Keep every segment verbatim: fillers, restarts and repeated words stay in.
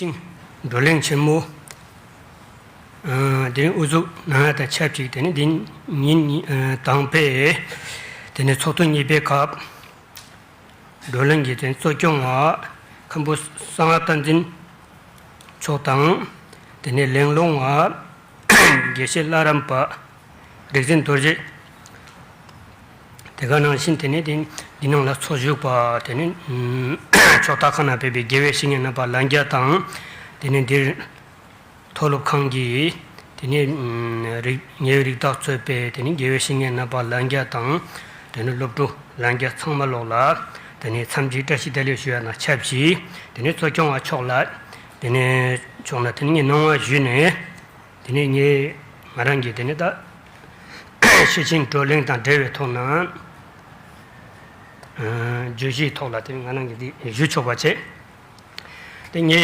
ཤིང་བགྲོ་གླེང་ཆེན་མོ། ཨ། དེ་ནས་དབུ་འཛུགས་གནང་ཡ་དང་ཆབས་ཅིག་དེ་ནས་འདི་ཉིན་གཉིས། ཨ། དང་པོའི་དེ་ནས་ཚོགས་ཐུན་གཉིས་པའི་སྐབས་བགྲོ་གླེང་གི་དེ་ནས་གཙོ་སྐྱོང་བ་མཁན་པོ་གསང་བ་བསྟན་འཛིན་མཆོག་དང་། དེ་ནས་གླེང་སློང་བ་དགེ་བཤེས་བླ་རམས་པ་རིག་འཛིན་རྡོ་རྗེ། དེ་ག་ནང་བཞིན་དེ་ནས་དེ་འདི་ནང་ལ་ཚོགས་ཞུགས་པ་དེ་ནས་ཕྱོགས་མཐའ་ཁག་ནས་ཕེབས་པའི་དགེ་བའི་བཤེས་གཉེན་རྣམ་པ་ལྷན་རྒྱས་དང་། དེ་ནས་འདིར་མཐོ་སློབ་ཁང་གི་དེ་ནས་རིག་ཉེ་བའི་རིགས་བདག་གཙོས་པའི་དེ་ནས་དགེ་བའི་བཤེས་གཉེན་རྣམ་པ་ལྷན་རྒྱས་དང་། དེ་ནས་སློབ་ཕྲུག་ལྷན་རྒྱས་ཚང་མ་ལོག་ལ་དེ་ནས་འཚམས་ཞིང་བཀྲ་ཤིས་བདེ་ལེགས་ཞུ་ཡ་ནང་ཆབས་ཅིག་དེ་ནས་གཙོ་སྐྱོང་བ་མཆོག་ལ་དེ་ནས་མཆོག་ལ་དེ་ནས་ངས་གནང་བ་ཞུས་ནས། དེ་ནས་ངས་ང་རང་གི་དེ་ནས་ད་ཤེར་ཕྱིན་བགྲོ་གླེང་དང་འབྲེལ་བའི་ཐོག་ནས། ཨ། བརྗོད་གཞིའི་ཐོག་ལ་དེ་ནས་ང་རང་གིས་དེ་ཞུ་ཆོག་པ་བྱས། དེ་ངས་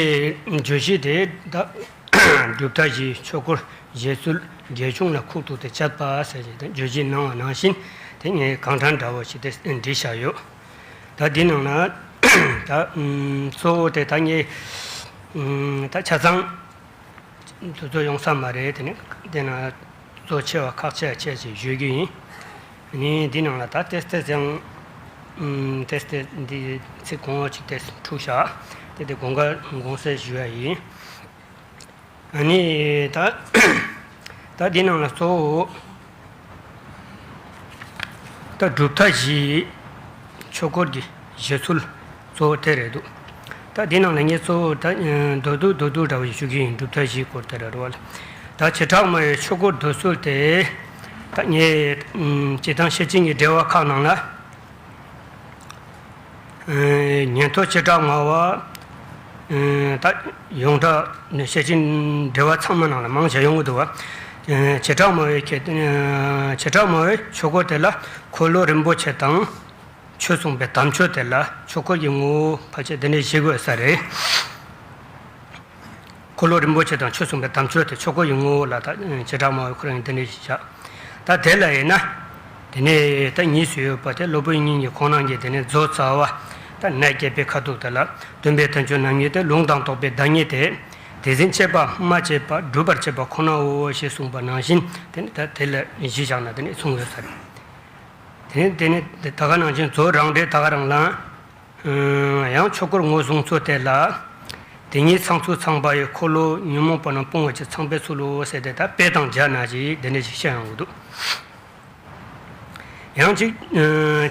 བརྗོད་གཞི་དེ་ད་གྲུབ་མཐའ་བཞིའི་ཆོས་སྐོར་བཞེད་ཚུལ་རྒྱས་ཆུང་ལ་ཁུག་ཐུག་ཏུ་དཔྱད་པ་ཟེར་ཞིག་དེ་བརྗོད་གཞི་གནང་བ་ནང་བཞིན་དེ་ངས་གང་དྲན་འདྲ་བོ་ཞིག་དེ་བྲིས་བཞག་ཡོད། ད་འདི་ནང་ན་ད་གཙོ་བོ་དེ་ད་ངས་ད་ཆ་ཚང་དེ་ཚོ་ཡོང་ས་མ་རེད། དེ་ནས་དེ་ན་གཙོ་ཆེ་བ་ཁག་ཆེ་བ་ཆེ་ཞིག་ཞུ་རྒྱུ་ཡིན། ནི་འདི་ནང་ལ་ད་ཏེས་ཏེས་ཡང་ཏེས་ཏེས་འདི་ཚིག་གོང་འོག་ཅིག་ཏེས་འཁྲུག་བཞག་དེ་དེ་དགོངས་ཀ་དགོངས་སེལ་ཞུ་ཡ་ཡིན། ནི་ད་ད་འདི་ནང་ལ་གཙོ་བོ་ད་གྲུབ་མཐའ་བཞིའི་ཆོས་སྐོར་གྱི་བཞེད་ཚུལ་གཙོ་བོ་དེ་རེད་འདུག་ད་འདི་ནང་ལ་ངས་གཙོ་བོ་ད་མདོར་བསྡུས་མདོར་བསྡུས་འདྲ་བོ་ཞིག་ཞུ་གི་ཡིན། གྲུབ་མཐའ་བཞིའི་སྐོར་དེ་རེད་བ། ད་བྱེ་བྲག་སྨྲ་བའི་ཆོས་སྐོར་འདོད་ཚུལ་དེ་ད་ངས་སྤྱིར་བཏང་ཤེར་ཕྱིན་གྱི་འགྲེལ་པ་ཁག་ནང་ལ། ཨེ། ཉན་ཐོས་བྱེ་བྲག་སྨྲ་བ། ཨེ། ད་ཡོངས་གྲགས་ནས་ཤེར་ཕྱིན་འགྲེལ་པ་ཚང་མ་ནང་ལ་མང་ཆེ་ཡོང་གི་འདུག་བ། ཨེ། བྱེ་བྲག་སྨྲ་བའི་ཁྱད། ཨེ། བྱེ་བྲག་སྨྲ་བའི་ཆོས་སྐོར་དེ་ལ་འཁོར་ལོ་རིན་པོ་ཆེ་དང་ཆོས་གསུངས་པའི་དམ་ཆོས་དེ་ལ་ཆོས་སྐོར་གྱི་ངོ་བོ་ཕལ་ཆེར་འདི་འདྲ་ཞིག་དགོས་ས་རེད། འཁོར་ལོ་རིན་པོ་ཆེ་དང་ཆོས་གསུངས་པའི་དམ་ཆོས་དེ་ཆོས་སྐོར་གྱི་ངོ་བོ་ལ་ད་བྱེ་བྲག་སྨྲ་བའི་ཁོ་རང་གིས་འདི་འདྲ་ཞིག་བཞག་ད་དེ་ལ་ཡིན་ན། དེ་ནས་ད་གཉིས་སུ་ཡོད་པ་དེ་སློབ་དཔོན་སྙིང་གི་ཁོང་རྣམས་ཀྱིས་དེ་ནས་མཛོ་རྩ་བ་ད་ནས་བརྒྱད་པའི་ཁ་ཐུག་དེ་ལ། སྟོན་པའི་དོན་བཅུ་རྣམ་གཉིས་ཏེ། ལུང་དང་རྟོགས་པའི་བདག་ཉིད་དེ། དེ་འཛིན་བྱེད་པ་སྨྲ་བྱེད་པ་སྒྲུབ་པར་བྱེད་པ་ཁོ་ནའོ་ཞེས་གསུངས་པ་ནང་བཞིན་དེ་ནས་ད་དེ་ལ་གཞི་བཞག་ན་དེ་ནས་གསུངས་ཡོད་ས་རེད། དེ་ནས་དེ་ནས་ད་ག་ནང་བཞིན་མཛོ་རང་འགྲེལ་ད་ག་རང་ལ། ཡང་ཆོས་སྐོར་ངོས་བཟུང་ཚུལ་དེ་ལ། དེ་ཉིད་ཚང་ཚུལ་ཚངས་པ་ཡི། འཁོར་ལོ་ཉོན་མོངས་པ་རྣམས་སྤོང་བར་བྱེད། ཚངས་པའི་ཚུལ་ལོ་ཟེར་ཏེ་ད་དཔེ་དང་སྦྱར་ན་ཞིག་དེ་འདྲ་ཞིག་བཤད་ཡོང་གི་འདུག་ཡང་ཅིག་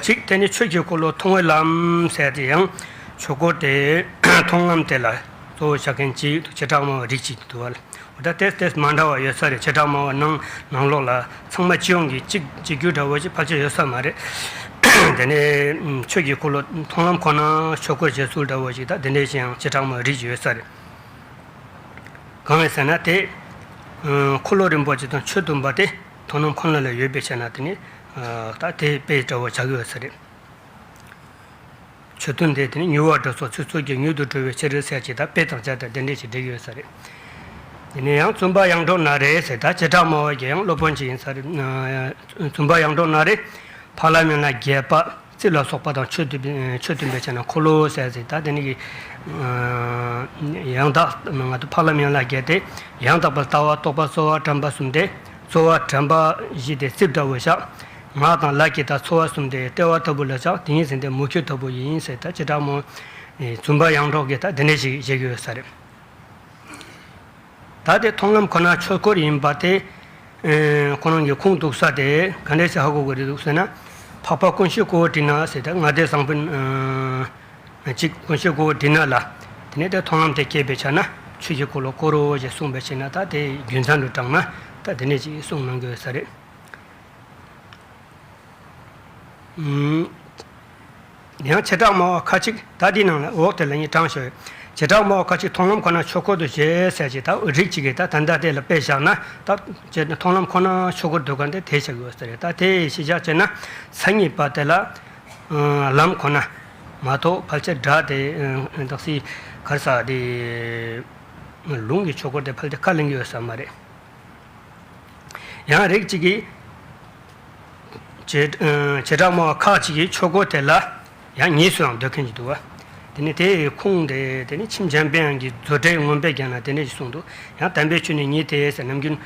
ཅིག་དེ་ནི་ཆོས་ཀྱི་འཁོར་ལོ་མཐོང་བའི་ལམ་ཟེར་ཏེ་ཡང་ཆོས་སྐོར་དེ་མཐོང་ལམ་དེ་ལ་གཙོ་བོ་བཞག་མཁན་ཅིག་བྱེ་བྲག་སྨྲ་བ་རིགས་གཅིག་འདུག་བ། འོ་ད་ཏེས་ཏེས་མ་འདྲ་བ་ཡོད་ས་རེད། བྱེ་བྲག་སྨྲ་བ་ནང་ནང་ལོགས་ལ་ཚང་མ་སྤྱི་ཡོངས་ཀྱི་གཅིག་གཅིག་གྱུར་འདྲ་བོ་ཞིག་ཕལ་ཆེར་ཡོད་ས་མ་རེད། དེ་ནས་ཆོས་ཀྱི་འཁོར་ལོ་མཐོང་ལམ་ཁོ་ན་ཆོས་སྐོར་བྱེད་ཚུལ་འདྲ་བོ་ཞིག་ད་དེ་འདྲས་ཤིག་ཡང་བྱེ་བྲག་སྨྲ་བ་རིགས་ཀྱི་ཡོད་ས་རེད། གང་ཡིན་ཟེར་ན་དེ་འཁོར་ལོ་རིན་པོ་ཆེ་དང་ཆོས་བསྟན་པ་དེ་མཐོང་ལམ་ཁོ་ན་ལ་ཡོད་པའི་ཕྱིར་ན་དེ་ནི་ད་དེ་དཔེ་འདྲ་བོ་ཆགས་ཀྱི་ཡོད་ས་རེད། ཆོས་བསྟན་དེ་དེ་ནི་མྱུར་བར་འགྲོ་ཚུལ་ཚུལ་ཚུལ་གྱིས་མྱུར་དུ་འགྲོ་བའི་ཕྱིར་ཟེར་གྱི་ད་དཔེ་དང་སྦྱར་ཏེ་དེ་འདྲས་ཞིག་འགྲིག་ཡོད་ས་རེད། དེ་ནས་ཡང་བཙུན་པ་ཡང་སྒྲོགས་ན་རེ་ཟེར་ད་བྱེ་བྲག་སྨྲ་བ་གི་ཡང་སློབ་དཔོན་ཅིག་ཡིན་ས་རེད། བཙུན་པ་ཡང་སྒྲོགས་ན་རེ་ཕ་ལམ་ཡན་ལག་བརྒྱད་པ་རྩིབས་ལ་སོགས་པ་དང་ཆོས་བསྟན་པའི་ཆོས་བསྟན་པའི་ཕྱིར་ན་འཁོར་ལོ་ཟེར་ཟེར་ད་དེ་ནི་གི་ཡང་དག་ང་ཚོ་ཕ་ལམ་ཡན་ལག་བརྒྱད་དེ་ཡང་དག་པར་ལྟ་བ་རྟོག་པ་རྩོལ་བ་དྲན་པ་གསུམ་སྟེ། རྩོལ་བ་དྲན་པ་བཞི་སྟེ་རྩིབས་འདྲ་བོ་བཞག་ངག་དང་ལག་གི་ད་ཚོར་བ་གསུམ་སྟེ་ལྟེ་བ་ལྟ་བུ་ལ་བཞག་དེ་ཉིད་ཟིན་ཏེ་མུ་ཁྱུད་ལྟ་བུ་ཡིན་ཟེར་ད་བྱེ་བྲག་སྨྲ་བ་བཙུན་པ་ཡང་སྒྲོགས་ཀྱིས་ད་དེ་འདྲ་ཞིག་བཞེད་ཀྱི་ཡོད་ས་རེད། ད་དེ་མཐོང་ལམ་ཁོ་ན་ཆོས་སྐོར་ཡིན་པ་དེ་ཁོ་རང་གི་ཁུངས་གཏུགས་ས་དེ་ག་འདྲས་ཞིག་ཧ་གོ་དགོས་རེད་འདུག་ཟེར་ན། འཕགས་པ་ཀུན་ཤེས་ཀོའུ་ཏི་ན་ཟེར་ད་ལྔ་སྡེ་བཟང་པོའི་གཅིག་ཀུན་ཤེས་ཀོའུ་ཏི་ན་ལ་དེ་ནས་དེ་མཐོང་ལམ་དེ་སྐྱེས་པའི་ཆ་ན་ཆོས་ཀྱི་འཁོར་ལོ་བསྐོར་རོ་ཞེས་གསུངས་པའི་ཕྱིར་ན་ད་དེ་རྒྱུ་མཚན་དུ་དྲངས་ན་ད་དེ་ནས་ཅིག་གསུངས་གནང་གི་ཡོད་ས་རེད། ཡང་བྱེ་བྲག་སྨྲ་བ་ཁ་ཅིག་ད་འདི་ནང་ལ་འོག་དེ་ལ་ཡིན་དྲངས་ཤོག་བྱེ་བྲག་སྨྲ་བ་ཁ་ཅིག་མཐོང་ལམ་ཁོ་ན་ཆོས་སྐོར་དུ་བྱེད་ཟེར་ཅིག་ད་རིགས་གཅིག་གིས་ད་ད་ལྟ་དེ་ལ་དཔེ་བཞག་ན་ད་ཅེ་མཐོང་ལམ་ཁོ་ན་ཆོས་སྐོར་འདོད་མཁན་དེ་དེ་བྱ་དགོས་ཟེར་རེད། ད་དེ་ཤེས་བྱ་བྱས་ན་མཚན་ཉིད་པ་དེ་ལ་ལམ་ཁོ་ན་མ་གཏོགས་ཕལ་ཆེར་སྒྲ་དེ་དག་སི་གར་ས་དེ་ལུང་གི་ཆོས་སྐོར་དེ་ཕལ་ཆེར་ཁས་ལེན་གྱི་ཡོད་ས་མ་རེད། ཡང་རིགས་གཅིག་གིས་བྱེ་བྱེ་བྲག་སྨྲ་བ་ཁག་ཅིག་གིས་ཆོས་སྐོར་དེ་ལ་ཡང་ཉེས་སུའང་འདོད་མཁན་ཅིག་འདུག་བ། དེ་ནས་དེའི་ཁུངས་དེ་དེ་ནས་ཆིང་འཇམ་དཔལ་དབྱངས་ཀྱིས་མཛོད་འགྲེལ་མངོན་པའི་རྒྱན་ལ་དེ་འདྲ་ཞིག་གསུངས་འདུག། ཡང་དམ་པའི་ཆོས་ནི་ཉིད་དེ་ཟེར། ནམ་རྒྱུན་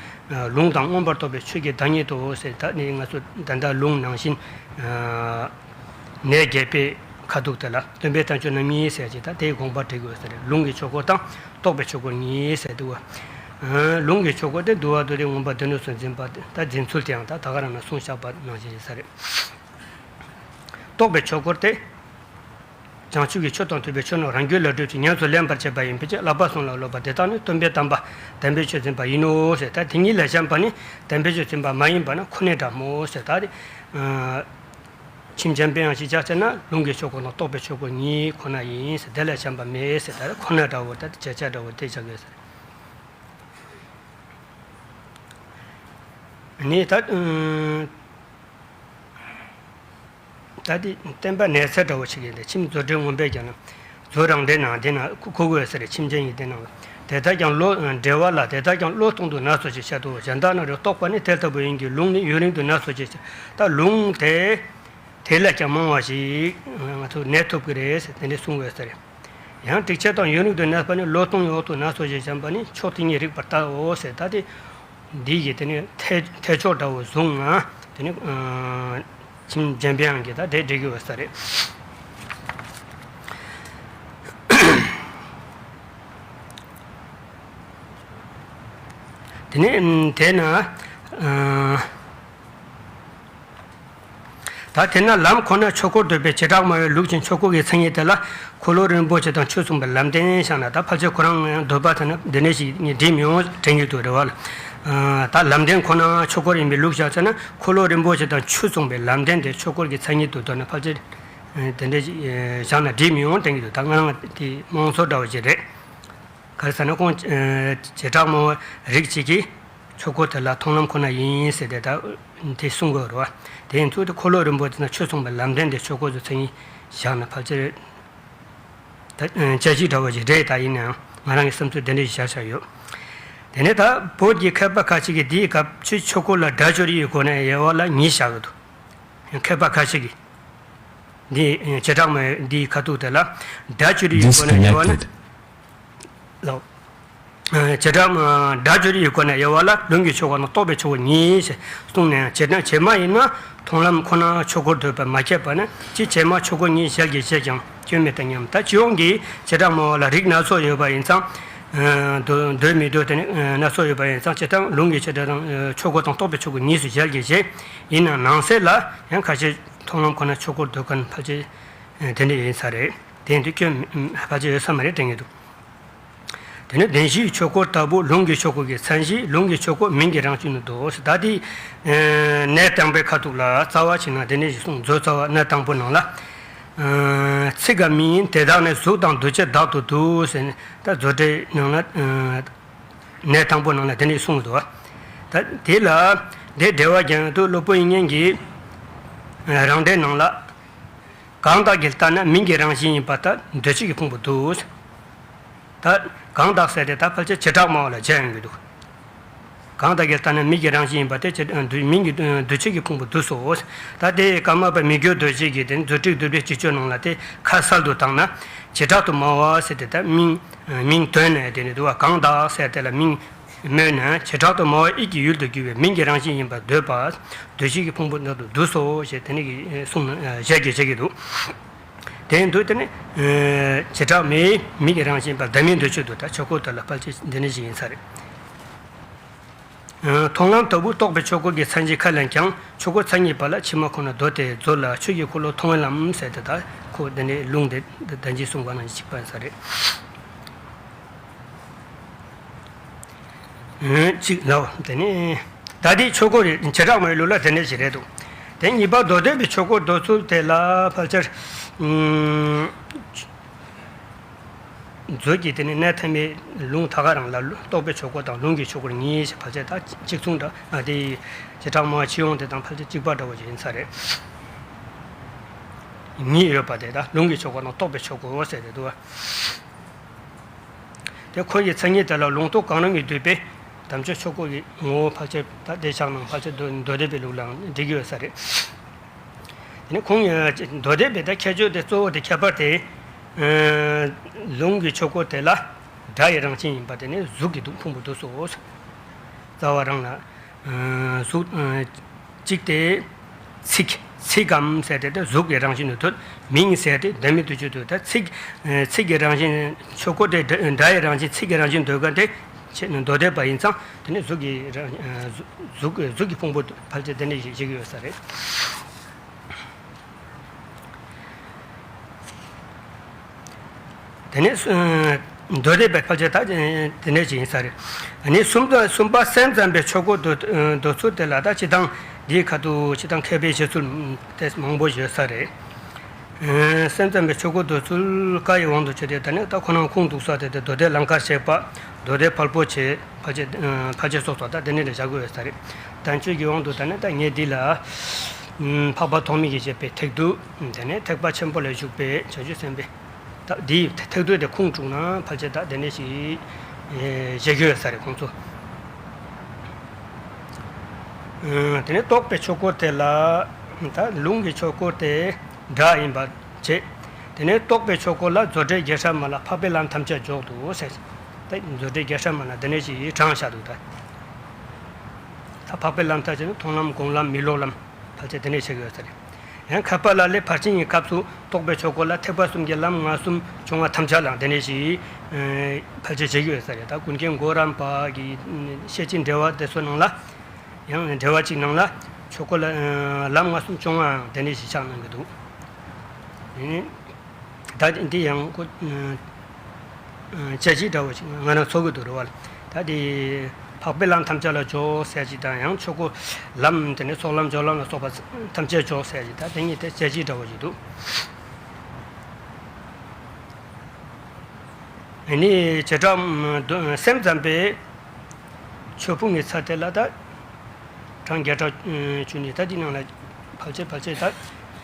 ལུང་དང་མངོན་པར་རྟོགས་པའི་ཆོས་ཀྱི་བདག་ཉིད་དོ་ཟེར། ད་ནི་ང་ཚོ་ད་ལྟ་ལུང་ནང་བཞིན་ནས་རྒྱས་པའི་ཁ་ཐུག་དེ་ལ་སྟོན་པའི་བསྟན་བཅོས་རྣམ་གཉིས་ཟེར་གྱི་ད་དེའི་དགོངས་པ་འགྲེལ་དགོས་ཟེར། ལུང་གི་ཆོས་སྐོར་དང་རྟོགས་པའི་ཆོས་སྐོར་གཉིས་ཟེར་འདུག་བ། ལུང་གི་ཆོས་སྐོར་དེ་འདུལ་བ་མདོ་སྡེའི་མངོན་པ་སྡེ་སྣོད་སུ་འཛིན་པ་དེ་ད་འཛིན་ཚུལ་དེའང་ད་ད་ག་རང་ན་གསུངས་བཞག་པ་ནང་བཞིན་ཡིན་ས་རེད། རྟོགས་པའི་ཆོས་སྐོར་དེ། བྱང་ཆུབ་ཀྱི་ཆོས་དང་མཐུན་པའི་ཆོས་རྣམས་རང་རྒྱུད་ལ་སྒྲུབ་ཅིང་ཉམས་སུ་ལེན་པར་བྱེད་པ་ཡིན་ཕྱིར། བསླབ་པ་གསུམ་ལ་སློབ་པ་དེ་དག་ནི་སྟོན་པའི་དམ་པ་དམ་པའི་ཆོས་འཛིན་པ་ཡིན་ནོ་ཞེས། ད་དེ་ཉིད་ལས་གཞན་པ་ནི་དམ་པའི་ཆོས་འཛིན་པ་མ་ཡིན་པ་ན་ཁོ་ནའི་དགྲ་སྨོ་ཞེས། ད་དེ་ཆིང་འཇམ་དཔལ་དབྱངས་ཀྱིས་བྱས་ན་ལུང་གི་ཆོས་སྐོར་དང་རྟོགས་པའི་ཆོས་སྐོར་གཉིས་ཁོ་ན་ཡིན་ཟེར། དེ་ལས་གཞན་པ་མེད་ཟེར། ད་ཁོ་ན་འདྲ་བོ་ད་བྱ་བྱེད་འདྲ་བོ་དེ་བྱ་དགོས་ཟེར། ནི་ད། ད་དེ་བསྟན་པ་གནས་ཚད་འདྲ་བོ་ཞིག་ཡིན་ཏེ། ཆིང་མཛོད་འགྲེལ་མངོན་པའི་རྒྱན་ལ། མཛོད་རང་འགྲེལ་ནང་དེ་ན་ཁོ་ཁོ་བོས་ཟེར། ཆིང་འཇམ་དབྱངས་དེ་ནང་དེ་ལྟར་ཀྱང་བློ་འགྲེལ་བ་ལ། དེ་ལྟར་ཀྱང་བློ་ལྟུང་དུ་ནད་སོགས་ཞེས་བཤད་དོ། གཞན་དག་ན་རེ་རྟོགས་པ་ནི་དེ་ལྟ་བུ་ཡིན་གྱི། ལུང་ནི་ཡུན་རིང་དུ་ནད་སོགས་ཞེས་བཤད། ད་ལུང་དེ་དེ་ལས་ཀྱང་མང་བ་ཞིག་ང་ཚོ་ནད་ཐུབ་ཀྱི་རེད་ཟེར་དེ་འདྲ་གསུངས་བས་ཟེར། ཡང་དྲེགས་ཆེན་དང་ཡུན་རིང་དུ་ནད་པ་ནི་བློ་ལྟུང་འོག་ཏུ་ནད་སོགས་ཞེས་བྱ་བ་ནི་ཕྱོགས་དེ་ཉིད་རིག་པར་བལྟའོ་ཟེར། ད་དེ། འདི་ཡི་དེ་ནི་ཐད་ཐད་ཕྱོགས་འདྲ་བོ་བཟུང་ང་དེ་ནི་ཆིང་འཇམ་དཔལ་དབྱངས་ཀྱིས་ད་དེ་འགྲེལ་གྱི་ཡོད་ས་རེད། དེ་ནི་དེ་ན། ད་དེ་ན་ལམ་ཁོ་ན་ཆོས་སྐོར་འདོད་པའི་བྱེ་བྲག་སྨྲ་བའི་ལུགས་ཀྱི་ཆོས་སྐོར་གྱི་མཚན་ཉིད་དེ་ལ་འཁོར་ལོ་རིན་པོ་ཆེ་དང་ཆོས་མཚུངས་པའི་ལམ་བདེན་བཞག་ན། ད་ཕལ་ཆེར་ཁོ་རང་འདོད་པ་དེ་ན་འདི་འདྲ་ཞིག་ངས་འགྲིག་མི་ཡོང་དྲན་གྱི་འདུག་རེད་བ། ད་ལམ་བདེན་ཁོ་ན་ཆོས་སྐོར་ཡིན་པའི་ལུགས་བཞག་ཚེ་ན་འཁོར་ལོ་རིན་པོ་ཆེ་དང་ཆོས་མཚུངས་པའི་ལམ་བདེན་དེ་ཆོས་སྐོར་གྱི་མཚན་ཉིད་དུ་འདོད་ན་ཕལ་ཆེར་དེ་འདྲ་ཞིག་བཞག་ན་འགྲིག་མི་ཡོང་དྲན་གྱི་འདུག། ད་ང་རང་དེ་རྨོངས་ཚོར་འདྲ་བོ་ཞིག་རེད། ག་རེ་ཟེར་ན་ཁོང་བྱེ་བྲག་སྨྲ་བ་རིགས་གཅིག་གིས། ཆོས་སྐོར་དེ་ལ་མཐོང་ལམ་ཁོ་ན་ཡིན་ཟེར་ཏེ་ད་དེ་གསུང་དགོས་རེད་བ། དེ་ཡིན་ཚུལ་དེ་འཁོར་ལོ་རིན་པོ་ཆེ་དང་ཆོས་མཚུངས་པའི་ལམ་བདེན་དེ་ཆོས་སྐོར་དུ་མཚན་ཉིད་བཞག་ན་ཕལ་ཆེར་ད་དཔྱད་གཞི་འདྲ་བོ་ཞིག་རེད། ད་ཡིན་ནའང་ང་རང་གི་བསམ་ཚུལ་དེ་འདྲ་ཞིག་བཞག་བཞག་ཡོད། དེ་ནས་ད་བོད་ཀྱི་མཁས་པ་ཁ་ཅིག་གིས་འདིའི་སྐབས་ཆོས་ཆོས་སྐོར་ལ་སྒྲ་སྦྱོར་ཡི་སྒོ་ནས་དབྱེ་བ་ལ་གཉིས་བཞག་གི་འདུག། མཁས་པ་ཁ་ཅིག་གིས། འདི་བྱེ་བྲག་སྨྲ་བའི་འདིའི་ཁ་ཐུག་དེ་ལ་སྒྲ་སྦྱོར་ཡི་སྒོ་ནས་དབྱེ་བ་ནི། Disconnected. ལོ། བྱེ་བྲག་སྒྲ་སྦྱོར་ཡི་སྒོ་ནས་དབྱེ་བ་ལ་ལུང་གི་ཆོས་སྐོར་དང་རྟོགས་པའི་ཆོས་སྐོར་གཉིས་ཞེས་གསུངས་ནས། བྱེ་བྲག་བྱེ་སྨྲ་ཡིན་ན་མཐོང་ལམ་ཁོ་ན་ཆོས་སྐོར་འདོད་པ་མ་ཁྱབ་པ་ན་སྤྱིར་བྱེ་སྨྲ་ཆོས་སྐོར་གཉིས་ཞལ་གྱིས་བཞེས་ཀྱང་སྐྱོན་མེད་དོ་སྙམ། ད་སྤྱི་ཡོངས་ཀྱི་བྱེ་བྲག་སྨྲ་བ་ལ་རིགས་སྣ་ཚོགས་ཡོད་པ་ཡིན་ཙང་། འདོད་འདོད་མི་འདོད་དེ་ནི་སྣ་ཚོགས་ཡོད་པ་ཡིན་ཙང་། སྤྱིར་བཏང་ལུང་གི་ཆོས་སྒྲ་དང་ཆོས་སྐོར་དང་རྟོགས་པའི་ཆོས་སྐོར་གཉིས་སུ་ཞལ་གྱིས་བཞེས། ཡིན་ནའང་ནང་གསེས་ལ་ཡང་ཁ་ཤས་མཐོང་ལམ་ཁོ་ན་ཆོས་སྐོར་འདོད་མཁན་ཕལ་ཆེར་དེ་འདྲ་ཡིན་ས་རེད། དེ་ཡིན་དུས་སྐྱོན་ཕལ་ཆེར་ཡོད་ས་མ་རེད་དྲན་གྱི་འདུག། དེ་ནི་བདེན་བཞིའི་ཆོས་སྐོར་ལྟ་བུ་ལུང་གི་ཆོས་སྐོར་གྱི་མཚན་གཞི། ལུང་གི་ཆོས་སྐོར་མིང་གི་རང་བཞིན་དུ་འདོད། ད་དེ་གནས་དང་པོའི་ཁ་ཐུག་ལ་རྩ་བ་ཞིག་ན་དེ་ནས་ཞིག་གསུངས། མཛོད་རྩ་བ་གནས་དང་པོ་ནང་ལ། ཚིག་ག་མིང་དེ་དག་ནི་གཟུགས་དང་འདུ་བྱེད་བདག་ཏུ་འདུ་ཟེར་ནས་ད་མཛོད་འགྲེལ་ནང་ལ། གནས་དང་པོ་ནང་ལ་དེ་འདྲ་གསུངས་འདུག། ད་དེ་ལ་དེ་འགྲེལ་བ་རྒྱག་དུས་སློབ་དཔོན་དབྱིག་གཉེན་གྱིས་རང་འགྲེལ་ནང་ལ། གང་དག་གིས་ལྟ་ན་མིང་གི་རང་བཞིན་ཡིན་པ་ལྟར་འདུ་བྱེད་ཀྱི་ཕུང་པོ་འདུ། ད་གང་དག་ཟེར་ཏེ་ད་ཕལ་ཆེར་བྱེ་བྲག་སྨྲ་བ་ལ་བྱ་ཡོང་གི་འདུག། གང་དག་གིས་ལྟ་ན་མིང་གི་རང་བཞིན་ཡིན་པ་དེ་བྱེ་འདུ་མིང་གི་འདུ་བྱེད་ཀྱི་ཕུང་པོ་འདུ་སོ། ད་དེ་ཀརྨ་པ་མི་བསྐྱོད་རྡོ་རྗེ་གིས་དེ་མཛོད་བྲིས་མདོ་སྡེ་སྤྱི་སྤྱོད་ནང་ལ་དེ་ཁ་གསལ་དུ་བཏང་ན། བྱེ་བྲག་ཏུ་སྨྲ་བ་ཟེར་ཏེ་ད་མིང་མིང་དོན་ནས་དེ་ནི་འདུག་བ། གང་དག་ཟེར་དེ་ལ་མིང་སྨོས་ནས་བྱེ་བྲག་ཏུ་སྨྲ་བ་ཡིད་ཀྱི་ཡུལ་དུ་གྱུར་པའི་མིང་གི་རང་བཞིན་ཡིན་པར་འདོད་པ། འདུ་བྱེད་ཀྱི་ཕུང་པོ་ནང་དུ་འདུ་སོ་ཞེས་དེ་ནི་གི་གསུངས་ན་ཞལ་གྱིས་བཞེས་ཀྱི་འདུག། དེ་ཡིན་དུས་དེ་ནི་བྱེ་བྲག་སྨྲ་བའི་མིང་གི་རང་བཞིན་པ་བདག་མེད་འདོད་ཆོས་དུ་ད་ཆོས་སྐོར་དེ་ལ་ཕལ་ཆེར་འདི་ནི་ཞིག་ཡིན་ས་རེད། མཐོང་ལམ་ལྟ་བུ་རྟོགས་པའི་ཆོས་སྐོར་གྱི་མཚན་གཞི་ཁས་ལེན་ཀྱང་ཆོས་སྐོར་མཚན་ཉིད་པ་ལ་ཕྱི་མ་ཁོ་ན་འདོད་དེ་མཛོད་ལ་ཆོས་ཀྱི་འཁོར་ལོ་མཐོང་བའི་ལམ་ཟེར་ཏེ་ད་ཁོ་འདི་ནི་ལུང་དེ་ད་ཅི་གསུངས་པ་ནང་བཞིན་གཅིག་པ་ཡིན་ས་རེད། གཅིག་ལ་དེ་ནི་ད་ལྟའི་ཆོས་སྐོར་བྱེ་བྲག་སྨྲ་བའི་ལུགས་ལ་དེ་ནས་ཞིག་རེད་འདུག། དེ་གཉིས་པ་མདོ་སྡེ་པའི་ཆོས་སྐོར་འདོད་ཚུལ་དེ་ལ་ཕལ་ཆེར། མཛོད་ཀྱི་དེ་ནི་གནས་ཐ་མའི་ལུང་ད་ག་རང་ལ་རྟོགས་པའི་ཆོས་སྐོར་དང་ལུང་གི་ཆོས་སྐོར་གཉིས་ཕལ་ཆེར་ད་གཅིག་མཚུངས་འདྲ། ཨ་དེ་བྱེ་བྲག་སྨྲ་བ་སྤྱི་ཡོངས་དེ་དང་ཕལ་ཆེར་གཅིག་པ་འདྲ་བོ་ཞིག་ཡིན་ས་རེད། གཉིས་ཡོད་པ་དེ་ད་ལུང་གི་ཆོས་སྐོར་དང་རྟོགས་པའི་ཆོས་སྐོར་ཟེར་ཏེ་འདུག་བ། དེ་ཁོ་ཡི་མཚན་ཉིད་དེ་ལ་ལུང་རྟོགས་གང་རུང་གིས་བསྡུས་པའི་དམ་ཆོས་ཆོས་སྐོར་གྱི་ངོ་བོ་ཕལ་ཆེར་ད་དེ་ཆགས་ནང་ཕལ་ཆེར་མདོ་མདོ་སྡེ་པའི་ལུགས་ལའང་འགྲིག་གི་ཡོད་ས་རེད། དེ་ནི་ཁོང་ཡང་མདོ་སྡེ་པའི་ད་ཁྱད་ཆོས་དེ་གཙོ་བོ་དེ་ཁྱད་པར་དེ། ལུང་གི་ཆོས་སྐོར་དེ་ལ་སྒྲ་ཡི་རང་བཞིན་ཡིན་པ་དེ་ནི་གཟུགས་ཀྱི་འདུག་ཕུང་པོ་འདུག་སོ། རྩ་བ་རང་ལ། གཟུགས། གཅིག་དེ། ཚིག་ཚིག་གམ་ཟེར་ཏེ་དེ་གཟུགས་ཀྱི་རང་བཞིན་དུ་འདོད། མིང་ཟེར་ཏེ་ལྡན་མིན་དུ་ཆོས་དུ་ད་ཚིག་ཚིག་གི་རང་བཞིན་ཆོས་སྐོར་དེ་སྒྲ་ཡི་རང་བཞིན་ཚིག་གི་རང་བཞིན་འདོད་མཁན་དེ་ཆེ་མདོ་སྡེ་པ་ཡིན་ཙང་དེ་ནི་གཟུགས་ཀྱི་རང་གཟུགས་གཟུགས་ཀྱི་ཕུང་པོ་ཕལ་ཆེར་དེ་འདྲ་ཞིག་བྱེད་ཀྱི་ཡོད་ས་རེད། དེ་ནས་མདོ་སྡེ་པའི་ཕལ་ཆེར་ད་དེ་འདྲ་ཞིག་ཡིན་ས་རེད། ཨ་ནི་གསུམ་གསུམ་པ་སེམས་ཙམ་པའི་ཆོས་སྐོར་འདོད་འདོད་ཚུལ་དེ་ལ་ད་སྤྱི་དང་འདིའི་ཁ་ཐུག་སྤྱི་དང་མཁས་པའི་བྱེད་ཚུལ་དེ་མང་པོ་ཡོད་ས་རེད། སེམས་ཙམ་པའི་ཆོས་སྐོར་འདོད་ཚུལ་བཀའ་ཡི་དབང་དུ་བྱས་ཏེ་ད་ནི་ད་ཁོ་རང་ཁུངས་གཏུགས་ས་དེ་དེ་མདོ་སྡེ་ལང་ཀར་གཤེགས་པ་མདོ་སྡེ་ཕལ་པོ་ཆེ་ཕལ་ཆེར་ཕལ་ཆེར་སོགས་སོགས་ད་དེ་འདྲ་ལ་བཞག་དགོས་ཡོད་ས་རེད། དོན་གཅོད་ཀྱི་དབང་དུ་ད་ནི་ད་ངས་འདི་ལ། འཕགས་པ་ཐོགས་མེད་ཀྱིས་བཞེད་པའི་ཐེག་བསྡུས། དེ་ནས་ཐེག་པ་ཆེན་པོ་ལ་ཞུགས་པའི་བྱང་ཆུབ་སེམས་དཔའི། ད་འདིའི་ཐེག་བསྡུས་དེ་ཁུངས་དཀྲུགས་ན་ཕལ་ཆེར་ད་དེ་འདྲ་ཞིག་བཞེད་རྒྱུ་ཡོད་ས་རེད་ཁོང་ཚོ། དེ་ནས་རྟོགས་པའི་ཆོས་སྐོར་དེ་ལ་ད་ལུང་གི་ཆོས་སྐོར་དེ་སྒྲ་ཡིན་པ་བྱེད། དེ་ནས་རྟོགས་པའི་ཆོས་སྐོར་ལ་མཛོད་འགྲེལ་རྒྱལ་སྲས་མ་ལ་འཕགས་པའི་ལམ་ཐམས་ཅད་འཇོག་ཏུ་ཟེར། ད་མཛོད་འགྲེལ་རྒྱལ་སྲས་མ་ལ་དེ་འདྲ་ཞིག་དྲངས་བཞག་འདུག་ད། ད་འཕགས་པའི་ལམ་ཐམས་ཅད་ནི་མཐོང་ལམ་སྒོམ་ལམ་མི་སློབ་ལམ་ཕལ་ཆེར་དེ་འདྲ་བྱེད་ཀྱི་ཡོད་ས་རེད། ཡང་ཁ་པ་ལ་ལས་ཕར་ཕྱིན་གྱི་སྐབས་སུ་རྟོགས་པའི་ཆོས་སྐོར་ལ་ཐེག་པ་གསུམ་གྱི་ལམ་ལྔ་གསུམ་བྱུང་བ་ཐམས་ཅད་ལ་དེ་འདྲ་ཞིག་ཕལ་ཆེར་བྱེད་ཀྱི་ཡོད་ས་རེད། ད་ཀུན་མཁྱེན་གོ་རམས་པ་གི་ཤེར་ཕྱིན་འགྲེལ་བ་དེ་ཚོ་ནང་ལ། ཡང་འགྲེལ་བ་གཅིག་ནང་ལ་ཆོས་སྐོར་ལ་ལམ་ལྔ་གསུམ་བྱུང་བའང་དེ་འདྲ་ཞིག་ཆགས་གནང་གི་འདུག་ད་འདི་ཡང་ཁོ། དཔྱད་གཞི་འདྲ་བོ་ཞིག་ང་རང་ཚོར་གྱི་འདུག་རེད་བ། ད་དེ་འཕགས་པའི་ལམ་ཐམས་ཅད་ལ་འཇོག་ཟེར་གྱི་དང་ཡང་ཆོས་སྐོར་ལམ་དེ་ནས་ཚོགས་ལམ་སྦྱོར་ལམ་ལ་སོགས་པ་ཐམས་ཅད་འཇོག་ཟེར་གྱི་ད་དེ་གཉིས་དེ་དཔྱད་གཞི་འདྲ་བོ་ཞིག་འདུག་ཨ་ནི་བྱེ་བྲག་སེམས་ཙམ་པའི་ཆོས་ཕུང་གི་ཚད་དེ་ལ་ད། གྲངས་བརྒྱ་ཕྲག་བཅུ་ནི་ད་འདི་ནང་ལ་ཕལ་ཆེར་ཕལ་ཆེར་ད་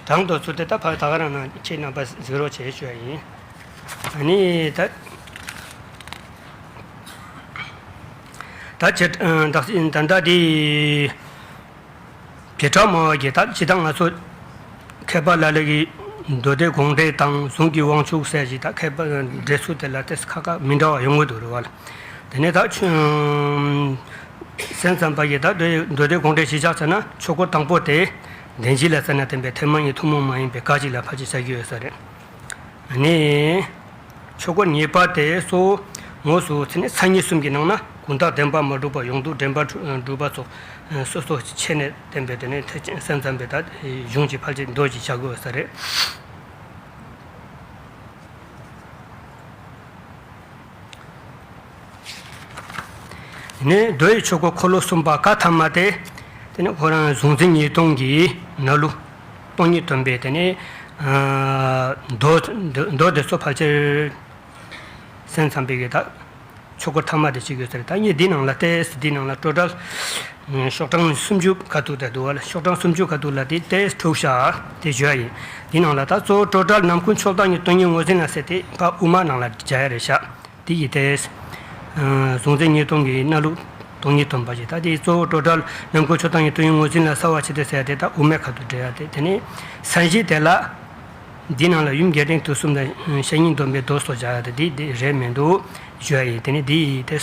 གྲངས་དེ་ཚོ་དེ་ད་ཕ་ད་ག་རང་ནང་ཁྱེད་རྣམ་པ་གཟིགས་རོགས་བྱེད་ཞུ་ཡ་ཡིན། ཨ་ནི་ད་ད་བྱེ་ད་ད་ད་འདི་བྱེ་བྲག་སྨྲ་བ་གིས་ད་ཇི་ལྟར་ང་ཚོ་མཁས་པ་ལ་ལ་གི་མདོ་སྡེ་དགོངས་འགྲེལ་དང་གཟུངས་ཀྱི་དབང་ཕྱུག་ཟེར་གྱི་ད་མཁས་པ་འགྲེལ་ཚུལ་དེ་ལ་ཏེ་ཁ་ཁ་མི་འདྲ་བ་ཡོང་གི་འདུག་རེད་བ། དེ་ནས་ད་ཆོས་སེམས་ཙམ་པ་ཡིས་ད་མདོ་མདོ་སྡེ་དགོངས་འགྲེལ་གཞི་བཞག་ཟེར་ན་ཆོས་སྐོར་དང་པོ་དེ་བདེན་བཞི་ལ་བརྩིས་ན་བདེན་པའི་ཐེག་དམན་གྱི་ཐུན་མོང་མ་ཡིན་པའི་སྐད་ཅིག་ལ་ཕལ་ཆེར་བྱ་རྒྱུ་ཡོད་ས་རེད། ནི། ཆོས་སྐོར་གཉིས་པ་དེ་གཙོ་བོ་ངོས་སུ་ཚེ་ནི་མཚན་ཉིད་གསུམ་གྱི་ནང་ན་ཀུན་བརྟགས་བདེན་པ་མ་གྲུབ་པ་ཡོངས་གྲུབ་འདྲེན་པ་གྲུ་གྲུབ་པ་སོགས་སོ་སོ་ཕྱེ་ནས་བསྟན་པའི་དེ་ནི་ཐེག་ཆེན་སེམས་ཙམ་པའི་ད་གཞུང་གི་ཕལ་ཆེར་མདོ་ཞིག་བྱ་དགོས་ས་རེད། ནི་མདོ་ཡི་ཆོས་སྐོར་འཁོར་ལོ་གསུམ་པ་བཀའ་ཐ་མ་སྟེ། དེ་ནི་ཁོ་རང་གཟུང་འཛིན་གཉིས་སྟོང་གི་ནང་ལུགས་སྟོང་ཉིད་སྟོན་པའི་དེ་ནི་མདོ་མདོ་དེ་ཚོ་ཕལ་ཆེར་སེམས་ཙམ་པའི་གི་ད་ཆོས་སྐོར་ཐ་མ་དེ་བྱེད་དགོས་ཟེར། ད་ངས་འདི་ནང་ལ་ཏེས་འདི་ནང་ལ་ཊོ་ཊལ་ཤོག་གྲངས་སུམ་ཅུ་ཁ་ཐུག་དེ་འདུག་བ་ལ། ཤོག་གྲངས་སུམ་ཅུ་ཁ་ཐུག་ལ་དེ་ཏེས་དྲུག་བཞག་དེ་བརྗོད་ཡ་ཡིན། འདི་ནང་ལ་ད་གཙོ་བོ་ཊོ་ཊལ་ནམ་ཀུན་ཕྱོགས་བཏང་གི་སྟོང་ཉིད་ངོས་འཛིན་ལ་ཟེར་དེ་ཕ་དབུ་མ་ནང་ལ་སྦྱར་ཡ་རེད་ཤག་དེ་ཡི་ཏེས། གཟུང་འཛིན་གཉིས་སྟོང་གི་གནས་ལུགས་སྟོང་ཉིད་སྟོན་པ་ཞིག་ད་དེ་གཙོ་བོ་ཊོ་ཊལ་ནམ་ཀུན་ཕྱོགས་བཏང་གི་སྟོང་ཉིད་ངོས་འཛིན་ལ་གསལ་བར་བྱེད་དེ་ཟེར་དེ་ད་དབུ་མའི་ཁ་ཐུག་འགྲེལ་ཡ་དེ་དེ་ནི་མཚན་གཞི་དེ་ལ། འདི་ནང་ལ་ཡུམ་རྒྱས་འབྲིང་བསྡུས་གསུམ་དང་བཤེས་གཉེན་སྡོམ་པའི་མདོ་སོགས་སྦྱར་ཡ་དེ་འདི་འདི་རེད་མི་འདུག་ཞུ་ཡ་ཡིན། དེ་ནི་འདི་ཡི་དེ་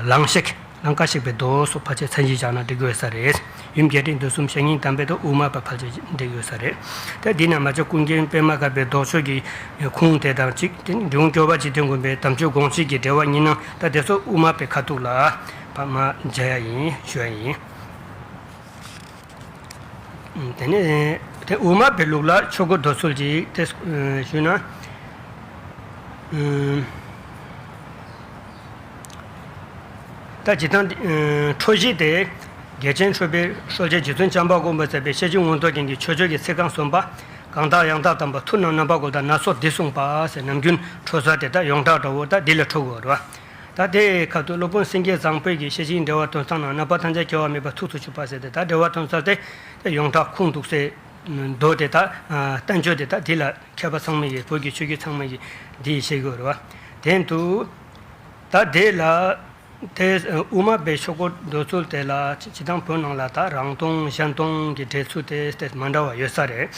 ལང་གཤེགས་ལང་ཀ་གཤེགས་པའི་མདོ་སོགས་ཕལ་ཆེར་མཚན་གཞི་བཞག་ན་འགྲིག་གི་ཡོད་ས་རེད། ཡུམ་རྒྱས་འབྲིང་བསྡུས་གསུམ་བཤེས་གཉེན་དམ་པའི་མདོ་དབུ་མ་པ་ཕལ་ཆེར་འགྲིག་གི་ཡོད་ས་རེད། དེ་འདི་ན་མ་ཆ་ཀུན་མཁྱེན་པད་མ་དཀར་པོའི་ལྡོག་ཕྱོགས་ཀྱི་ཁུངས་དེ་དང་གཅིག་དེ་ནི་འབྲི་གུང་སྐྱོབ་པ་འཇིག་རྟེན་མགོན་པོའི་དམ་ཆོས་དགོངས་གཅིག་གི་འགྲེལ་པ་གཉིས་ནང་ད་དེ་ཚོ་དབུ་མ་པའི་ཁ་ཐུག་ལ་ཕ་མ་སྦྱར་ཡ་ཡིན་ཞུ་ཡ་ཡིན། དེ་ནས་དེ་དབུ་མ་པའི་ལུགས་ལ་ཆོས་སྐོར་འདོད་ཚུལ་གྱི་དེ་ཞུས་ན། ད་ཇི་ལྟར་འཕྲོས་གཞི་དེ་རྒྱལ་ཆེན་ཁྲོས་པའི་ཤོ་རྗེ་རྗེ་བཙུན་བྱམས་པ་མགོན་པོས་མཛད་པའི་ཤེར་ཕྱིན་མངོན་རྟོགས་རྒྱན་གྱི་མཆོད་བརྗོད་ཀྱི་ཚིག་རྐང་གསུམ་པ། གང་དག་ཡང་དག་དམ་པ་མཐུ་རྣམས་རྣམ་པ་ཀུན་དང་ན་སོ་འདི་གསུངས་པ་ཟེར་ནམ་རྒྱུན་འཕྲོས་ས་དེ་ད་ཡོངས་གྲགས་འདྲ་བོ་ད་འདི་ལ་འཕྲོས་དགོས་རེད་བ། ད་དེའི་ཁ་ཐུག་སློབ་དཔོན་སེང་གེ་བཟང་པོས་ཀྱི་ཤེར་ཕྱིན་འགྲེལ་པ་དོན་གསལ་ནང་རྣམ་པ་ཐམས་ཅད་སྐྱེ་བ་མེད་པར་ཐུགས་སུ་ཆུད་པ་ཟེར་ཏེ་ད་འགྲེལ་པ་དོན་གསལ་དེ་ཡོངས་གྲགས་ཁུངས་འདུག་སའི་མདོ་དེ་ད་བསྟན་བཅོས་དེ་ད་འདི་ལ་མཁས་པ་ཚང་མས་ཀྱི་བོད་ཀྱི་ཆོས་བརྒྱུད་ཚང་མས་ཀྱི་འདི་ཤེས་དགོས་རེད་བ། དེ་འདུག་ད་དེ་ལ་དེ་དབུ་མ་པའི་ཆོས་སྐོར་འདོད་ཚུལ་དེ་ལ་སྤྱི་དང་བོད་ནང་ལ་ད་རང་སྟོང་གཞན་སྟོང་གི་འགྲེལ་ཚུལ་དེ་དེ་མ་འདྲ་བ་ཡོད་ས་རེད།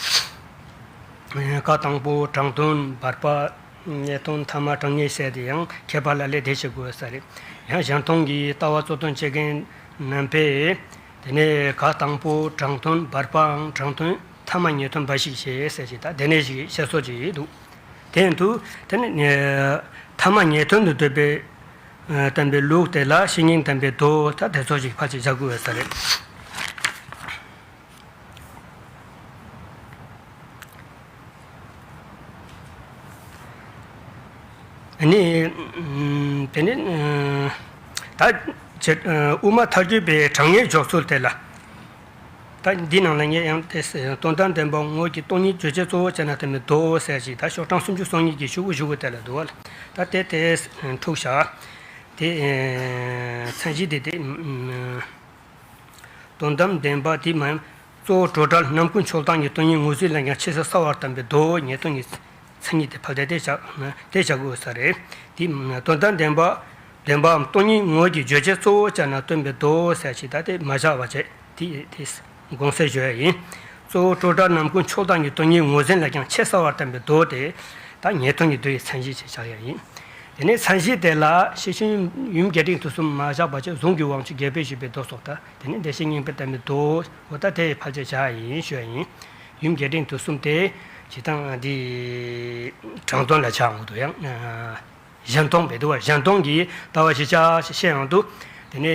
ཀ་དང་པོ་དྲང་དོན་བར་པ། ཉེས་དོན་ཐ་མ་དྲང་ངེས་ཟེར་དེ་ཡང་ཁྱད་པར་ལ་ལས་དེ་བྱེད་དགོས་ས་རེད། ཡང་གཞན་སྟོང་གི་ལྟ་བ་གཙོ་དོན་བྱེད་མཁན་རྣམ་པས། དེ་ནས་ཀ་དང་པོ་དྲང་དོན་བར་པའམ་དྲང་དོན་ཐ་མ་ཉེས་དོན་འབའ་ཞིག་བྱེད་ཟེར་ཞིག་ད་དེ་ནས་ཞིག་བཤད་སྲོལ་ཅིག་འདུག་དེ་ཡིན་དུས་དེ་ནི་ཐ་མ་ཉེས་དོན་དུ་འདོད་པའི་བསྟན་པའི་ལུགས་དེ་ལ་བཤེས་གཉེན་དམ་པའི་མདོ་ད་དེ་ཚོ་ཞིག་ཕལ་ཆེར་བཞག་དགོས་ས་རེད། ནི། དེ་ནི། ད་ཅི། དབུ་མ་ཐལ་འགྱུར་བའི་དྲང་ངེས་འཇོག་ཚུལ་དེ་ལ། ད་འདི་ནང་ལ་ངས་ཡང་དེ་དོན་དམ་བདེན་པ་དངོས་ཀྱི་སྟོང་ཉིད་བརྗོད་བྱའི་གཙོ་བོ་བྱས་ན་དེ་མི་དོ་ཟེར་ཞིག་ད་ཤོག་གྲངས་སུམ་ཅུ་སོ་གཉིས་ཀྱི་ཤོག་གུ་བཞུགས་དེ་ལ་འདུག་བ། ད་དེ་དེ་འཁྲུག་བཞག་དེ་མཚན་གཞི་དེ་དེ། དོན་དམ་བདེན་པ་དེ་མ་ཡིན། གཙོ་བོ་གྲོལ་བྲལ་རྣམ་ཀུན་ཆོག་ལྡན་གྱི་སྟོང་ཉིད་ངོས་ཟིན་ལ་ཡང་ཆེས་སུ་གསལ་བར་བསྟན་པའི་མདོ་ཉེས་ལྟུང་གི་མཚན་ཉིད་དེ་ཕལ་ཆེར་དེ་བཞག་དེ་བཞག་དགོས་ས་རེད། དེ་དོན་དམ་བདེན་པ་བདེན་པའམ་སྟོང་ཉིད་དངོས་ཀྱི་བརྗོད་བྱའི་གཙོ་བོ་བྱས་ན་སྟོན་པའི་མདོ་ཟེར་ཞིག་ད་དེ་མ་བཞག་པ་བྱས་དེ་དེ་དགོངས་སེལ་ཞུ་ཡ་ཡིན། གཙོ་བོ་གྲོལ་བྲལ་རྣམ་ཀུན་ཆོག་ལྡན་གྱི་སྟོང་ཉིད་ངོས་ཟིན་ལ་ཡང་ཆེས་གསལ་བར་བསྟན་པའི་མདོ་དེ་ད་ཉེས་ལྟུང་གི་མདོ་ཡི་མཚན་གཞི་ཞིག་ཆགས་ཡ་ཡིན། དེ་ནས་མཚན་གཞི་དེ་ལ་ཤེར་ཕྱིན་ཡུམ་རྒྱས་འབྲིང་བསྡུས་གསུམ་མ་བཞག་པ་བྱས་གཟུངས་ཀྱི་དབང་ཕྱུག་རྒྱས་པར་བཞེད་པའི་མདོ་སོགས་དང་དེ་ནས་བདེ་གཤེགས་སྙིང་པོའི་བསྟན་པའི་མདོ་འོ་ད་དེ་ཕལ་ཆེར་བཞག་ཡིན་ཞུ་ཡ་ཡིན། ཡུམ་རྒྱས་འབྲིང་བསྡུས་གསུམ་དེ་ཇི་ལྟར་འདི་དྲང་དོན་ལ་ཆགས་འོང་དུ་ཡང་གཞན་སྟོང་བས་འདུག་བ། གཞན་སྟོང་གི་ལྟ་བ་ཞིག་ཆགས་ཤེས་ཡང་འདུག་དེ་ནས་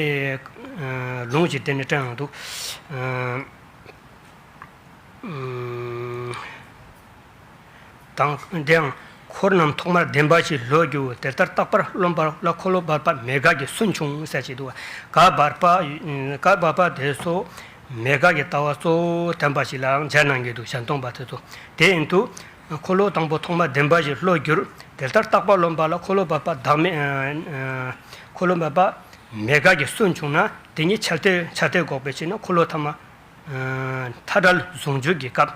ལུང་ཞིག་དེ་ནས་དྲན་ཡང་འདུག་དང་། དེའང་འཁོར་རྣམས་ཐོག་མར་བདེན་པ་ཞིག་བློར་འགྱུར། དེ་ལྟར་རྟག་པར་རློམ་པ་ལ་འཁོར་ལོ་བར་པ་མེད་དགག་གི་སུན་ཕྱུང་ཟེར་གྱི་འདུག་ག་བར་པ་ག་བར་པ་དེ་ཚོ་མེད་དགག་གི་ལྟ་བ་གཙོ་བོ་བསྟན་པ་ཞིག་ལའང་སྦྱར་གནང་གི་འདུག་གཞན་སྟོང་པ་དེ་ཚོ་དེ་ཡིན་དུས་འཁོར་ལོ་དང་པོ་ཐོག་མར་བདེན་པ་ཞིག་བློར་འགྱུར། དེ་ལྟར་རྟག་པར་རློམ་པ་ལ་འཁོར་ལོ་བར་པ་བདག་མེད། འཁོར་ལོ་བར་པ་མེད་དགག་གི་སུན་ཕྱུང་ན་དེ་ཉིད་ཆ་ཐོས་ཆ་ཐོས་འགོག་པའི་ཕྱིར་ན་འཁོར་ལོ་ཐ་མ། མཐའ་བྲལ་ཟུང་འཇུག་གི་སྐབས།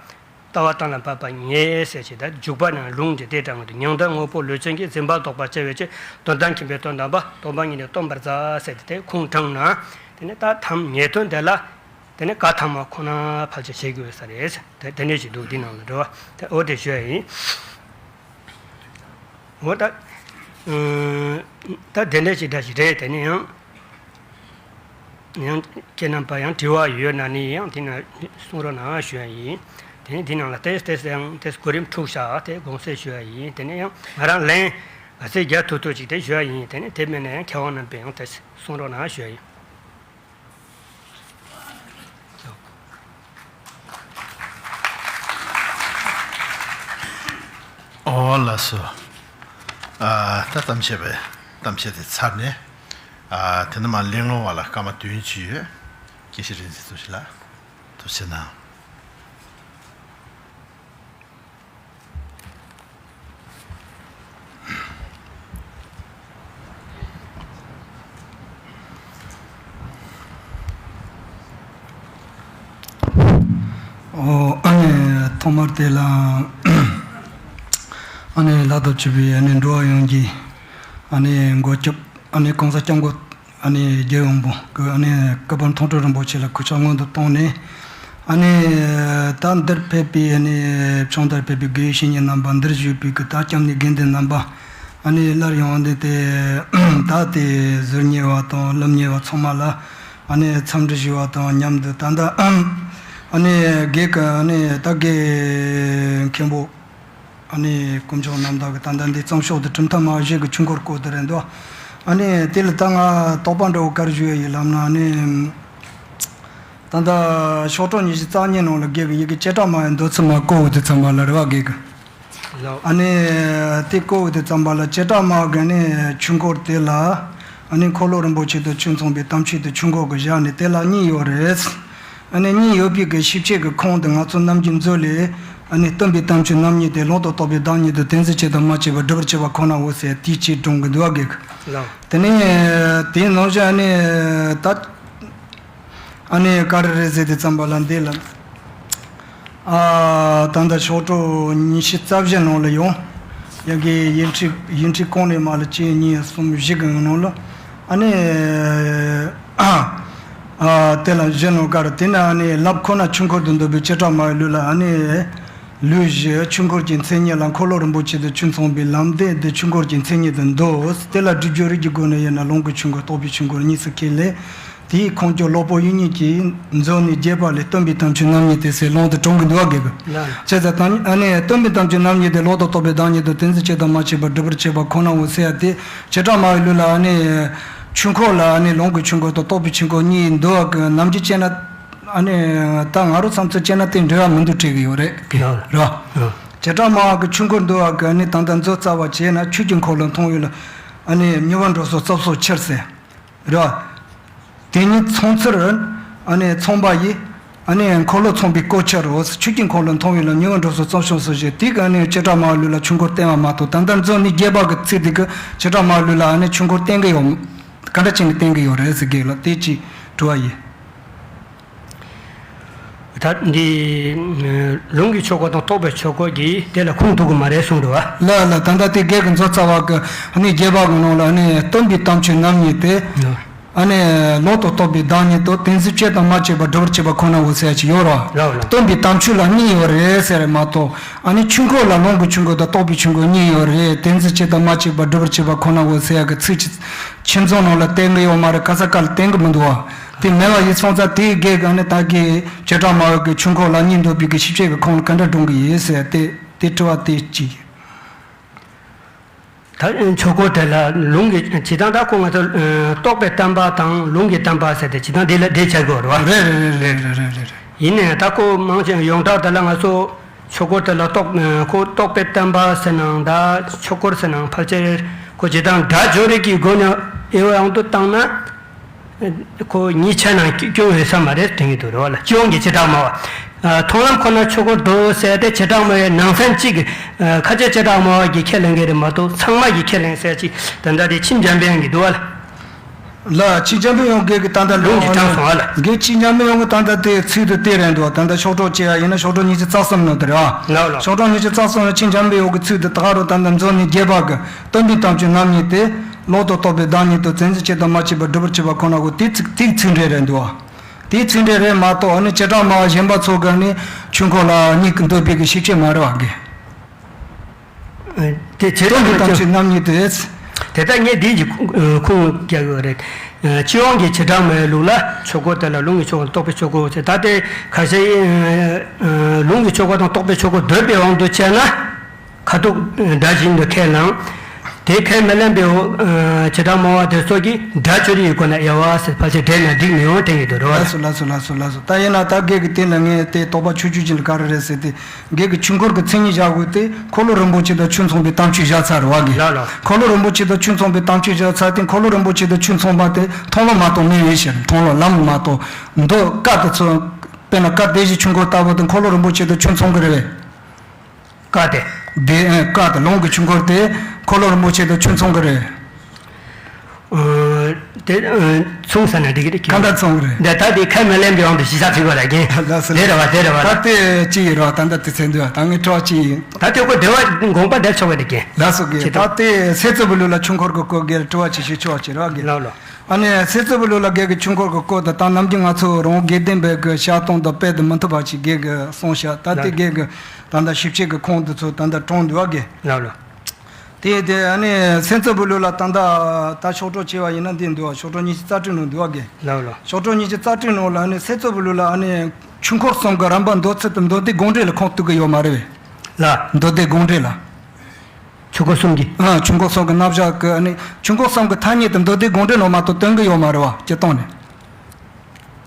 ལྟ་བ་གཏན་ལ་ཕབ་པ་ཉེ་ཟེར་ཞིག་ད་འཇུག་པ་ནང་ལུང་དེ་དེ་དྲངས་འདུག་མྱང་འདས་དངོས་པོ་ལུས་ཅན་གྱི་འཛིན་པ་ལྡོག་པར་བྱ་བའི་ཕྱིར་དོན་དམ་མཁྱེན་པའི་དོན་དམ་པ་སྟོང་པ་ཉིད་ནི་སྟོན་པར་མཛད་ཟེར་ཏེ་དེ་ཁུངས་དྲངས་ན། དེ་ནས་ད་ཐམ་ཉེས་དོན་དེ་ལ་དེ་ནས་ག་ཐ་མ་ཁོ་ན་ཕལ་ཆེར་བྱེད་དགོས་ས་རེད། དེ་དེ་འདྲ་ཞིག་འདུག་འདི་ནང་ལ་འགྲོ་བ་དེ་འོ་དེ་ཞུ་ཡ་ཡིན། འོ་ད། ད་དེ་འདྲ་ཞིག་འདྲ་ཞིག་རེད། དེ་ནས་ཡང་། ཡང་ཁྱེད་རྣམ་པ་ཡང་དྲི་བ་ཡོད་ན་ནི་ཡང་དེ་ན་གསུང་རོགས་གནང་ཞུ་ཡ་ཡིན། དེ་ནས་དེ་ནང་ལ་ཏེས་ཏེས་ཡང་ཏེས་གོ་རིམ་འཁྲུག་བཞག་དེ་དགོངས་སེལ་ཞུ་ཡ་ཡིན། དེ་ནས་ཡང་ང་རང་ལན་ག་ཚད་རྒྱག་ཐུབ་ཐུབ་ཅིག་དེ་ཞུ་ཡ་ཡིན། དེ་ནས་དེ་མིན་ན་ཡང་མཁས་དབང་རྣམ་པས་ཡང་ཏེས་གསུང་རོགས་གནང་ཞུ་ཡ་ཡིན། ཨོ་ལགས་སོ། ཨ་ད་གཏམ་བཤད་པའི་གཏམ་བཤད་དེ་ཚར་ནས། ཨ་དེ་ནས་མར་གླེང་སློང་བ་ལ་སྐར་མ་བདུན་ཅིག་ཡོད། དགེ་བཤེས་རིག་འཛིན་ཐུགས་རྗེ་ལགས། ཐུགས་རྗེ་གནང་། ཨོ་ཨ་ནི་ཐོག་མར་དེ་ལ་ཨ་ནི་ལྷག་ཏུ་ཆེ་བའི་ཨ་ནི་འགྲོ་བ་ཡོངས་ཀྱི་ཨ་ནི་མགོན་སྐྱབས་ཨ་ནི་གོང་ས་སྐྱབས་མགོན་ཨ་ནི་རྒྱལ་ཡོངས་པོ་གི་ཨ་ནི་སྐུ་པར་མཐོང་གྲོལ་རིན་པོ་ཆེ་ལ་གུས་ཕྱག་སྔོན་དུ་བཏང་ནས། ཨ་ནི་ད་འདིར་ཕེབས་པའི་ཨ་ནི་བྱང་མཐར་ཕེབས་པའི་དགེ་བའི་བཤེས་གཉེན་རྣམ་པ། འདིར་བཞུགས་པའི་གི་ད་སྐྱབས་གནས་དགེ་འདུན་རྣམ་པ། ཨ་ནི་སླར་ཡང་འདི་དེ་ད་དེ་ཟུར་ཉེ་བ་དང་སློབ་གཉེར་བ་ཚང་མ་ལ་ཨ་ནི་འཚམས་འདྲི་ཞུ་བ་དང་མཉམ་དུ། ད་ལྟ་ཨ་ནི་དགེ་གི་ཨ་ནི་ད་དགེ་མཁན་པོ། ཨ་ནི་དཀོན་མཆོག་རྣམ་དག་གི་ད་ལྟ་འདི་གཙང་ཕྱོགས་དུ་གྲུབ་མཐའ་མ་བཞི་གི་ཆོས་འཁོར་བསྐོར་དུ་རེད་འདུག་ཨ་ནི་དེ་ལ་ད་ང་དོགས་པ་འདྲ་བོ་ག་རེ་ཞུ་ཡ་ཡིན་ལབ་ན། ཨ་ནི་ད་ལྟ་ཤོག་གྲངས་ཉི་ཤུ་རྩ་གཉིས་ནང་ལ་དགེ་གི་ཡི་གེ་བྱེ་བྲག་སྨྲ་བའི་མདོ་ཚུལ་མ་བཀོད་འོག་དེ་ཚང་མ་ལ་རེ་བ་དགེ་གི། ལགས། ཨ་ནི་དེ་བཀོད་འོག་དེ་ཚང་མ་ལ་བྱེ་བྲག་སྨྲ་གི་ནི་ཆོས་འཁོར་དེ་ལ་ཨ་ནི་འཁོར་ལོ་རིན་པོ་ཆེ་དང་ཆོས་མཚུངས་པའི་དམ་ཆོས་དེ་ཆོས་འཁོར་གི་བཞག་ནས་དེ་ལ་གཉིས་ཡོད་རེད། ཨ་ནི་གཉིས་ཡོད་པའི་གི་ཤེས་བྱེད་ཀྱི་ཁུངས་དེ་ང་ཚོ་རྣམ་འགྱུར་མཛོད་ལས་ཨ་ནི་སྟོན་པའི་དམ་ཆོས་རྣམ་གཉིས་ཏེ། ལུང་དང་རྟོགས་པའི་བདག་ཉིད་དོ། དོན་གཟིགས་ཆེད་དུ་སྨྲ་བྱས་པ། སྒྲུབ་པར་བྱེད་པ་ཁོ་ནའོ་ཟེར་དེའི་ཆེད་སྒྲུང་གི་འདུག་བ་གེ། ལགས། དེ་ནས་དེའི་ནང་བཞིན་ཨ་ནི་ད་ཨ་ནི་ག་རེ་རེད་ཟེར་དུས་ཙམ་པ་ལ་འདི་ལ། ཨ་ད་ལྟ་ཤོག་གྲངས་ཉི་ཤུ་རྩ་བཞི་ནང་ལ་ཡོང་། ཡ་གི་ཡིག་འཕྲིན་ཡིག་འཕྲིན་གོང་ནས་མར་ལ་གཅིག་གཉིས་གསུམ་བཞི་གི་ནང་ལ། ཨ་ནི་ཨ་དེ་ལ་བཞི་ནང་ཀར་དེ་ན་ཨ་ནི་ལབ་ཁོ་ན་ཆོས་འཁོར་དུ་འདོད་པའི་བྱེ་བྲག་སྨྲ་བའི་ལུགས་ལ་ཨ་ནི་ ལུས་བཞི་ཆོས་འཁོར་གྱི་མཚན་ཉིད་ལ། འཁོར་ལོ་རིན་པོ་ཆེ་དང་ཆོས་མཚུངས་པའི་ལམ་བདེན་འདི་ཆོས་འཁོར་གྱི་མཚན་ཉིད་དུ་འདོད། དེ་ལ་སྒྲིབ་སྦྱོར་རིགས་ཀྱི་སྒོ་ནས་དབྱེ་ན་ལོངས་སྐུའི་ཆོས་འཁོར་རྟོགས་པའི་ཆོས་འཁོར་གཉིས་སུ་ཁས་ལེན། དེའི་ཁུངས་ཀྱང་སློབ་དཔོན་དབྱིག་གཉེན་གྱིས་མཛོད་ནས་རྒྱས་པ་ལས། སྟོན་པའི་དམ་ཆོས་རྣམ་གཉིས་ཏེ་ཟེར་ལུང་དུ་དྲངས་ཀྱི་འདུག་ག། དགེ་བསྐུལ། ལགས། བྱས་ཙང་ད་ཨ་ནི་སྟོན་པའི་དམ་ཆོས་རྣམ་གཉིས་ཏེ་ལོག་ཏུ་རྟོག་པའི་བདག་ཉིད་དང་། དེ་འཛིན་བྱེད་དང་མ་བྱས་པར་སྒྲུབ་པར་བྱེད་པ་ཁོ་ནའོ་ཟེར་ཡ་དེ། བྱེ་བྲག་སྨྲ་བའི་ལུགས་ལ་ཨ་ནི་ཆོས་འཁོར་ལ་ཨ་ནི་ལོངས་སྐུའི་ཆོས་འཁོར་དང་རྟོགས་པའི་ཆོས་འཁོར་གཉིས་འདུག་ག། ནམ་རྒྱུན་བྱས་ན་ཨ་ནི་ད་ང་རང་བསམ་ཚུལ་བྱས་ན་དེ་འབྲེལ་བ་མི་འདུག་དྲན་གྱི་ཡོད་རེད། ཡོད་རེད་བ། ཡོད། བྱེ་བྲག་སྨྲ་བ་གི་ཆོས་འཁོར་འདུལ་བ་གི་ཨ་ནི་ད་ལྟ་མཛོད་རྩ་བ་བྱས་ན་ཆོས་ཀྱི་འཁོར་ལོ་མཐོང་བས་ལ་ཨ་ནི་མྱུར་བར་འགྲོ་སོགས་རྩུབ་སོགས་ཕྱིར་ཟེར། རེད་བ། དེ་ཉིད་མཚུངས་ཚུལ་ཨ་ནི་མཚུངས་པ་ཡིས། ཨ་ནི་འཁོར་ལོ་མཚུངས་པའི་སྐོར་ཕྱིར་རོ། ཆོས་ཀྱི་འཁོར་ལོ་མཐོང་བས་ལ་མྱུར་བར་འགྲོ་སོགས་རྩུབ་སོགས་ཞེས་དེ་གི་ཨ་ནི་བྱེ་བྲག་སྨྲ་བའི་ལུགས་ལ་ཆོས་འཁོར་བསྟན་པ་མ་གཏོགས། ད་ལྟ་མཛོད་ནས་རྒྱས་པ་གི་ཚིག་དེ་གི་བྱེ་བྲག་སྨྲ་བའི་ལུགས་ལ་ཨ་ནི་ཆོས་འཁོར་བསྟན་གི་ཡོད། ག་འདྲ་བྱས་ནས་བསྟན་གི་ཡོད་རེད་ཟེར་གི་ལ་དེ་ཅིག་དྲི་བ་ཡིན། ད་འདི་ལུང་གི་ཆོས་འཁོར་དང་རྟོགས་པའི་ཆོས་འཁོར་གྱིས་དེ་ལ་ཁུངས་གཏུག་གི་མ་རེད་གསུངས་འདུག་བ། ལ་ལ་ད་ལྟ་དེ་གེགས་ཀྱི་མཛོད་རྩ་བ་གི་ཨ་ནི་རྒྱས་པ་གི་ནང་ལ་ཨ་ནི་སྟོན་པའི་དམ་ཆོས་རྣམ་གཉིས་ཏེ། ཨ་ནི་ལོག་ཏུ་རྟོག་པའི་བདག་ཉིད་དང་། དེ་འཛིན་བྱེད་དང་མ་བྱས་པར་སྒྲུབ་པར་བྱེད་པ་ཁོ་ནའོ་ཟེར་ཡ་ཅིག་ཡོད་རེད་བ། ལགས་ལགས། སྟོན་པའི་དམ་ཆོས་ལ་གཉིས་ཡོད་རེད་ཟེར་རེད་མ་གཏོགས། ཨ་ནི་ཆོས་འཁོར་ལ་ལོངས་སྐུའི་ཆོས་འཁོར་དང་རྟོགས་པའི་ཆོས་འཁོར་གཉིས་ཡོད་རེད། དེ་འཛིན་བྱེད་དང་མ་བྱས་པར་སྒྲུབ་པར་བྱེད་པ་ཁོ་ནའོ་ཟེར་ཡ་གི་ཚིག་ཅིག་ཆོས་མཛོད་ནང་ལ་བསྟན་གི་ཡོད་མ་རེད། ག་ས་ག་ལ་བསྟན་གི་མི་འདུག་བ། དེ་མེད་པ་ཡིན་སོང་ཙང་དེའི་གེགས་ཨ་ནི་ད་གི་བྱེ་བྲག་སྨྲ་བ་གི་ཆོས་འཁོར་ལ་གཉིས་འདོད་པའི་གི་ཞིབ་དཔྱད་ཀྱི་ཁུངས་ལ་ག་འདྲ་སྒྲུང་གི་ཡིན་ཟེར་དེ་དེ་དྲི་བ་དེ་གཅིག་ཡིན། ད་ཆོས་འཁོར་དེ་ལ་ལུང་གི་ཇི་ལྟར་ད་ཁོ་ང་ཚོ་རྟོགས་པའི་བསྟན་པ་དང་ལུང་གི་བསྟན་པ་ཟེར་ཏེ་ཇི་ལྟར་འདི་ལ་འདི་བྱ་དགོས་རེད་བ། རེད་རེད། ཡིན་ནའི་ད་ཁོ་མང་ཆེ་ཡོངས་གྲགས་དེ་ལ་ང་ཚོ་ཆོས་འཁོར་དེ་ལ་རྟོགས་ཁོ་རྟོགས་པའི་བསྟན་པ་ཟེར་ནའང་ད་ཆོས་འཁོར་ཟེར་ནའང་ཕལ་ཆེར་ཁོ་ཇི་ལྟར་སྒྲ་སྦྱོར་རིགས་ཀྱི་སྒོ་ནས་དབྱེ་བའང་དུ་བཏང་ན། ཁོ་གཉིས་ཆ་ནང་སྐྱོན་ཡོད་ས་མ་རེད་དྲན་གྱི་འདུག་རེད་བ་ལ། སྤྱི་ཡོངས་ཀྱི་བྱེ་བྲག་སྨྲ་བ། མཐོང་ལམ་ཁོ་ན་ཆོས་འཁོར་འདུག་ཟེར་ཏེ་བྱེ་བྲག་སྨྲ་བའི་ནང་ཚན་གཅིག་གི་ཁ་ཆེ་བྱེ་བྲག་སྨྲ་བ་གིས་ཁས་ལེན་གྱི་རེད་མ་གཏོགས་ཚང་མ་གིས་ཁས་ལེན་ཟེར་ཅིག་དེ་འདྲ་རེད། ཆིང་འཇམ་དཔལ་དབྱངས་ཀྱིས་འདུག་བ་ལ། ལ་ཆིང་འཇམ་དཔལ་དབྱངས་གིས་ད་ལྟ་ལུང་གིས་དྲངས་སོང་བ་ལ། གིས་ཆིང་འཇམ་དཔལ་དབྱངས་ཀྱིས་ད་ལྟ་དེ་ཚིག་དེ་དེ་རེད་འདུག་ད་ལྟ་ཤོག་གྲངས་བཅད་ཡ་ཡིན་ན་ཤོག་གྲངས་ཉི་ཤུ་རྩ་གསུམ་ནང་དེ་རེད་བ། ལགས་ལགས། ཤོག་གྲངས་ཉི་ཤུ་རྩ་གསུམ་ལ་ཆིང་འཇམ་དཔལ་དབྱངས་ཀྱི་ཚིག་དེ་ད་ག་རུ་ད་ལྟ་མཛོད་ནས་རྒྱས་པ་གི་སྟོན་པའི་དམ་ཆོས་རྣམ་གཉིས་ཏེ། ལོག་ཏུ་རྟོག་པའི་བདག་ཉིད་དང་། དེ་འཛིན་བྱེད་དང་མ་བྱས་པར་སྒྲུབ་པར་བྱེད་པ་ཁོ་ན་གོ། དེའི་ཚིག་དེའི་ཚིག་འགྲེལ་རེད་འདུག་བ། དེའི་ཚིག་འགྲེལ་རེད་མ་གཏོགས་ཨ་ནི་བྱེ་བྲག་སྨྲ་བ་གཞན་པ་ཚོ་གིས་ནི་ཆོས་འཁོར་ལ་གཉིས་ཀྱི་འདོད་པའི་གི་ཤེས་བྱེད་མ་རེད་བ་གི། དེ་བྱེ་བྲག་སྟོན་པའི་དམ་ཆོས་རྣམ་གཉིས་ཏེ། དེ་ལྟར་ངས་འདི་གི་ཁུངས་རྒྱག་ཡོད་རེད། སྤྱི་ཡོངས་ཀྱི་བྱེ་བྲག་སྨྲ་བའི་ལུགས་ལ་ཆོས་འཁོར་དེ་ལ་ལུང་གི་ཆོས་འཁོར་རྟོགས་པའི་ཆོས་འཁོར་ཟེར། ད་དེ་ཁ་ཤས་ལུང་གི་ཆོས་འཁོར་དང་རྟོགས་པའི་ཆོས་འཁོར་འདོད་པའི་དབང་དུ་བྱས་ན། ཁ་ཐུག་སྒྲ་བཞིན་དུ་ཁས་བླངས། དེ་ཁས་མི་ལེན་པའི་འོ་བྱེ་བྲག་སྨྲ་བ་དེ་ཚོ་གིས་སྒྲ་སྦྱོར་རིགས་ཀྱི་སྒོ་ནས་དབྱེ་བ་ཟེར་ཕལ་ཆེར་འགྲེལ་ན་འགྲིག་མི་ཡོང་དྲན་གྱི་འདུག་རེད་བ། ལགས་སོ་ལགས་སོ་ལགས་སོ་ལགས་སོ། ད་ཡིན་ན་ད་གེགས་ཀྱི་སྟེང་ལ་ངས་དེ་དོགས་པ་ཆུང་ཆུང་ཅིག་ལ་ག་རེ་རེད་ཟེར་ཏེ། གེགས་ཀྱི་ཆོས་འཁོར་གྱི་མཚན་ཉིད་བཞག་དགོས་ཏེ་འཁོར་ལོ་རིན་པོ་ཆེ་དང་ཆོས་མཚུངས་པའི་དམ་ཆོས་བཞག་ཚར་བ་གི། ལགས་ལགས། འཁོར་ལོ་རིན་པོ་ཆེ་དང་ཆོས་མཚུངས་པའི་དམ་ཆོས་བཞག་ཚར་ཏེ་འཁོར་ལོ་རིན་པོ་ཆེ་དང་ཆོས་མཚུངས་པ་དེ་མཐོང་ལམ་མ་གཏོགས་མེད་པའི་ཕྱིར། མཐོང་ལམ་ལམ་མ་གཏོགས་མདོ་ཀ་དེ་ཚོ། དཔེར་ན་ཀ་སྡེ་བཞིའི་ཆོས་འཁོར་ལྟ་བུ་དེ་འཁོར་ལོ་རིན་པོ་ཆེ་དང་ཆོས་མཚུངས་ཀྱི་རེད་པས། ཀ་དེ། དེ་ཀ་དེ་ལུང་གི་ཆོས་འཁོར་དེ་འཁོར་ལོ་རིན་པོ་ཆེ་དང་ཆོས་མཚུངས་ཀྱི་རེད། ཨ། དེ་ཨ་མཚུངས་ས་ན་འགྲིག་གི་རེད། གང་ལྟར་མཚུངས་ཀྱི་རེད། འདི་ད་དེ་ཁས་མི་ལེན་པའི་དབང་དུ་གཞི་བཞག་ཚིག་གོ་ར་རྒན། ལགས་སོ། དེ་རེད་བ་དེ་རེད་བ། ད་དེ་ཅི་ཡིན་རོགས། ད་ལྟ་དེ་ཚེ་འདུག་ད་ངའི་དྲི་བ་ཅི་ཡིན། ད་དེ་ཁོ་དེ་བ་དགོངས་པ་འགྲེལ་ཆོག་གི་རེད་རྒན། ལགས་སོ་རྒན། ཅི་ད་ལྟ་དེ་སེལ་ཚོགས་པའི་ལུགས་ལ་ཆོས་འཁོར་གྱི་སྐོར་རྒན་དྲི་བ་ཅི་ཞིག་ཆོག་ཅི་རོགས་རྒན། ལགས་ལགས། ཨ་ནི་སེལ་ཚོགས་པའི་ལུགས་ལ་གེགས་ཀྱི་ཆོས་འཁོར་གྱི་སྐོར་དང་ད་ནམ་རྒྱུན་ང་ཚོ་རང་དགེ་ལྡན་པའི་གི་བཤད་སྟངས་དང་དཔེ་དེ་མི་མཐུན་པ་ཞིག་གེགས་ཀྱི་གསུངས་ཤག་ད་དེ་ལགས། གེགས་ཀྱི་ད་ལྟ་ཞིབ་དཔྱད་ཀྱི་ཁུངས་དེ་ཚོ་ད་ལྟ་དྲངས་འདུག་བ་གི། ལགས་ལགས། དེ་དེ་ཨ་ནི་སེལ་ཚོགས་པའི་ལུགས་ལ་ད་ལྟ་ད་ཤོག་གྲངས་བྱས་པ་ཡིན་ན་འདི་འདུག་བ། ཤོག་གྲངས་ཉི་ཤུ་རྩ་དྲུག་ནང་འདུག་བ་གི། ལགས་ལགས། ཤོག་གྲངས་ཉི་ཤུ་རྩ་དྲུག་ནང་ལ་ཨ་ནི་སེལ་ཚོགས་པའི་ལུགས་ལ་ཨ་ནི་ཆོས་འཁོར་གསུམ་གྱི་རིམ་པ་འདོད་ཚུལ་དེ་མདོ་སྡེ་དགོངས་འགྲེལ་ལ་ཁུངས་གཏུགས་ཀྱི་ཡོད་མ་རེད་པས། ལགས། མདོ་སྡེ་དགོངས་འགྲེལ་ལ། ཆོས་འཁོར་གསུམ་གྱི། ཨ། ཆོས་འཁོར་གསུམ་གྱི་རྣམ་གཞག་གི་ཨ་ནི་ཆོས་འཁོར་གསུམ་གྱི་ཐ་སྙད་དེ་མདོ་སྡེ་དགོངས་འགྲེལ་ནང་མ་གཏོགས་སྟོན་གྱི་ཡོད་མ་རེད་བ་སྤྱིར་བཏང་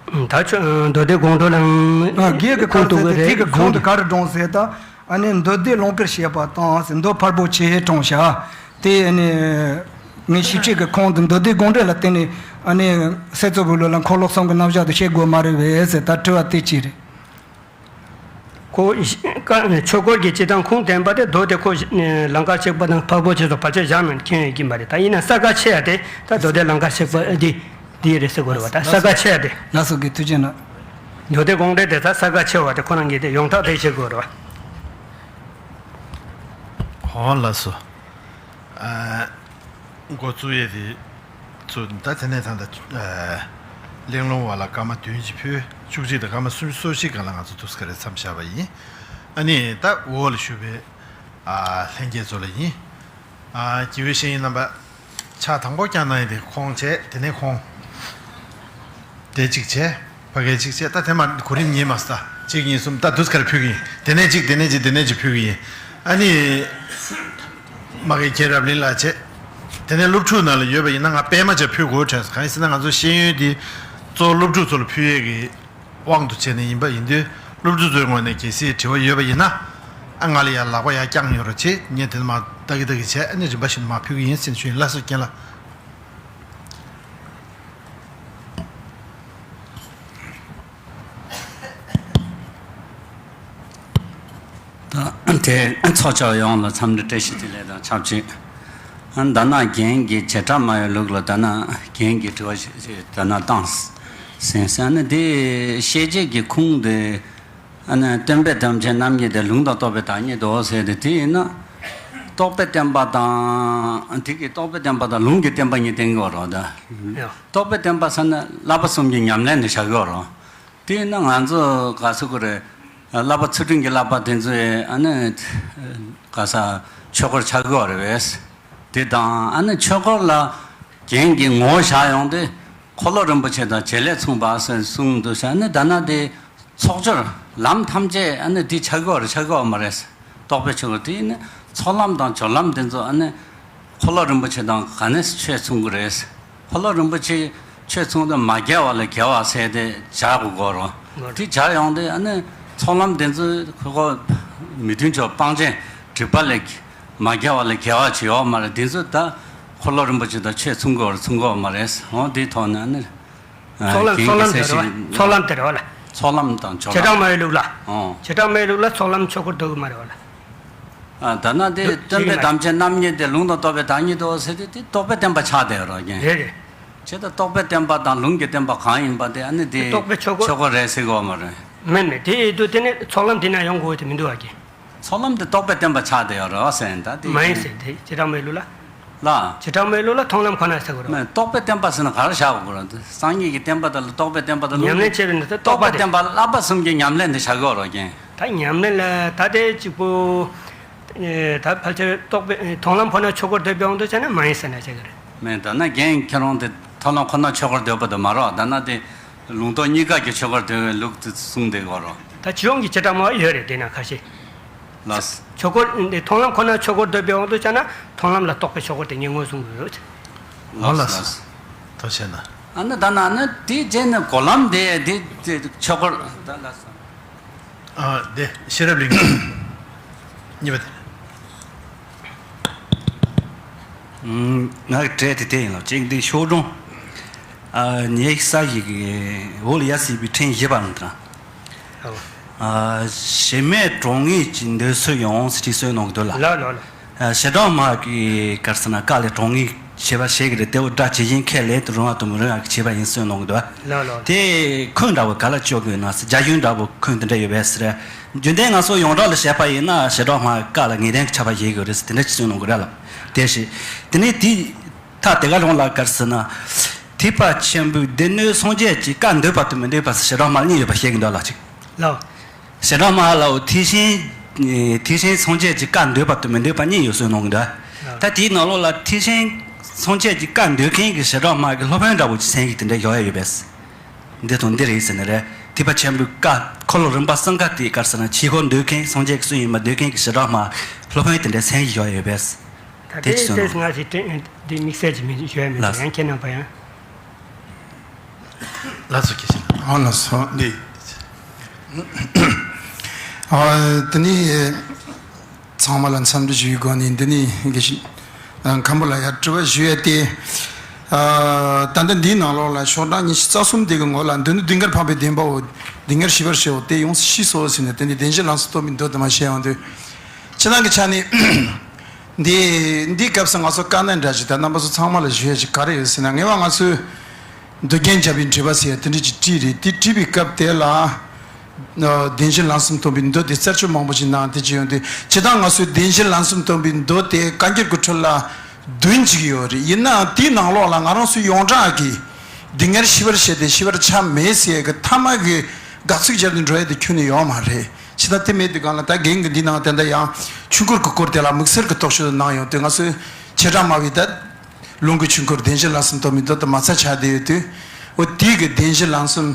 ནས། ད་ཆོས་མདོ་སྡེ་དགོངས་འགྲེལ་ལའང་ཨ། གེགས་ཀྱི་ཁུངས་གཏུགས་ཀྱི་རེད། དེ་གི་ཁུངས་དེ་ག་རེ་དྲངས་ཟེར་ད། ཨ་ནི་མདོ་སྡེ་ལུང་དཀར་བྱས་པ་དང་ཟེར་མདོ་ཕལ་པོ་ཆེ་དྲངས་ཤག་དེ་ཨ་ནི་ངས་ཞིབ་དཔྱད་ཀྱི་ཁུངས་དེ་མདོ་སྡེ་དགོངས་འགྲེལ་ལ་བརྟེན་ནས་ཨ་ནི་སེལ་ཚོགས་པའི་ལུགས་ལ་འཁོར་ལོ་གསུམ་གྱི་རྣམ་གཞག་དེ་བཤད་དགོས་མ་རེད་པས་ཟེར་ད་དྲི་བ་དེ་གཅིག་རེད། ཁོ་ཀ་ཆོས་འཁོར་གྱི་སྤྱི་དང་ཁུངས་ལྡན་པ་དེ་མདོ་དེ་ཁོ་ལང་ཀར་གཤེགས་པ་དང་འཕགས་པོ་ཆེ་སོགས་ཕལ་ཆེར་བཞག་ནས་མཁྱེན་ཡོད་ཀྱི་མ་རེད། ད་ཡིན་ན་ས་ག་ཆེ་ཡ་དེ་ད་མདོ་སྡེ་ལང་ཀར་གཤེགས་པ་འདི་འདི་རེད་ཟེར་དགོས་རེད་བ། ད་ས་ག་ཆེ་ཡ་དེ། ལགས་སོ་རྒན་ཐུགས་རྗེ་གནང་། མདོ་སྡེ་དགོངས་འགྲེལ་དེ་ད་ས་ག་ཆེ་བ་དེ་ཁོ་རང་གིས་དེ་ཡོངས་གྲགས་དེ་བྱེད་དགོས་རེད་བ། ཨོ་ལགས་སོ། ཨ། འགོ་བཙུགས་ཡས་དེ་ཚོ་ད་དེ་ནས་ད་ལྟ་ཨ་གླེང་སློང་བ་ལ་སྐར་མ་བདུན་གྱིས་ཕུལ། བཅུ་གཅིག་དང་སྐར་མ་སུམ་ཅུ་སོ་བཞི་སྒང་ལ་ང་ཚོ་དུས་ཚོད་རེ་མཚམས་བཞག་པ་ཡིན། ཨ་ནི་ད་འོག་ལ་བཞུགས་པའི་ཨ་ལྷན་རྒྱས་ཚོ་ལ་ཡིན། ཨ་དགེ་བའི་བཤེས་གཉེན་རྣམ་པ། ཕྱག་དང་པོ་བརྐྱངས་གནང་ཡིན་དེ་ཁོང་བྱས་དེ་ནས་ཁོང་། དེ་གཅིག་བྱས། ཕ་གི་གཅིག་བྱས། ད་དེ་མ་གོ་རིམ་ཉིན་མ་ས་ད་གཅིག་གཉིས་གསུམ་ད་དུས་ཁར་ཕུལ་གི་ཡིན། དེ་ནས་གཅིག་དེ་ནས་གཅིག་དེ་ནས་གཅིག་ཕུལ་གི་ཡིན། ཨ་ནི། མ་གི་རྒན་རབ་གླིང་ལགས་བྱས། དེ་ནས་སློབ་ཕྲུག་ནང་ལ་ཡོད་པ་ཡིན་ན་ང་པད་མ་ཅིག་ཕུལ་དགོས་དྲན་སོང་། གང་ཡིན་ཟེར་ན་ང་ཚོ་ཤེས་ཡོན་འདི་གཙོ་བོ་སློབ་ཕྲུག་ཚོ་ལ་ཕུལ་ཡས་ཀྱི་དབང་དུ་བྱས་ནས་ཡིན་པ་ཡིན་དུས་སློབ་ཕྲུག་ཚོའི་ངོས་ནས་གལ་སྲིད་དྲི་བ་ཡོད་པ་ཡིན་ན། ཨ་ང་ལ་ཡར་ལག་པ་ཡར་བརྐྱངས་ཡོད་རོགས་བྱེད། ངས་དེ་ནས་མར་ལྟ་གི་ལྟ་གི་བྱས། ཨ་ནི་རིམ་པ་བཞིན་མར་ཕུལ་གི་ཡིན་ཟེར་ཞུ་ཡིན། ལགས་སོ་རྒན་ལགས། ད་དེ་ཚོགས་བཅར་ཡོངས་ལ་འཚམས་འདྲི་བཀྲ་ཤིས་བདེ་ལེགས་དང་ཆབས་ཅིག་ཨ་ད་ནང་རྒན་གྱིས་བྱེ་བྲག་སྨྲ་བའི་ལུགས་ལ་ད་ནང་རྒན་གྱིས་དྲི་བ་ཞིག་ད་ནང་བཏང་ཟིན་ཟིན་ཨ་ནི་དེ་ཤེས་བྱེད་ཀྱི་ཁུངས་དེ། ཨ་ནི་སྟོན་པས་དམ་བཅའ་རྣམ་གཉིས་ཏེ། ལུང་དང་རྟོགས་པའི་བདག་ཉིད་དོ་ཟེར་ཏེ། དེ་ཡིན་ན་རྟོགས་པའི་བསྟན་པ་དང་། དེ་གི་རྟོགས་པའི་བསྟན་པ་དང་ལུང་གི་བསྟན་པ་གཉིས་བསྟན་གྱི་ཡོད་རེད་ད། ཡ། རྟོགས་པའི་བསྟན་པ་ཟེར་ན་བསླབ་པ་གསུམ་གྱི་ཉམས་ལེན་དུ་བྱ་གི་ཡོད་རེད། དེ་ཡིན་ན་ང་ཚོ་ག་ཟེར་དགོས་རེད། བསླབ་པ་ཚུལ་ཁྲིམས་ཀྱི་བསླབ་པ་དེ་ཚོ་ཨ་ནི་ག་ས་ཆོས་སྐོར་ཆགས་ཀྱི་ཡོད་རེད་པས། དེ་དང་ཨ་ནི་ཆོས་སྐོར་ལ་རྒྱན་གྱི་ངོ་བོ་བཞག་ཡོང་དུས་འཁོར་ལོ་རིན་པོ་ཆེ་དང་བྱེད་ལས་མཚུངས་པ་ཟེར་གསུངས་འདུག་ཟེར། ཨ་ནི་ད་ནང་དེ། ཚོགས་སྦྱོར་ལམ་ཐམས་ཅད་ཨ་ནི་དེ་ཆགས་ཀྱི་ཡོད་རེད་ཆགས་ཀྱི་ཡོད་མ་རེད། རྟོགས་པའི་ཆོས་སྐོར་དེ་ནི་ཚོགས་ལམ་དང་སྦྱོར་ལམ་དེ་ཚོ་ཨ་ནི་འཁོར་ལོ་རིན་པོ་ཆེ་དང་ག་ནས་ཆོས་མཚུངས་ཀྱི་རེད། འཁོར་ལོ་རིན་པོ་ཆེ་ཆོས་མཚུངས་དེ་མ་འགལ་བ་ལས་འགལ་བ་ཟེར་ཏེ་སྦྱར་དགོས་ཀྱི་ཡོད་རེད། དེ་སྦྱར་ཡོང་དུས་ཨ་ནི་ཚོགས་ལམ་དེ་ཚོ་ཁོ་ཁོ་མི་མཐུན་ཕྱོགས་སྤང་བྱའི་སྒྲིབ་པ་ལས་མ་འགལ་བ་ལས་འགལ་བ་ཅིག་ཡོད་མ་རེད། དེ་ཚོ་ད་འཁོར་ལོ་རིན་པོ་ཆེ་དང་ཆོས་མཚུངས་ཀྱི་ཡོད་རེད་མཚུངས་ཀྱི་ཡོད་མ་རེད། འོ་དེའི་ཐོག་ནས་ཨ་ནི། ཚོགས་ལམ། ཚོགས་ལམ་དེ་རེད་བ། ཚོགས་ལམ་དེ་རེད་བ་ལ། ཚོགས་ལམ་དང་སྦྱོར་ལམ། བྱེ་བྲག་སྨྲ་བའི་ལུགས་ལ། ཨོ། བྱེ་བྲག་སྨྲ་བའི་ལུགས་ལ་ཚོགས་ལམ་ཆོས་སྐོར་འདུ་གི་མ་རེད་བ་ལ། ཨ་ད་ནང་དེ་སྟོན་པའི་དམ་བཅའ་རྣམ་གཉིས་ཏེ། ལུང་དང་རྟོགས་པའི་བདག་ཉིད་དོ་ཟེར་དུས་དེ་རྟོགས་པའི་བསྟན་པ་ཆགས་བསྡད་ཡོད་རེད་རྒན། རེད་རེད། བྱས་ཙང་རྟོགས་པའི་བསྟན་པ་དང་ལུང་གི་བསྟན་པ་གང་ཡིན་པ་དེ་ཨ་ནི་དེ་རྟོགས་པའི་ཆོས་སྐོར། ཆོས་སྐོར་རེད་ཟེར་གི་ཡོད་མ་རེད། མིན་མིན། དེ་ཡིན་དུས་དེ་ནི་ཚོགས་ལམ་དེ་ན་ཡོང་དགོས་དེ་མི་འདུག་བ་རྒན། ཚོགས་ལམ་དེ་རྟོགས་པའི་བསྟན་པ་ཆགས་བསྡད་ཡོད་རེད་བ་ཟེར་ཡིན་ད་དེ། མ་ཡིན་ཟེར་དེ་བྱེ་བྲག་སྨྲ་བའི་ལུགས་ལ། ལ། བྱེ་བྲག་སྨྲ་བའི་ལུགས་ལ་མཐོང་ལམ་ཁོ་ན་ཟེར་དགོས་རེད་བ། མིན། རྟོགས་པའི་བསྟན་པ་ཟེར་ན་ག་རེ་བཞག་དགོས་རེད། སངས་རྒྱས་ཀྱི་བསྟན་པ་དང་རྟོགས་པའི་བསྟན་པ་དང་ལུང་། ཉམས་ལེན་བྱས་པའི་ནི་དེ་རྟོགས་པའི་བསྟན་པ་དང་ལུང་གི་བསྟན་པ་བསླབ་པ་གསུམ་གྱི་ཉམས་ལེན་དེ་བཞག་གི་ཡོད་རེད་རྒན། ད་ཉམས་ལེན་ལ་ད་དེ་གཅིག་པུ། ཨེ་ད་ཕལ་ཆེར་རྟོགས་པའི་ཨེ་མཐོང་ལམ་ཁོ་ན་ཆོས་སྐོར་འདོད་པའི་དབང་དུ་བྱས་ན་མ་ཡིན་ཟེར་ན་བྱེད་ཀྱི་རེད། མིན། ད་ནང་རྒན་ཁྱེད་རང་དེ་མཐོང་ལམ་ཁོ་ན་ཆོས་སྐོར་འདོད་པ་དེ་མ་རེད་བ། ད་ནང་དེ་ལུང་རྟོགས་གཉིས་ཀ་གི་ཆོས་སྐོར་འདོད་པའི་ལུགས་དེ་གསུངས་བསྡད་ཀྱི་ཡོད་རེད། ད་སྤྱི་ཡོངས་ཀྱི་བྱེ་བྲག་སྨྲ་བ་ཡོད་རེད་དེ་ན་ཁ་ཤས། ལགས། ཆོས་སྐོར་འདི་མཐོང་ལམ་ཁོ་ན་ཆོས་སྐོར་འདོད་པའི་དབང་དུ་བྱས་ན་མཐོང་ལམ་ལ་རྟོགས་པའི་ཆོས་སྐོར་དེ་ངས་ངོས་བཟུང་དགོས་ཡོད། ལགས་ལགས། ཐུགས་རྗེ་གནང་། ཨ་ནི་ད་ན་ནི་དེ་རྗེས་ནས་གོ་ལམ་དེ་དེ་དེ་ཆོས་སྐོར་ད་ལགས་སོ། ཨ་དེ་ཤེས་རབ་གླིང་གཉིས་པ་དེ། ང་གི་གྲས་དེ་དེ་ཡིན་ལ་གཅིག་འདི་ཤོག་སྒྲོམ། ཉེ་ས་ཞིག་གི་འོག་ལ་ཡ་སྲིད་པའི་ཕྲེང་བཞི་པ་ནང་དུ། ཨོ། ཨ་གཞི་མེད་གྲོང་ངེས་ཀྱི་འདོད་སྲོལ་ཡོངས་སུ་ཅིག་གསོལ་གནང་གི་འདུག་ལ། ལགས་ལགས་ལགས། ཨ་ཞེ་དྲག་མ་གི་ག་རེ་ཟེར་ན་དཀའ་ལས་གྲོང་ངེས་བྱེད་པ་ཞིག་གི་རེད། དེ་འོ་སྒྲ་ཇི་བཞིན་ཁས་ལེན་དུ་རུང་བ་དང་མི་རུང་བ་གི་བྱེད་པ་ཡིན་གསོལ་གནང་གི་འདུག་ལ། ལགས་ལགས། དེ་འཁོན་འདྲ་བོ་ག་ལ་བཅོས་དགོས་ན་ཟེར། རྒྱ་ཡུལ་འདྲ་བོ་འཁོན་དེ་འདྲ་ཡོད་པས་ཟེར། རྒྱུན་ལྡན་ང་ཚོ་ཡོངས་གྲགས་ལ་བཤད་པ་ཡིན་ན་ཞེ་དྲག་མ་དཀའ་ལ་ངེས་གཏན་གྱི་ཆ་བ་ཞིག་གི་རེད་ཟེར་དེ་འདྲ་ཅིག་གསོལ་གནང་གི་རེད་ལ། དེ་ཞིག་དེ་ནས་དེ། ད་དེ་ག་རང་ལ་ག་རེ་ཟེར་ན། ཐེག་པ་ཆེན་པོའི་སྡེ་སྣོད་སངས་རྒྱས་ཀྱི་བཀའ་འདོད་པ་དང་མི་འདོད་པ་ཟེར་ཞེ་དྲག་མ་གཉིས་ཡོད་པ་བཤད་ཀྱི་འདུག་ལགས་ཅིག་ལགས། ཞེ་དྲག་མ་ལའོ་ཐེག་ཆེན། ཐེག་ཆེན་སངས་རྒྱས་ཀྱི་བཀའ་འདོད་པ་དང་མི་འདོད་པ་གཉིས་ཡོད་གསུངས་གནང་གི་འདུག་ལགས། ད་དེའི་ནང་ལོགས་ལ་ཐེག་ཆེན་སངས་རྒྱས་ཀྱི་བཀའ་འདོད་མཁན་གྱི་ཞེ་དྲག་མ་གི་སློབ་དཔོན་འདྲ་བོ་ཅིག་མཚན་གྱི་དེ་འདྲ་ཡོད་ཡོད་པས། འདི་དང་འདི་རེད་ཟེར་ནི་རེད། ཐེག་པ་ཆེན་པོའི་བཀའ་འཁོར་ལོ་རིམ་པ་གསུམ་ཀ་དེའི་ག་རེ་ཟེར་ན་ཆོས་སྐོར་འདོད་མཁན་སངས་རྒྱས་ཀྱི་སྲོལ་ཡིན་པ་འདོད་མཁན་གྱི་ཞེ་དྲག་མ་སློབ་དཔོན་དེ་འདྲ་མཚན་གྱི་ཡོད་ཡོད་པས། ད་དེ་དེ་ཅི་ལྟར་སོང་ང་ཞིག་དྲན་འདི་དམིགས་བསལ་གྱི་མི་ཞུ་ཡ་མེད་ལགས། ཡང་ཁྱེད་རྣམ་པ་ཡང་། ལགས་སོ་སྐྱེ་ཤིང་། ཨ་ལགས་སོ་འདི། ཨ་དེ་ནི་ཚང་མ་ལ་འཚམས་འདྲི་ཞུ་ཡི་སྒོ་ནས་འདི་ནི་དགེ་བཤེས་མཁན་པོ་ལ་ཡར་དྲི་བ་ཞུ་ཡ་སྟེ། ཨ་ད་ལྟ་འདིའི་ནང་ལོགས་ལ་ཤོག་གྲངས་ཉི་ཤུ་རྩ་གསུམ་དེ་གི་ངོ་ལ་འདི་ནི་དུས་འགལ་འཕགས་པའི་བདེན་པའོ། དུས་ངལ་ཤེས་པར་བྱའོ་དེ་ཡོངས་སུ་ཤེས་སོ་ཟེར་ནས་དེ་ནི་བདེན་བཞི་ལམ་གསུམ་སྟོན་པའི་མདོ་དེ་མ་བཤད་ཡོང་དུས། ཕྱི་ནང་གི་ཆ་ནས། འདི་འདིའི་སྐབས་སུ་ང་ཚོ་དཀའ་གནད་འདྲ་ཞིག་ད་རྣམ་པ་ཚོ་ཚང་མ་ལ་ཞུ་ཡ་ཞིག་ག་རེ་ཡོད་ཟེར་ན་ངེས་པ་ང་ཚོས་མདོ་རྒྱན་རྒྱབ་པའི་འགྲེལ་པ་ཟེར་ཡ་དེ་འདྲ་ཅིག་བྲིས་རེད། དེ་བྲིས་པའི་སྐབས་དེ་ལ་བདེན་བཞི་ལམ་གསུམ་སྟོན་པའི་མདོ་དེ་རྩད་གཅོད་མང་པོ་ཞིག་གནང་དེ་ཅི་ཡོང་དུས་ཇི་ལྟར་ང་ཚོས་བདེན་བཞི་ལམ་གསུམ་སྟོན་པའི་མདོ་དེ་བཀའ་འགྱུར་གྱི་ཁྲོད་ལ་བདུན་ཅིག་ཡོད་རེད། ཡིན་ནའང་དེའི་ནང་ལོགས་ལ་ང་རང་ཚོའི་ཡོངས་གྲགས་ཀྱི་སྡུག་བསྔལ་ཤེས་པར་བྱས་ཏེ་ཤེས་པར་བྱ་མེད་ཟེར་ཡ་གི་ཐ་མ་གི་དགག་ཚིག་སྦྱར་ཏེ་འགྲོ་ཡ་དེ་ཁྱོན་ནས་ཡོད་མ་རེད། ཕྱི་ཟླ་དེ་མེད་དུས་གང་ལ་ད་རྒན་གྱི་འདི་ནང་དེ་འདྲ་ཡང་ཆོས་འཁོར་གྱི་སྐོར་དེ་ལ་དམིགས་བསལ་གྱི་རྟོག་ཞིབ་གནང་ཡོང་དུས། ང་ཚོས་བྱེ་བྲག་སྨྲ་བའི་ད་ལུང་གི་ཆོས་འཁོར་བདེན་བཞི་ལམ་གསུམ་སྟོན་པའི་མདོ་དེ་མ་རྩ་ཆགས་བསྡད་ཡོད་དུས། འོ་དེའི་གི་བདེན་བཞི་ལམ་གསུམ་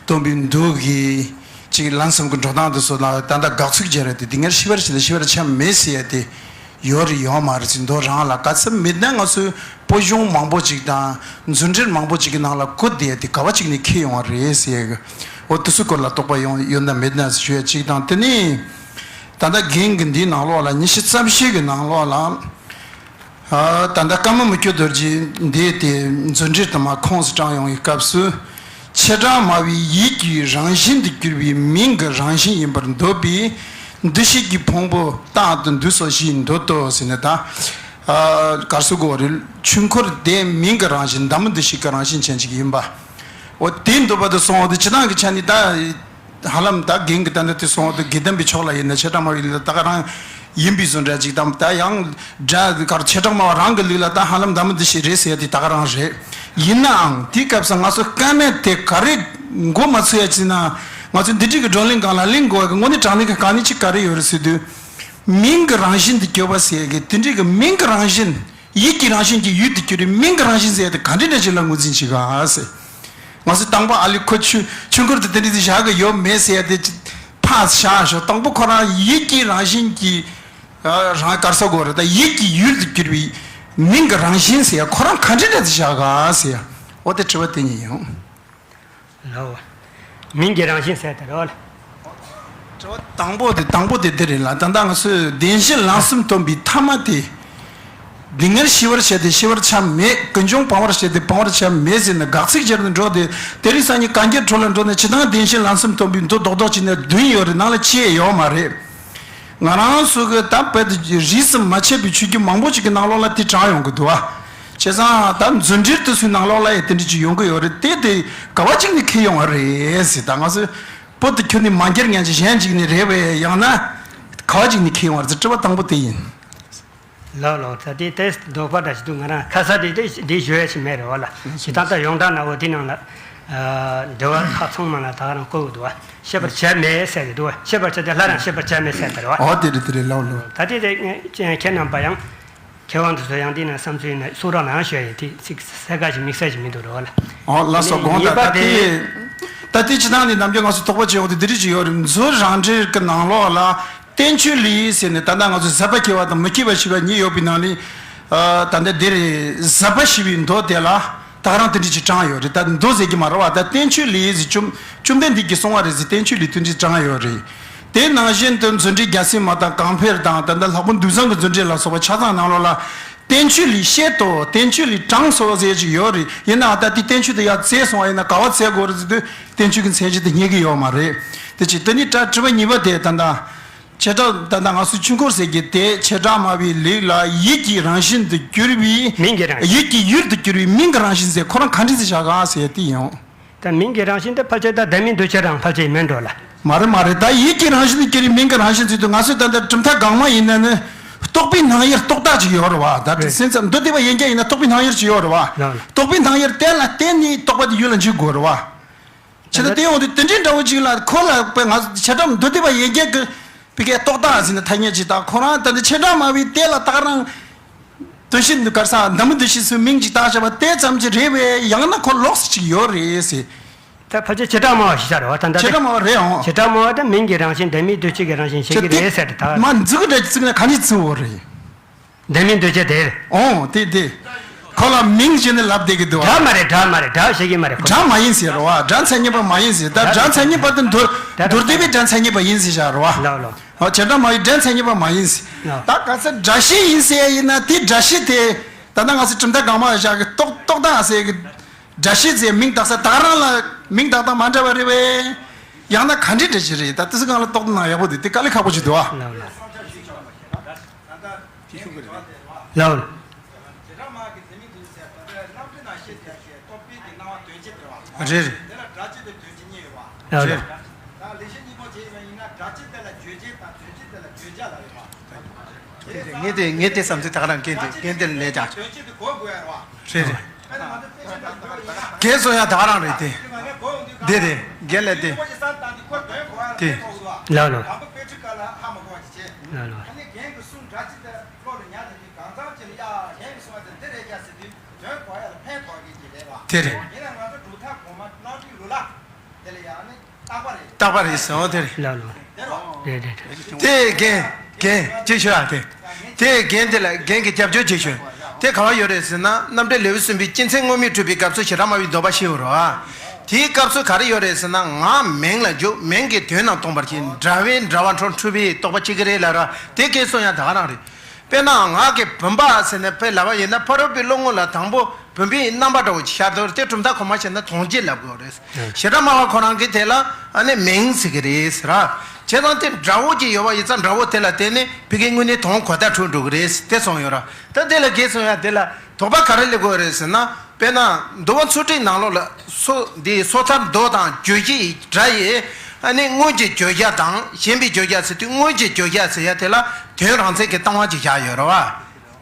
སྟོན་པའི་མདོ་གི་ཅིག་ལམ་གསུམ་གྱི་འགྲོ་སྟངས་དེ་ཚོ་ལ་ད་ལྟ་དགག་ཚིག་སྦྱར་ཡ་དེ། འདི་སྔར་ཤེས་པར་བྱས་ཏེ་ཤེས་པར་བྱ་མེད་ཟེར་ཡ་དེ་ཡོད་རེད་ཡོད་མ་རེད་ཟེར། མདོ་རང་ལ་ག་ཚོད་མེད་ན་ང་ཚོའི་པོད་གཞུང་མང་པོ་ཅིག་དང་མཛོད་འགྲེལ་མང་པོ་ཅིག་གི་ནང་ལ་གོ་བསྡད་ཡ་དེ་ག་བ་ཅིག་ནས་འཁྱེར་ཡོང་བ་རེད་ཟེར་ཡ་གི། འོ་དེ་ཚོའི་སྐོར་ལ་དོགས་པ་ཡོང་ཡོད་ན་མེད་ན་ཞུ་ཡ་གཅིག་དང་། དེ་ནས་ད་ལྟ་རྒན་གྱི་འདིའི་ནང་ལོགས་ལ་ཉི་ཤུ་རྩ་བཞི་གི་ནང་ལོགས་ལ། ཨ། ད་ལྟ་ཀརྨ་མུ་ཁྱུད་རྡོ་རྗེ་འདི་དེ་མཛོད་འགྲེལ་དུ་མ་ཁོངས་སུ་དྲངས་ཡོང་བའི་སྐབས་སུ། བྱེ་བྲག་སྨྲ་བའི་ཡིད་ཀྱི་རང་བཞིན་དུ་གྱུར་པའི་མིང་གི་རང་བཞིན་ཡིན་པར་འདོད་པའི་འདུ་ཤེས་ཀྱི་ཕུང་པོ་རྟག་ཏུ་འདུས་སོ་ཞེས་འདོད་དོ་ཟེར་ནས་ད། ཨ། ག་རེ་ཟེར་དགོས་རེད། ཆོས་འཁོར་དེ་མིང་གི་རང་བཞིན། འདམ་མི་འདུ་ཤེས་ཀྱི་རང་བཞིན་ཅན་ཅིག་ཡིན་པ། འོ་དེ་འདོད་པ་དེ་སོང་བ་དེ་སྤྱིར་བཏང་གི་ཆ་ནས་ད། ཧ་ལམ་ད་རྒན་གྱི་ད་ནི་དེ་སོང་དུས་དགེ་ལྡན་པའི་ཕྱོགས་ལ་ཡིན་ན་བྱེ་བྲག་སྨྲ་བའི་ལུགས་ལ་ད་ག་རང་ཡིན་པའི་བཟོ་འདྲ་ཅིག་དང་། ད་ཡང་འདྲ་གར་བྱེ་བྲག་སྨྲ་བ་རང་གི་ལུགས་ལ་ད་ཧ་ལམ་འདམ་མི་འདུ་ཤེས་རེད་ཟེར་ཡ་དེ་ད་ག་རང་རེད། ཡིན་ནའང་དེའི་སྐབས་སུ་ང་ཚོ་ཀརྨས་དེ་ག་རེ་མགོ་མ་ཚོས་ཡ་ཅིག་ན། ང་ཚོ་འདི་འདྲའི་གི་བགྲོ་གླེང་སྒང་ལ་གླེང་དགོས་པ་གི་དངོས་གནས་དྲང་གནས་ཀྱི་དཀའ་གནད་ཅིག་ག་རེ་ཡོད་རེད་ཟེར་དུས། མིང་གི་རང་བཞིན་དུ་གྱུར་པ་ཟེར་ཡ་གི་དེ་འདྲའི་གི་མིང་གི་རང་བཞིན། ཡིད་ཀྱི་རང་བཞིན་གྱི་ཡུལ་དུ་གྱུར་པའི་མིང་གི་རང་བཞིན་ཟེར་ཡ་དེ་ག་འདྲ་འདྲ་ཅིག་ལ་ངོས་འཛིན་བྱེད་ག་ཟེར། ང་ཚོས་དང་པོ་ཨ་ལི་ཁོ་ཆུ་ཆུ་འཁོར་དེ་དེ་འདྲ་དེ་བཞག་གི་ཡོད་མེད་ཟེར་ཡ་དེ་ཕར་བཞག་ཞོག་དང་པོ་ཁོ་རང་ཡིད་ཀྱི་རང་བཞིན་གྱི་རང་གར་ས་གོ་རེད། ད་ཡིད་ཀྱི་ཡུལ་དུ་གྱུར་པའི་མིང་གི་རང་བཞིན་ཟེར་ཡ་ཁོ་རང་ག་འདྲ་འདྲ་དེ་བཞག་ག་ཟེར་ཡ། འོ་དེ་དྲི་བ་དེ་གཉིས་ཡོང་། ལའོ། མིང་གི་རང་བཞིན་ཟེར་དེ་རེད་བ། དྲི་བ་དང་པོ་དེ་དང་པོ་དེ་འདི་རེད་ལ། ད་ལྟ་ང་ཚོས་བདེན་བཞི་ལམ་གསུམ་སྟོན་པའི་ཐ་མ་དེ། འདི་སྔར་ཤེས་པར་བྱས་ཏེ་ཤེས་པར་བྱ་མེད། ཀུན་འབྱུང་སྤང་བར་བྱས་ཏེ་སྤང་བར་བྱ་མེད་ཟེར་ནས་དགག་ཚིག་སྦྱར་ནས་འགྲོ་སྟེ། དེ་རིང་སང་ཉིན་གན་རྐྱལ་འཕྲོ་ལ་འགྲོ་ནས་ཇི་ལྟར་བདེན་བཞི་ལམ་གསུམ་སྟོན་པའི་མདོ་རྡོག་རྡོག་ཅིག་ནས་བདུན་ཡོད་རེད། ནང་ལ་ཅི་ཡང་ཡོད་མ་རེད། ང་རང་ཚོ་གི་ད་བོད་དུ་རིས་སུ་མ་ཆད་པའི་ཆོས་བརྒྱུད་མང་པོ་ཞིག་གི་ནང་ལོགས་ལ་དེ་དྲངས་ཡོང་གི་འདུག་བ། བྱས་ཙང་ད་མཛོད་འགྲེལ་དེ་ཚོའི་ནང་ལོགས་ལ་ཡང་དེ་འདྲ་ཅིག་ཡོང་གི་ཡོད་རེད། དེ་དེ་ག་བ་ཅིག་ནས་འཁྱེར་ཡོང་བ་རེད་ཟེར། ད་ང་ཚོས་བོད་དུ་ཁྱོན་ནས་མ་འགྱུར་ཉན་ཅིག་གཞན་ཅིག་ནས་རེད་པས། ཡང་ན་ག་བ་ཅིག་ནས་འཁྱེར་ཡོང་བ་རེད་ཟེར་དྲི་བ་དང་པོ་དེ་ཡིན། ལགས་ལགས། ད་དེ་ཏེས་དོགས་པ་འདྲ་ཞིག་འདུག་ང་རང་ཁ་ས་དེ་དེ་འདི་ཞུ་ཡ་ཞིག་མེད་རེད་བ་ལ། ཞེ་དྲག་ད་ཡོངས་གྲགས་ན་འོ་དེ་ནང་ལ། འགྲེལ་བ་ཁག་ཚང་མ་ལ་ད་ག་རང་བཀོད་དགོས་འདུག་བ། ཤེས་པར་བྱ་མེད་ཟེར་གི་འདུག་བ། ཤེས་པར་བྱ་དེ་སླར་ཡང་ཤེས་པར་བྱ་མེད་ཟེར་དེ་རེད་བ། འོ་དེ་རེད་དེ་རེད། ལགས་ལགས། ད་དེ་དེ་ཁྱེད་རྣམ་པ་ཡང་། མཁས་དབང་དེ་ཚོ་ཡང་དེ་ནང་བསམ་ཚུལ་ཡིན་ན་གསུང་རོགས་གནང་ཞུ་ཡ་ཡིན། དེ་ཚིག་གསལ་ཁ་ཞིག་དམིགས་བསལ་ཞིག་མི་འདུག་རེད་བ་ལ། འོ་ལགས་སོ། དགོངས་དག་ད་དེ་ད་དེ་ཅི་ཐང་ནས་ནམ་རྒྱུན་ང་ཚོ་དོགས་པ་བྱེད་འོང་དེ་འདི་རིགས་ཅིག་ཡོད་རེད། མཛོད་རང་འགྲེལ་གྱི་ནང་ལོགས་ལ། བསྟན་བཅོས་ལས་ཟེར་ནས་ད་ལྟ་ང་ཚོ་ཟབ་པ་མཁས་པ་དང་མི་མཁས་པ་ཞེས་པ་གཉིས་ཡོད་པའི་ནང་ནས། ཨ། ད་ལྟ་འདིར་ཟབ་པ་ཞེས་པའི་མདོ་དེ་ལ་ད་ག་རང་དེ་འདྲ་ཅིག་དྲངས་ཡོད་རེད། ད་མདོ་ཟེར་གྱི་མ་རེད་བ། ད་བསྟན་བཅོས་ལས་ཟེར། བཅོམ་བཅོམ་ལྡན་འདས་ཀྱིས་གསུངས་པ་རེད་ཟེར། བསྟན་བཅོས་ལས་དེ་འདྲ་དྲངས་ཡོད་རེད། དེ་ནང་བཞིན་དུ་མཛོད་འགྲེལ་རྒྱལ་སྲས་མ་དང་གང་ཕེར་དང་། ད་ལྟ་ལྷག་པར་འདུས་བཟང་གི་མཛོད་འགྲེལ་ལ་སོགས་པ་ཆ་ཚང་ནང་ལོགས་ལ། བསྟན་བཅོས་ལས་བཤད་དོ། བསྟན་བཅོས་ལས་དྲངས་སོ་ཟེར་ཅིག་ཡོད་རེད། ཡིན་ནའང་ད་དེ་བསྟན་བཅོས་དེ་ཡར་བཙལ་སོང་བ་ཡིན་ན་ག་བ་བཙལ་དགོས་རེད་ཟེར་དུས་བསྟན་བཅོས་ཀྱི་མཚན་གཞི་དེ་རྙེད་ཀྱི་ཡོད་མ་རེད། དེ་གཅིག་དེ་ནས་ད་དྲི་བ་གཉིས་པ་དེ་ད་ལྟ། བྱེ་བྲག་ད་ལྟ་ང་ཚོའི་ཆོས་འཁོར་ཟེར་གྱི་དེ་བྱེ་བྲག་སྨྲ་བའི་ལུགས་ལ་ཡིད་ཀྱི་རང་བཞིན་དུ་གྱུར་པའི། མིང་གི་རང་བཞིན། ཡིད་ཀྱི་ཡུལ་དུ་གྱུར་པའི་མིང་གི་རང་བཞིན་ཟེར་ཁོ་རང་ག་འདྲ་ཟེར་བཞག་ག་ཟེར་དེ་ཡིན། ད་མིང་གི་རང་བཞིན་དེ་ཕལ་ཆེར་ད་ལྡན་མིན་འདུས་བྱས་རང་ཕལ་ཆེར་མིན་འགྲོ་ལ། མ་རེད་མ་རེད། ད་ཡིད་ཀྱི་རང་བཞིན་དུ་གྱུར་པའི་མིང་གི་རང་བཞིན་ཟེར་དུས་ང་ཚོས་ད་ལྟ་གྲུབ་མཐའ་གང་མ་ཡིན་ན་ནི་རྟོག་པའི་སྣང་ཡུལ་རྟོག་བཏགས་ཅིག་ཡོད་རེད་བ། ད་རེད། སེམས་ཙམ་མདོ་སྡེ་པ་ཡན་ཆད་ཡིན་ན་རྟོག་པའི་སྣང་ཡུལ་ཅིག་ཡོད་རེད་བ། ལགས་ལགས། རྟོག་པའི་སྣང་ཡུལ་དེ་ལ་བརྟེན་ནས་རྟོག་པ་དེ་ཡུལ་ལ་འཇུག་དགོས་རེད་བ། བྱས་ཙང་དེ་ཡོང་དུས་དེ་འདྲའི་འདྲ་བོ་ཅིག་ལ་ཁོ་ལ་དཔེ་ང་ཚོ་བྱེ་བྲག་མདོ་སྡེ་པ་ཡན་ཆད་ཀྱི་བི་ཀའི་རྟོག་བཏགས་ཟེར་ན་ཐ་སྙད་ཅིག་དང་། ཁོ་རང་ད་ནི་བྱེ་བྲག་སྨྲ་བའི་དེ་ལ་ད་ག་རང་འདུ་ཤེས་འདུ་གར་ས་འདམ་མི་འདུ་ཤེས་སུ་མིང་ཅིག་བཏགས་བཞག་པ་དེ་ཙམ་ཅིག་རེད་པས། ཡང་ན་ཁོ་ལོགས་སུ་ཅིག་ཡོད་རེད་ཟེར། ད་ཕལ་ཆེར་བྱེ་བྲག་སྨྲ་བ་ཞིག་ཆགས་རེད་བ། ད་ད་བྱེ་བྲག་སྨྲ་བ་རེད་ཨང་། བྱེ་བྲག་སྨྲ་བ་དེ་མིང་གི་རང་བཞིན་ལྡན་མིན་འདུས་བྱས་ཀྱི་རང་བཞིན་བཤད་ཀྱི་རེད་ཟེར་ཏེ་ད། མ་འཛུགས་འདྲ་བཙུགས་ན་ག་ནས་བཙུགས་འོ་རེད། ལྡན་མིན་འདུས་བྱས་དེ། ཨོ་དེ་དེ། ཁོ་ལ་མིང་བྱས་ནས་ལབ་བསྡད་ཀྱི་འདུག་ཨ། སྒྲ་མ་རེད། སྒྲ་མ་རེད། སྒྲ་བཤད་ཀྱི་མ་རེད་ཁོ། སྒྲ་མ་ཡིན་ཟེར་རེད་བ། སྒྲ་མཚན་ཉིད་པ་མ་ཡིན་ཟེར། ད་སྒྲ་མཚན་ཉིད་པ་དེ་མདོ་མདོ་སྡེ་པའི་སྒྲ་མཚན་ཉིད་པ་ཡིན་ཟེར་བཞག་རེད་བ། ལགས་ལགས། ཨོ་བྱེ་བྲག་སྨྲ་བའི་སྒྲ་མཚན་ཉིད་པ་མ་ཡིན་ཟེར། ལགས། ད་ག་ཚོད་སྒྲ་བཤད་ཡིན་ཟེར་ཡ་ཡིན་ན་དེ་སྒྲ་བཤད་དེ། ད་ལྟ་ང་ཚོ་གྲུབ་མཐའ་གང་མ་བཞག་གི་རྟོག་རྟོག་བཏགས་ཟེར་གི། སྒྲ་བཤད་ཟེར་མིང་བཏགས་ས་ད་ག་རང་ལ་མིང་བཏགས་སྟངས་མ་འདྲ་བ་རེད་པས། ཡང་ན་ག་འདྲའི་འདྲ་ཅིག་རེད། ད་དེ་ཚོ་སྒང་ལ་རྟོག་བཏང་ན་ཡག་པོ་འདུག་དེ་དཀའ་ལས་ཁག་པོ་ཅིག་འདུག་ཨ། ལགས་ལགས། ལགས། རེད། ལགས་ལགས། རེད། ངས་དེ་ངས་དེ་བསམ་ཚུལ་ད་ག་རང་སྐད་དེ་སྐད་དེ་ལས་ཀྱང་། རེད་རེད། རྒན་གསུང་ཡ་ད་ག་རང་རེད་དེ། དེ་རེད། རྒན་ལས་དེ། དེ། ལགས་ལགས། ཧ་མ་གོ་བ་ཅིག་བྱས། ལགས་ལགས། ཨ་ནི་རྒན་གྱི་གསུང་སྒྲ་གཅིག་དེ་བློ་ལ་ཉར་བསྡད་དུས་གང་འཚམ་ཅིག་ལ་ཡ་རྒན་གྱི་གསུང་བ་དེ་འདི་རེད་རྒྱ་ཟེར་དུས་དོན་གོ་ཡ་ལ་ཕན་ཐོགས་ཀྱི་ཅིག་རེད་བ། དེ་རེད། ཡིན་ན་ང་ཚོ་གྲུབ་མཐའ་གོང་མ་གནང་དུས་རུ་ལ་དེ་ལ་ཡ་ནི་རྟག་པ་རེད། རྟག་པ་རེད་ཟེར་བ་དེ་རེད། ལགས་ལགས། དེ་རོ། རེད་རེད་རེད། དེ་རྒན་རྒན་ཅིག་ཤོད་ཨ། དེ་དེ་རྒན་དེ་ལ་རྒན་གྱི་རྒྱབ་སྐྱོར་ཅིག་ཞུ། དེ་ག་བ་ཡོད་རེད་ཟེར་ན་རྣམ་འགྲེལ་ལེའུ་གསུམ་པའི་སྤྱི་མཚན་དངོས་མེད་འཁྲུལ་པའི་སྐབས་སུ་བྱེ་བྲག་སྨྲ་བའི་ལྡོག་པ་ཤེས་དགོས་རེད་བ། དེའི་སྐབས་སུ་ག་རེ་ཡོད་རེད་ཟེར་ན་ངག་མིང་ལ་འཇུག་མིང་གི་དོན་རྣམས་སྟོང་པར་བྱེད་འདྲ་བའི་འདྲ་བ་འཕྲོ་འཁྲུལ་པའི་རྟོག་པ་གཅིག་གི་རེད་ལ་ར་དེ་སྐད་གསུང་ཡང་ད་ག་རང་རེད། དཔེར་ན་ངག་གི་བུམ་པ་ཟེར་ནས་དཔེ་ལབ་པ་ཡིན་ན་ཕ་རོལ་པོའི་བློ་ངོ་ལ་དང་པོ་བུམ་པའི་རྣམ་པ་འདྲ་བོ་ཅིག་ཤར་དུས་དེ་གྲུབ་མཐའ་གོང་མ་བྱས་ན་དོན་སྤྱི་ལབ་དགོས་རེད། བྱེ་བྲག་སྨྲ་བ་ཁོ་རང་གིས་དེ་ལ་ཨ་ནི་མིང་ཟེར་གི་རེད་ཟེར་ར། བྱས་ཙང་དེ་འདྲ་བོ་ཅིག་ཡོད་པ་ཡིན་ཙང་འདྲ་བོ་དེ་ལ་བརྟེན་ནས་ཕ་གིའི་དངོས་གནས་དོན་གོ་བརྡ་འཕྲོད་འགྲོ་གི་རེད་དེ་གསུངས་ཡོད་ར། ད་དེ་ལ་དགེ་སོང་ཡ་དེ་ལ་དོགས་པ་ག་རེ་སླེབས་དགོས་རེད་ཟེར་ན། དཔེར་ན་འདུལ་བ་ཚུལ་ཁྲིམས་ནང་ལོགས་ལ་སོ་འདི་སོ་ཐར་མདོ་དང་བརྗོད་བྱའི་སྒྲ་ཡི་ཨ་ནི་སྔོན་གྱི་བརྗོད་བྱ་དང་གཞན་པའི་བརྗོད་བྱ་ཟེར་དུས་སྔོན་གྱི་བརྗོད་བྱ་ཟེར་ཡ་དེ་ལ་དོན་རང་མཚན་གྱི་སྟོང་པ་ཅིག་བཞག་ཡོད་རེད་བ།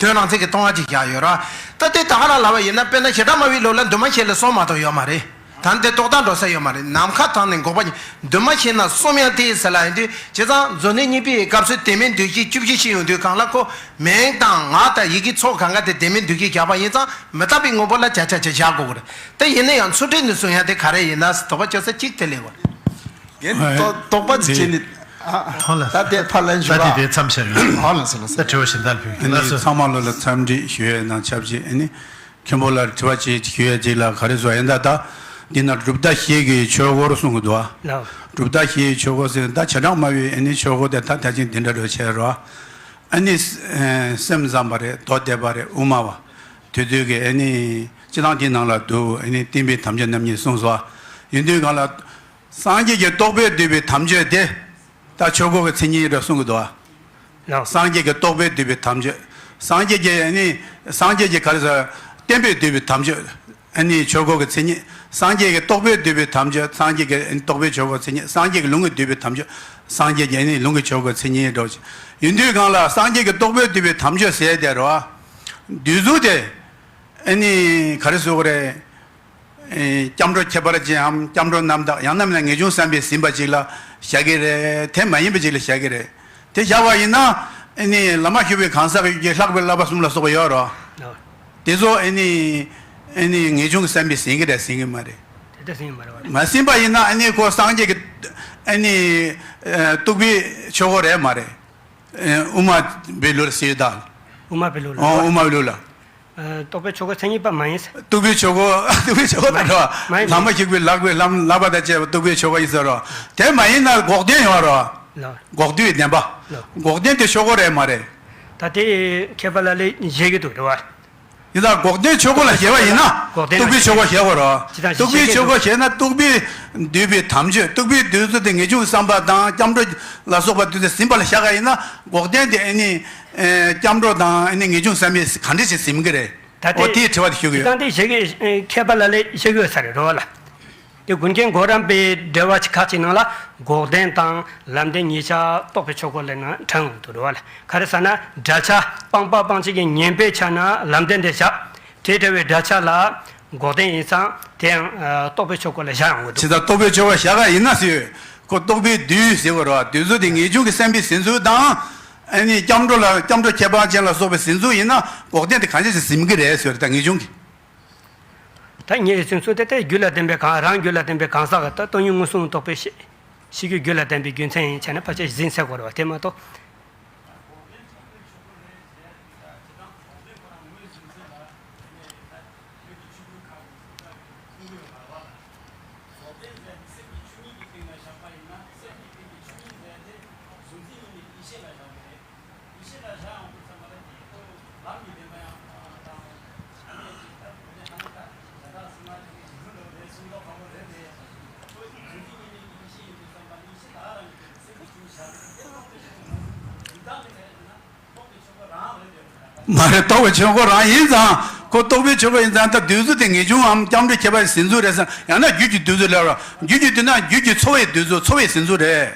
དོན་རང་མཚན་གྱི་སྟོང་པ་ཅིག་བཞག་ཡོད་རེད་བ། ད་དེ་ད་ག་རང་ལབ་པ་ཡིན་ན་དཔེར་ན་བྱེ་བྲག་སྨྲ་བའི་ལུགས་ལ་འདུས་མ་བྱས་ལ་སོ་མ་གཏོགས་ཡོད་མ་རེད། ད་འདི་རྟོག་བཏང་འགྲོ་ས་ཡོད་མ་རེད། ནམ་མཁའ་དང་ནི་འགོག་པ་ཉིད། འདུས་མ་བྱས་ན་གསུམ་ཡང་དེ་ཡིན་ཟེར་ལབ་ཡོང་དུས་བྱས་ཙང་མཛོད་འདི་གཉིས་པའི་སྐབས་སུ་དེ་མིན་འདུས་བྱས་བཅུ་བཞི་ཞིག་ཡོང་དུས་གང་ལ་ཁོ་མིང་དང་ངག་དང་ཡི་གེ་ཚོགས་གང་ག་དེ་དེ་མིན་འདུས་བྱས་བཞག་པ་ཡིན་ཙང་མི་རྟག་པའི་དངོས་པོ་ལ་བྱ་བྱ་བྱ་བཞག་དགོས་ཀྱི་རེད། དེ་ཡིན་ན་ཡང་ཚུལ་ཁྲིམས་ནས་གསུང་ཡ་དེ་ག་རེ་ཡིན་ན་དོགས་པ་བཅོས་ས་གཅིག་དེ་ལས་གོ། རྒན་རྟོག་རྟོག་པ་ཅིག་བྱས་ནས་ཨ་ཨ་ཧོ་ལ་ད་དེ་ཕར་ལན་ཞུ་ད་དེ་ར། དེ་མཚམས་བཞག་ཡིན། ཧོ་ལ་སོ་ལ་ད་སོ། དྲི་བ་གཞན་དག་ཕུལ་ཨ་གྱི་ལ་ནི་སོ། ཚང་མ་ལོ་ལ་འཚམས་འདྲི་ཞུ་ཡས་ནང་ཆབས་ཅིག་ཨ་ནི། མཁན་པོ་ལ་དྲི་བ་ཅིག་ཞུ་ཡ་ཅིག་ལ་ག་རེ་ཟེར་ཡིན་ད་ད། འདི་ན་གྲུབ་མཐའ་བཞི་གི་ཆོས་སྐོར་གསུང་གི་འདུག་ཨ། ལགས། གྲུབ་མཐའ་བཞི་གི་ཆོས་སྐོར་ཟེར་ད་བྱེ་བྲག་སྨྲ་བའི་ཨ་ནི་ཆོས་སྐོར་དེ་ད་ད་ཅིག་འདི་འདྲ་འགྲོ་བྱས་རོ། ཨ་ནི་སེམས་ཙམ་པ་རེད། མདོ་སྡེ་པ་རེད། དབུ་མ་བ། དེ་ཚོས་གི་ཨ་ནི་སྤྱི་བཏང་དེའི་ནང་ལ་འདུག་ཨ་ནི་བསྟན་པའི་དམ་ཆོས་རྣམ་གཉིས་གསུངས་སོ། ཡིན་དུས་གང་ལ། སངས་རྒྱས་ཀྱི་རྟོགས་པས་བསྡུས་པའི་དམ་ཆོས་དེ། ད་ཆོས་སྐོར་གྱི་མཚན་ཉིད་རེད་གསུང་གི་འདུག་ཨ། ལགས། སངས་རྒྱས་ཀྱི་རྟོགས་པས་བསྡུས་པའི་དམ་ཆོས། སངས་རྒྱས་ཀྱི་ཨ་ནི། སངས་རྒྱས་ཀྱི་ག་རེ་ཟེར། བསྟན་པས་བསྡུས་པའི་དམ་ཆོས། ཨ་ནི་ཆོས་སྐོར་གྱི་མཚན་ཉིད། སངས་རྒྱས་ཀྱི་རྟོགས་པས་བསྡུས་པའི་དམ་ཆོས། སངས་རྒྱས་ཀྱི་ཨ་ནི་རྟོགས་པའི་ཆོས་སྐོར་མཚན་ཉིད། སངས་རྒྱས་ཀྱི་ལུང་གིས་བསྡུས་པའི་དམ་ཆོས། སངས་རྒྱས་ཀྱི་ཨ་ནི་ལུང་གི་ཆོས་སྐོར་མཚན་ཉིད་འགྲོ། ཡིན་དུས་གང་ལ་སངས་རྒྱས་ཀྱི་རྟོགས་པས་བསྡུས་པའི་དམ་ཆོས་ཟེར་དེ་རོ། འདི་ཚོ་དེ། ཨ་ནི་ག་རེ་ཟེར་དགོས་རེད། ཨེ། སྐྱབས་འགྲོ་ཁྱད་པར་ཅན་འམ་སྐྱབས་འགྲོ་རྣམ་དག་ཡང་ན་མིན་ན་ངེས་འབྱུང་བསམ་པས་ཟིན་པ་ཅིག་ལ་བཞག་གི་རེད། དེ་མ་ཡིན་པ་ཅིག་ལ་བཞག་གི་རེད། དེ་བཞག་པ་ཡིན་ན་ཨ་ནི་བླ་མ་བཞུགས་པའི་གང་ཟག་གི་ལྷག་པའི་བསླབ་པ་གསུམ་ལ་སོགས་པ་ཡོད་རོ། ཨོ། དེ་ཚོ་ཨ་ནི་ཨ་ནི་ངེས་འབྱུང་གི་བསམ་པས་ཟིན་གི་རེད་ཟིན་གི་མ་རེད། དེ་ལྟ་ཟིན་གི་མ་རེད་བ། མ་ཟིན་པ་ཡིན་ན་ཨ་ནི་ཁོ་སངས་རྒྱས་ཀྱི་ཨ་ནི་ཨ་རྟོགས་པའི་ཆོས་སྐོར་རེད་མ་རེད། ཨ་དབུ་མ་པའི་ལུགས་ལ་ཟེར་ཡོད་ད། དབུ་མ་པའི་ལུགས་ལ། ཨོ་དབུ་མ་པའི་ལུགས་ལ། ཨ་རྟོགས་པའི་ཆོས་སྐོར་མཚན་ཉིད་པ་མ་ཡིན་ཟེར། རྟོགས་པའི་ཆོས་སྐོར་རྟོགས་པའི་ཆོས་སྐོར་དང་འགྲོ་བ། མ་ཡིན་བླ་མ་བཞུགས་པའི་ལྷག་པའི་བསླབ་བསླབ་པ་དང་བཅས་པ་རྟོགས་པའི་ཆོས་སྐོར་ཡིན་ཟེར་རོ། དེ་མ་ཡིན་ན་འགོག་བདེན་ཡོད་རོ། ལགས། འགོག་བདེན་བདེན་པ། ལགས། འགོག་བདེན་དེ་ཆོས་སྐོར་རེད་མ་རེད། ད་དེ་མཁས་པ་ལ་ལས་བཞེད་ཀྱི་འདུག་རེད་བ། ཡིན་ད་འགོག་བདེན་ཆོས་སྐོར་ལ་བཞེད་པ་ཡིན་ན་འགོག་བདེན་རྟོགས་པའི་ཆོས་སྐོར་བཞེད་དགོས་རོ། ཅི་ལྟར་རྟོགས་པའི་ཆོས་སྐོར་བཞེད་ན་རྟོགས་པས་བསྡུས་པའི་དམ་ཆོས་རྟོགས་པས་བསྡུས་ཚུལ་དེ་ངེས་འབྱུང་བསམ་པ་དང་སྐྱབས་འགྲོ་ལ་སོགས་པ་བསྡུས་ཚུལ་ཟིན་པ་ལ་བཞག་ག་ཡིན་ན་འགོག་བདེན་དེ་ཨ་ནི། ཨེ། སྐྱབས་འགྲོ་དང་ཨ་ནི་ངེས་འབྱུང་བསམ་པས་ག་འདྲ་ཞིག་ཟིན་གི་རེད། ད་ལྟའི་ཨོ་དེའི་དྲི་བ་དེ་ཞུ་གི་ཡོད། ད་ལྟའི་བཞེད་ཀྱི་མཁས་པ་ལ་ལས་བཞེད་ཀྱི་ཡོད་ས་རེད་རོ་ལ། དེ་ཀུན་མཁྱེན་གོ་རམས་པའི་འགྲེལ་པ་ཁག་ཅིག་ནང་ལ་འགོག་བདེན་དང་ལམ་བདེན་གཉིས་ཆ་རྟོགས་པའི་ཆོས་སྐོར་ལ་ནང་དྲངས་འོང་དུ་རོ་ལ། ག་རེ་ཟེར་ན་སྒྲ་ཆ་སྤངས་པ་སྤང་བྱ་གི་ངན་པའི་ཆ་ན་ལམ་བདེན་དེ་བཞག་དེ་འདྲ་བའི་སྒྲ་ཆ་ལ་འགོག་བདེན་ཡིན་ཙང་དེ་ཡང་རྟོགས་པའི་ཆོས་སྐོར་ལ་བཞག་ཡོང་གི་འདུག་ཇི་ལྟར་རྟོགས་པའི་ཆོས་སྐོར་བཞག་ག་ཡིན་ན་ཟེར། ཁོ་རྟོགས་པས་བསྡུས་ཟེར་བ་རོ། བསྡུས་ཚུལ་དེ་ངེས་འབྱུང་གི་བསམ་པས་ཟིན་ཚུལ་དང་། ཨ་ནི་སྐྱབས་འགྲོ་ལ་སྐྱབས་འགྲོ་ཁྱད་པར་ཅན་ལ་སོགས་པའི་ཟིན་ཚུལ་ཡིན་ན་འགོག་བདེན་དེ་གང་ཅི་ཞིག་ཟིན་གི་རེད་ཟེར་ད་ངེས་འབྱུང་གི། ད་ངས་ཟིན་ཚུལ་དེ་ལྟའི་རྒྱུད་ལ་ལྡན་པའི་གང་རང་རྒྱུད་ལ་ལྡན་པའི་གང་ཟག་གི་ད་སྟོང་ཉིད་མངོན་སུམ་རྟོགས་པའི་ཤེས་ཤེས་རྒྱུད་རྒྱུད་ལ་ལྡན་པའི་རྒྱུ་མཚན་ཡིན་བྱས་ན་ཕལ་ཆེར་ཟིན་ཚར་དགོས་རེད་བ། དེ་མ་གཏོགས། མ་རེད། རྟོགས་པའི་ཆོས་སྐོར་རང་ཡིན་ཙང་། ཁོ་རྟོགས་པའི་ཆོས་སྐོར་ཡིན་ཙང་ད་བསྡུས་ཚུལ་དེ་ངེས་འབྱུང་ངམ་སྐྱབས་འགྲོ་ཁྱད་པར་ཟིན་ཚུལ་རེད་ཟེར་ཡང་ན་རྒྱུད་ཀྱི་བསྡུས་ཚུལ་ལབ་རོ། རྒྱུད་ཀྱི་བསྡུས་ན་རྒྱུད་ཀྱི་ཚོར་བའི་བསྡུས་ཚུལ་ཚོར་བས་ཟིན་ཚུལ་རེད།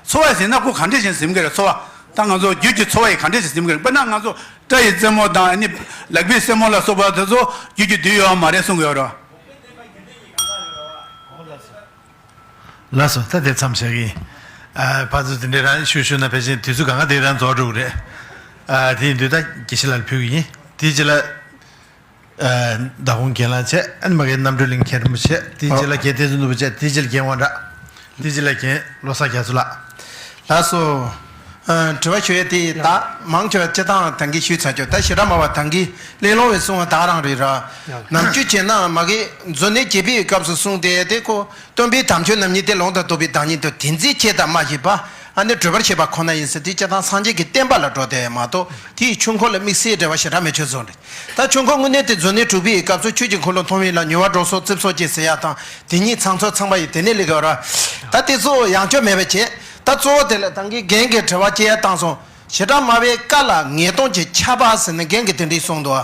ཚོར་བ་ཟིན་ན་ཁོ་ག་འདྲས་ཞིག་ཟིན་གི་རེད་ཚོར་བ། ད་ང་ཚོ་རྒྱུད་ཀྱི་ཚོར་བ་ཡིས་ག་འདྲས་ཞིག་ཟིན་གི་རེད། དཔེར་ན་ང་ཚོ་སྐྲ་ཡི་རྩེ་མོ་དང་ཨ་ནི་ལག་པའི་རྩེ་མོ་ལ་སོགས་པ་དེ་ཚོ་རྒྱུད་ཀྱི་བསྡུས་ཡོད་མ་རེད་གསུང་གི་ཡོད་རོ། ལགས་སོ། ད་དེ་མཚམས་བཞག་གི། ཨ། ཕར་ཚུར་དེ་འདྲའི་རང་ཞུ་ཞུ་ན་ཕལ་ཆེར་དུས་ཚོད་གང་ག་དེ་རང་རྫོགས་འགྲོ་གི་རེད། ཨ། དེ་ཡིན་དུས་ད་དགེ་བཤེས་ལགས་ལ་ཕུལ་གི་ཡིན། དེའི་རྗེས་ལ། ཨ། མདང་དགོང་རྒན་ལགས་བྱས། ཨ་ནི་མ་གིར་རྣམ་གྲོལ་གླིང་མཁན་རིན་པོ་ཆེ། དེའི་རྗེས་ལ་རྒན་བསྟན་འཛིན་ནོར་བུ་བྱས། དེའི་རྗེས་ལ་རྒན་དབང་གྲགས། དེའི་རྗེས་ལ་རྒན་བློ་བཟང་རྒྱ་མཚོ་ལགས། ལགས་སོ། ཨ། དྲི་བ་ཞུ་ཡས་དེ་ད་མང་ཆེ་བ་སྤྱིར་བཏང་ད་གིན་ཞུས་ཚར་ཆོག་ད་ཞེ་དྲག་མ་བ་ད་གིན་གླེང་སློང་བའི་གསུང་བ་ད་རང་རེད་ར། ནམ་རྒྱུན་བྱས་ན་མ་གི་མཛོ་ནད་བརྒྱད་པའི་སྐབས་སུ་གསུངས་ཏེ། དེ་ཁོ་སྟོན་པའི་དམ་ཆོས་རྣམ་གཉིས་ཏེ། ལོང་དང་རྟོགས་པའི་བདག་ཉིད་དོ། དེ་འཛིན་བྱེད་དང་སྨྲ་ཤེས་པ། ཨ་ནི་བགྲོད་པར་བྱེད་པ་ཁོ་ན་ཡིན་ཟེར། དེ་སྤྱིར་བཏང་སངས་རྒྱས་ཀྱི་བསྟན་པ་ལ་འགྲོ་དེ་མ་གཏོགས། དེའི་ཆོས་འཁོར་ལ་དམིགས་བསལ་འབྲེལ་བ་ཞེ་དྲག་མེད་ཆོག་བཟོ་རེད། ད་ཆོས་འཁོར་དངོས་གནས་དེ་མཛོ་ནད་དྲུག་པའི་སྐབས་སུ་ཆོས་ཀྱི་འཁོར་ལོ་མཐོང་བའི་ལམ། མྱུར་བ་འགྲོ་སོགས་རྩིབས་སོགས་ཀྱིས་ཟེར་ཡ་དང་། དེ་ཉིད་ཚང་ཚོ་ཚང་པ་ཡི་དེ་ནས་ལེགས་བར། ད་དེ་ཚོ་ཡང་ཆོས་མེད་པ་བྱས། ད་གཙོ་བོ་དེ་ལ་ད་གིན་རྒན་གྱིས་དྲི་བ་སྐྱེལ་ཡ་བཏང་སོང་། ཞེ་དྲག་སྨྲ་བའི་བཀའ་ལ་ངེས་དོན་གྱིས་ཁྱབ་པ་ཟེར་ནས་རྒན་གྱིས་དེ་འདྲའི་གསུངས་འདུག་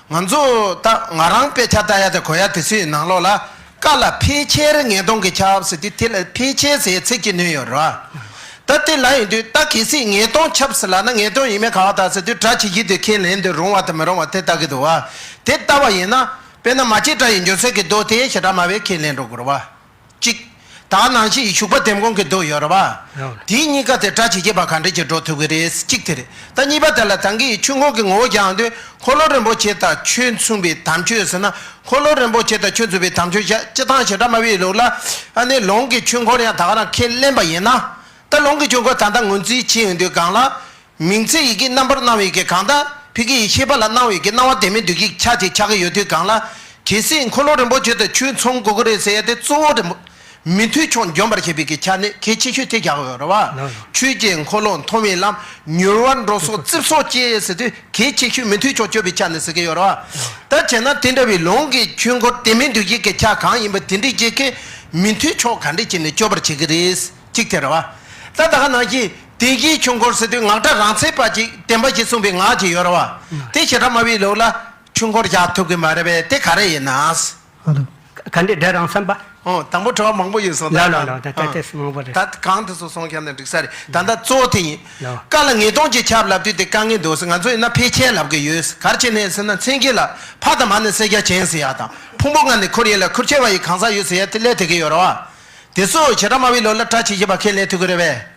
ང་ཚོ་ད་ང་རང་དཔེ་ཆ་ལྟ་ཡ་དེ་གོ་ཡ་དེ་ཚོའི་ནང་ལོགས་ལ། བཀའ་ལ་ཕལ་ཆེར་ངེས་དོན་གྱིས་ཁྱབ་ཟེར་དུས། དེ་ལ་ཕལ་ཆེར་ཟེར་ཚིག་གཅིག་བསྣོན་ཡོད་རེད་བ། ད་དེ་ལ་ཡིན་དུས་ད་གལ་སྲིད་ངེས་དོན་ཁྱབ་ཟེར་ལབ་ན། ངེས་དོན་ཡིན་མིན་ག་བ་ད་ཟེར་དུས། སྒྲ་ཇི་བཞིན་དུ་ཁས་ལེན་དུ་རུང་བ་དང་མི་རུང་བ་དེ་ལྟ་གི་འདུག་བ། དེ་ལྟ་བ་ཡིན་ན། དཔེར་ན་མ་སྐྱེས་དགྲ་ཡི་འཇོམས་སྲེད་ཀྱི་མདོ་དེ་ཞེ་དྲག་སྨྲ་བས་ཁས་ལེན་འགྲོ་དགོས་རེད་བ། གཅིག་ད་ནང་བཞིན་ཞུགས་པ་ལྡེམ་དགོང་གི་མདོ་ཡོད་རེད་བ། ཡོད། དེ་གཉིས་ཀ་དེ་སྒྲ་ཇི་བཞིན་པ་ག་འདྲས་ཀྱིས་འགྲོ་ཐུབ་ཀྱི་རེད། གཅིག་དེ་རེད། ད་གཉིས་པ་དེ་ལ་ད་གིན་ཆོས་འཁོར་གྱི་ངོ་བོ་རྒྱག་དུས། འཁོར་ལོ་རིན་པོ་ཆེ་དང་ཆོས་མཚུངས་པའི་དམ་ཆོས་ཟེར་ན། འཁོར་ལོ་རིན་པོ་ཆེ་དང་ཆོས་མཚུངས་པའི་དམ་ཆོས་བཞག་སྤྱིར་བཏང་ཞེ་དྲག་སྨྲ་བའི་ལུགས་ལ། ཨ་ནི་ལུང་གི་ཆོས་འཁོར་ཡང་ད་ག་རང་ཁས་ལེན་པ་ཡིན་ན། ད་ལུང་གི་ཆོས་འཁོར་ད་ལྟ་ངོས་འཛིན་བྱེད་ཡོང་དུས་སྒང་ལ། མིང་ཚིག་ཡི་གེ་རྣམ་པར་སྣང་བའི་གི་གང་ལྟར། ཕ་གི་ཡི་ཤེས་པ་ལ་སྣང་བའི་གི་སྣང་བ་བདེན་མེད་འདུ་བྱེད་ཆ་ཅིག་ཆགས་ཀྱི་ཡོད་དུས་སྒང་ལ། གལ་སྲིད་འཁོར་ལོ་རིན་པོ་ཆེ་དང་ཆོས་མཚུངས་དགོས་ཀྱི་རེད་ཟེར་ཡ་དེ་གཙོ་བོ་རེད་མོ། མི་མཐུན་ཕྱོགས་འཇོམས་པར་བྱེད་པའི་གི་ཆ་ནས་གལ་ཆེ་ཤོས་དེ་རྒྱག་གི་ཡོད་རེད་བ། ལགས། ཆོས་ཀྱི་འཁོར་ལོ་མཐོང་བའི་ལམ། མྱུར་བ་འགྲོ་སོགས་རྩིབས་སོགས་ཀྱིས་ཟེར་དུས། གལ་ཆེ་ཤོས་མི་མཐུན་ཕྱོགས་གཅོད་པའི་ཆ་ནས་ཟེར་གྱི་ཡོད་རེད་བ། ད་བྱས་ན་དེ་འདྲ་བའི་ལུང་གི་ཆོས་འཁོར་བདེན་མེད་འདུ་བྱེད་ཀྱི་ཆ་གང་ཡིན་པ་དེ་འདྲའི་ཅིག་གིས་མི་མཐུན་ཕྱོགས་ག་འདྲས་བྱས་ནས་གཅོད་པར་བྱེད་ཀྱི་རེད། གཅིག་དེ་རེད་བ། ད་ད་ག་ནང་བཞིན་བདེན་བཞིའི་ཆོས་འཁོར་ཟེར་དུས་ངག་སྒྲ་རང་མཚན་པ་ཅིག་བདེན་པ་ཞིག་གསུངས་པའི་ངག་ཅིག་ཡོད་རེད་བ། དེ་ཞེ་དྲག་སྨྲ་བའི་ལུགས་ལ་ཆོས་འཁོར་བཞག་ཐུབ་ཀྱི་མ་རེད་པས། དེ་ག་རེ་ཡིན་ན། ཨ་ལོ། ག་འདྲས་སྒྲ་རང་མཚན་པ། ཨོ། དང་པོ་དྲི་བ་མང་པོ་ཡོད་སོང་། ལགས་ལགས་ལགས། ད་ད་ཨ་དེ་མང་པོ་རེད། ད་གང་དེ་ཚོ་སོང་ཁྱབ་ན་འགྲིག་ས་རེད། ད་ལྟ་གཙོ་བོ་དེ་ཡིན། ལགས། བཀའ་ལ་ངེས་དོན་གྱིས་ཁྱབ་ལབ་དུས་དེ་དཀའ་ངལ་འདུག་ཟེར། ང་ཚོ་ཡིན་ན་ཕལ་ཆེར་ལབ་ཀྱི་ཡོད། ག་རེ་བྱས་ནས་ཟེར་ན། མཚན་གཞི་ལ་ཕ་དང་མ་ནི་བསྲེ་བྱ་ཅན་ཟེར་ཡ་དང་། ཕུང་པོ་ལྔ་ནི་ཁོར་ཡུག་ལ། ཁུར་ཆེ་བ་ཡི་གང་ཟག་ཡོད་ཟེར་ཡ་དེ་ལས་དེ་གི་ཡོད་རེད་བ། དེ་ཚོ་བྱེ་བྲག་སྨྲ་བའི་ལུགས་ལ་སྒྲ་ཇི་བཞིན་པ་ཁས་ལེན་ཐུབ་ཀྱི་རེད་པས།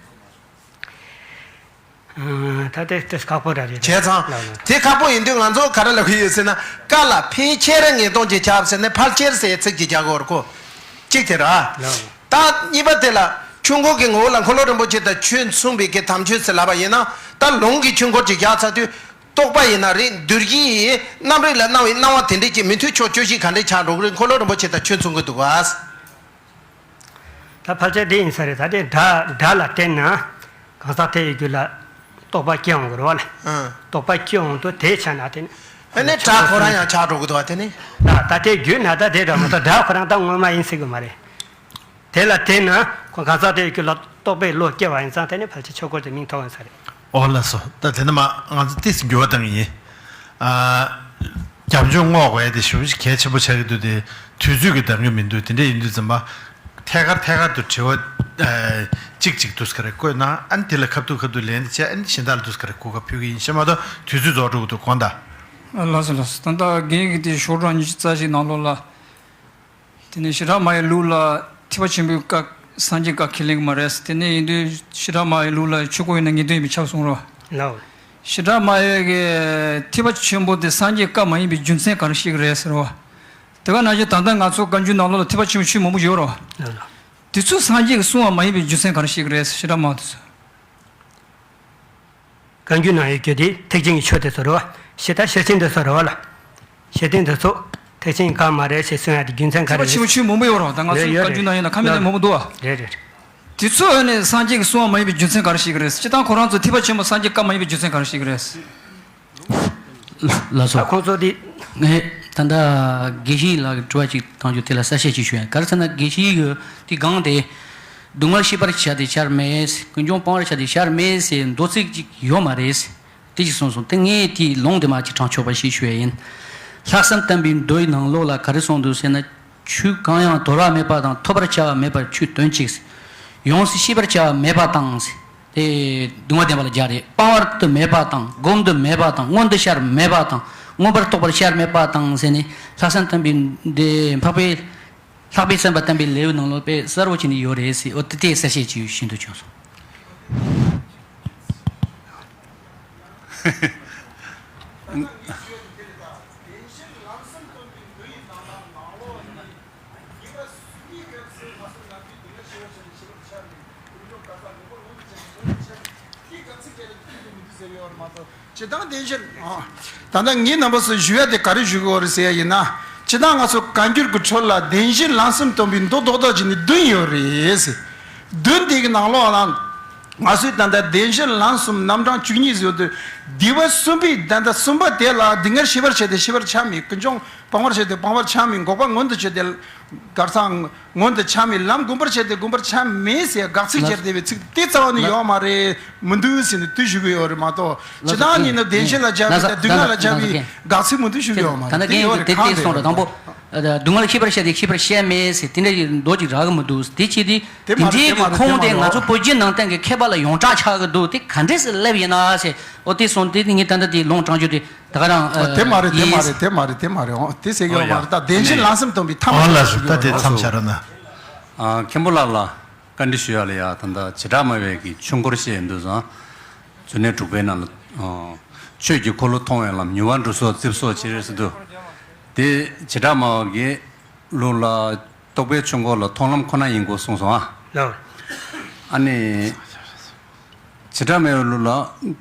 ཨ། ད་དེ་དེ་ཁག་པོ་ར་རེད། བྱས་ཙང་། ལགས་ལགས། དེ་ཁག་པོ་ཡིན་དུས་ང་ཚོ་ག་རེ་ལབ་ཀྱི་ཡོད་ཟེར་ན། བཀའ་ལ་ཕལ་ཆེར་ངེས་དོན་གྱིས་ཁྱབ་ཟེར་ནས་ཕལ་ཆེར་ཟེར་ཚིག་ཅིག་རྒྱག་དགོས་རེད་ཁོ། གཅིག་དེ་ར། ལགས། ད་གཉིས་པ་དེ་ལ་ཆོས་འཁོར་གྱི་ངོ་བོ་ལ་འཁོར་ལོ་རིན་པོ་ཆེ་དང་ཆོས་མཚུངས་པའི་གི་དམ་ཆོས་ཟེར་ལབ་པ་ཡིན་ན། ད་ལུང་གི་ཆོས་འཁོར་ཅིག་རྒྱག་ཚར་དུས། རྟོག་པ་ཡིན་ན་རེད། འདུ་བྱེད་ཀྱི་རྣམ་རིག་ལ་སྣང་བའི་སྣང་བ་དེ་འདྲས་ཀྱི་མི་མཐུན་ཕྱོགས་གཅོད་བྱེད་ག་འདྲས་ཆགས་འགྲོ་གི་རེད། འཁོར་ལོ་རིན་པོ་ཆེ་དང་ཆོས་མཚུངས་ཀྱི་འདུག་ག། ད་ཕལ་ཆེར་འདི་ཡིན་ས་རེད། ད་དེ་སྒྲ་སྒྲ་ལ་བརྟེན་ན་གང་ཟག་དེ་ཡི་རྒྱུད་ལ་རྟོག་པ་སྐྱེ་འོང་གི་རེད་བ་ལ། ཨང་། རྟོག་པ་སྐྱེ་འོང་དུས་དེའི་ཆ་ནས་དེ་ནི། ཨ་ནི་སྒྲ་ཁོ་རང་ཡང་ཆགས་འགྲོ་གི་འདུག་བ་དེ་ནི། ད་ད་དེ་རྒྱུད་ན་ད་དེ་འདྲ་མ་གཏོགས། སྒྲ་ཁོ་རང་ད་དངོས་མ་ཡིན་སྲིད་གི་མ་རེད། དེ་ལ་བརྟེན་ན་ཁོ་གང་ཟག་དེ་ཡི་རྒྱུད་ལ་རྟོག་པའི་བློ་སྐྱེ་བ་ཡིན་ཙང་། དེ་ནི་ཕལ་ཆེར་ཆོས་འཁོར་དེ་མིང་ཐོགས་ཡོང་ས་རེད། ཨོ་ལགས་སོ། ད་དེ་ནི་མ་ང་ཚོ་ཏིས་འགྱུར་བ་བཏང་གི་ཡིན། ཨ། རྒྱབ་ལྗོངས་སྔོག་དགོས་ཡ་དེ་ཞེ་པོ་ཅིག་གལ་ཆེན་པོ་ཆགས་ཀྱི་འདུག་སྟེ། དུས་ཚོད་ཀྱིས་འདང་གི་མི་འདུག་དེ་འདྲ་ཡིན་དུས་ཙམ་པ། ཐད་ཀར་ཐད་ཀར་དུ་དྲི་བ། ཨ། གཅིག་གཅིག་འདུག་སེ་ག་རེ་བཀོད་ན། ཨ་ནི་དེ་ལ་ཁ་ཐུག་ཁ་ཐུག་ལན་དེ་བྱས། ཨ་ནི་གཞན་དག་ལ་འདུག་སེ་ག་རེ་གོ་སྐབས་ཕུལ་གྱི་ཡིན་ཞེས་མ་གཏོགས། དུས་ཚོད་རྫོགས་འགྲོ་གི་འདུག་དགོངས་དག། ཨ། ལགས་སོ་ལགས་སོ། ད་ལྟ་རྒན་གྱིས་དེ་ཤོག་གྲངས་ཉི་ཤུ་རྩ་གཅིག་ནང་ལོགས་ལ། དེ་ནས་ཞེ་དྲག་སྨྲ་བའི་ལུགས་ལ་ཐེག་པ་ཆེན་པོའི་བཀའ། སངས་རྒྱས་བཀའ་ཁས་ལེན་གྱི་མ་རེད། དེ་ནས་ཡིན་དུས་ཞེ་དྲག་སྨྲ་བའི་ལུགས་ལ་ཆོས་འཁོར་ཡིན་ན་ངེས་དོན་ཡིན་པས་ཁྱབ་གསུངས་རོ། ལགས། ཞེ་དྲག་སྨྲ་བའི་གི་ཐེག་པ་ཆེན་པོ་དེ་སངས་རྒྱས་བཀའ་མ་ཡིན་པའི་རྒྱུ་མཚན་ག་རེ་བཤད་ཀྱི་རེད་ཟེར་བ། དེ་ག་ནང་བཞིན་ད་ལྟ་ང་ཚོ་བཀའ་འགྱུར་ནང་ལོགས་ལ་ཐེག་པ་ཆེན་པོའི་ཆོས་མང་པོ་ཡོད་རོ། ལགས་ལགས། དེ་ཚོ་སངས་རྒྱས་ཀྱིས་གསུངས་པ་མ་ཡིན་པའི་རྒྱུ་མཚན་ག་རེ་བཤད་ཀྱི་རེད་ཟེར། ཞེ་དྲག་སྨྲ་བ་དེ་ཚོ། བཀའ་འགྱུར་ནང་ཡོད་རྒྱུ་དེ་ཐེག་ཆེན་གྱི་ཆོས་དེ་ཚོ་རེད་བ། ཞེ་ད་ཤེར་ཕྱིན་དེ་ཚོ་རེད་བ་ལ། ཤེར་ཕྱིན་དེ་ཚོ་ཐེག་ཆེན་གྱི་བཀའ་མ་རེད་ཞེས་གསུང་ཡ་དེ་རྒྱུ་མཚན་ག་རེ་རེད། ཐེག་པ་ཆེན་པོའི་ཆོས་མང་པོ་ཡོད་རེད་བ། ད་ང་ཚོའི་ཡོད་བཀའ་འགྱུར་རེད། ནང་ཡིན་ན་ཁ་མེད་ནས་མང་པོ་འདུག་བ། རེད་རེད། དེ་ཚོ་ཡོད་ནས་སངས་རྒྱས་ཀྱིས་གསུང་བ་མ་ཡིན་པའི་རྒྱུ་མཚན་ག་རེ་ཞིག་རེད། སྤྱིར་བཏང་ཁོ་རང་ཚོ་ཐེག་པ་ཆེན་པོ་སངས་རྒྱས་བཀའ་མ་ཡིན་པའི་རྒྱུ་མཚན་ག་རེ་ཞིག་རེད། ལགས་སོ། ད་ཁོང་ཚོ་དེ། ངས་ད་ལྟ་དགེ་བཤེས་ལགས་ཀྱི་དྲི་བ་ཅིག་བཏང་རྒྱུ་དེ་ལ་གསལ་བཤད་ཅིག་ཞུ་ཡ། ག་རེ་ཟེར་ན་དགེ་བཤེས་ཀྱི་དེ་སྒང་དེ། སྡུག་བསྔལ་ཤེས་པར་བྱ་སྟེ་བྱར་མེད། ཀུན་འབྱུང་སྤང་བར་བྱ་སྟེ་བྱར་མེད་ཟེར་མདོ་ཚིག་ཅིག་ཡོད་མ་རེད། དེ་ཅིག་གསུངས་སོང་། དེ་ངས་དེའི་ལུང་དེ་མ་ཅིག་དྲངས་ཆོག་པ་ཞིག་ཞུ་ཡ་ཡིན། ལྷག་བསམ་བསྟན་པའི་མདོའི་ནང་ལོགས་ལ་ག་རེ་གསུངས་འདུག་ཟེར་ན། ཆོས་གང་ཡང་དོར་བ་མེད་པ་དང་། ཐོབ་པར་བྱ་བ་མེད་པར་ཆོས་དོན་གཅིག། ཡོངས་སུ་ཤེས་པར་བྱ་བ་མེད་པ་དང་། དེ་སྡུག་བསྔལ་བདེན་པ་ལ་སྦྱར་རེད། སྤང་བར་དུ་མེད་པ་དང་། བསྒོམ་དུ་མེད་པ་དང་། མངོན་དུ་ཤར་མེད་པ་དང་། མངོན་པར་རྟོགས་པར་ཤར་མེད་པ་དང་ཟེར་ནས། ལྷག་བསམ་བསྟན་པའི་འདི་འཕགས་པའི། ལྷག་པའི་བསམ་པ་བསྟན་པའི་ལེའུ་ནང་ལོགས་དཔེ་གསལ་པོ་བྱས་ནས་ཡོད་རེད་ཟེར། འོ་དེ་དེ་གསལ་བཤད་ཅིག་ཤིན་ཏུ་བྱུང་སོང་། སྤྱིར་བཏང་བདེན་བཞི། ཨ། ད་ལྟ་ངས་རྣམ་པ་ཚོ་ཞུ་ཡ་དེ་ག་རེ་ཞུ་གི་ཡོད་རེད་ཟེར་ཡ་ཡིན་ན། སྤྱིར་བཏང་ང་ཚོ་བཀའ་འགྱུར་གྱི་ཁྲོད་ལ་བདེན་བཞི་ལམ་གསུམ་སྟོན་པའི་མདོ་རྡོག་རྡོག་ཅིག་ནི་བདུན་ཡོད་རེད་ཟེར། བདུན་དེ་གི་ནང་ལོགས་ལ་ང་ཚོས་ད་ལྟ་བདེན་བཞི་ལམ་གསུམ་རྣམ་གྲངས་བཅུ་གཉིས་ཟེར་དུས། སྡེ་པ་གསུམ་པའི་ད་ལྟ་གསུམ་པ་དེ་ལ་སྡུག་བསྔལ་ཤེས་པར་བྱས་ཏེ་ཤེས་པར་ཆགས་མེད། ཀུན་འབྱུང་སྤང་བར་བྱས་ཏེ་སྤང་བར་ཆགས་མེད། འགོག་པ་མངོན་དུ་བྱས་ཏེ་གར་སང་མངོན་དུ་ཆགས་མེད། ལམ་བསྒོམ་པར་བྱས་ཏེ་བསྒོམ་པར་ཆགས་མེད་ཟེར་དགག་ཚིག་སྦྱར་བསྡད་པའི་ཚིག་དེ་རྩ་བ་ནས་ཡོད་མ་རེད། མི་འདུག་ཟེར་ནས་དེ་ཞུ་གི་ཡོད་རེད་མ་གཏོགས། སྤྱིར་བཏང་ཉིད་ནི་བདེན་བཞི་ལ་སྦྱར་བའི་དང་སྡུག་བསྔལ་ལ་སྦྱར་བའི་དགག་ཚིག་མི་འདུག་ཞུ་གི་ཡོད་མ་རེད། དེ་ཡོད་རེད། གང་རེད། སྡུག་བསྔལ་ཤེས་པར་བྱས་ཏེ་ཤེས་པར་བྱས་མེད་ཟེར་དེ་འདྲ་ཡི་མདོ་ཅིག་རག་གི་མི་འདུག་དེ་བྱས་ཏེ་དེ་འདྲའི་གི་ཁུངས་དེ་ང་ཚོ་བོད་བརྒྱུད་ནང་བསྟན་གྱི་མཁས་པ་ལ་ཡོངས་གྲགས་ཆགས་ཀྱི་འདུག་དེ་ག་འདྲས་སེ་སླེབས་ཡིན་ན་ཟེར། འོ་དེ་སོང་དེ་ངས་ད་ལྟ་དེ་ལུང་དྲངས་རྒྱུ་དེ། ད་ག་རང་། ཨ། དེ་མ་རེད། དེ་མ་རེད། དེ་མ་རེད། དེ་མ་རེད། འོ་དེ་ཟེར་གྱི་ཡོད་མ་རེད། ད་བདེན་བཞི་ལམ་གསུམ་སྟོན་པའི་ཐ་མ། འོ་ལགས་སོ། ད་དེ་མཚམས་བཞག་རོགས་གནང་། ཨ། མཁན་པོ་ལགས་ལ་བཀའ་འདྲི་ཞུ་ཡ་ལ་ཡ། ད་ལྟ་བྱེ་བྲག་སྨྲ་བའི་གི་ཆོས་འཁོར་བཤད་ཡོང་དུས་ཙང་། མཛོད་གནས་དྲུག་པའི་ནང་ལ། ཨ། ཆོས་ཀྱི་འཁོར་ལོ་མཐོང་བའི་ལམ། མྱུར་བ་འགྲོ་སོགས་རྩིབས་སོགས་ཕྱིར་ཟེར་དུས། དེ་བྱེ་བྲག་སྨྲ་བ་གི་ལུགས་ལ་རྟོགས་པའི་ཆོས་འཁོར་ལ་མཐོང་ལམ་ཁོ་ན་ཡིན་དགོས་གསུངས་སོང་ཨ། ལགས། ཨ་ནི། བྱེ་བྲག་སྨྲ་བའི་ལུགས་ལ་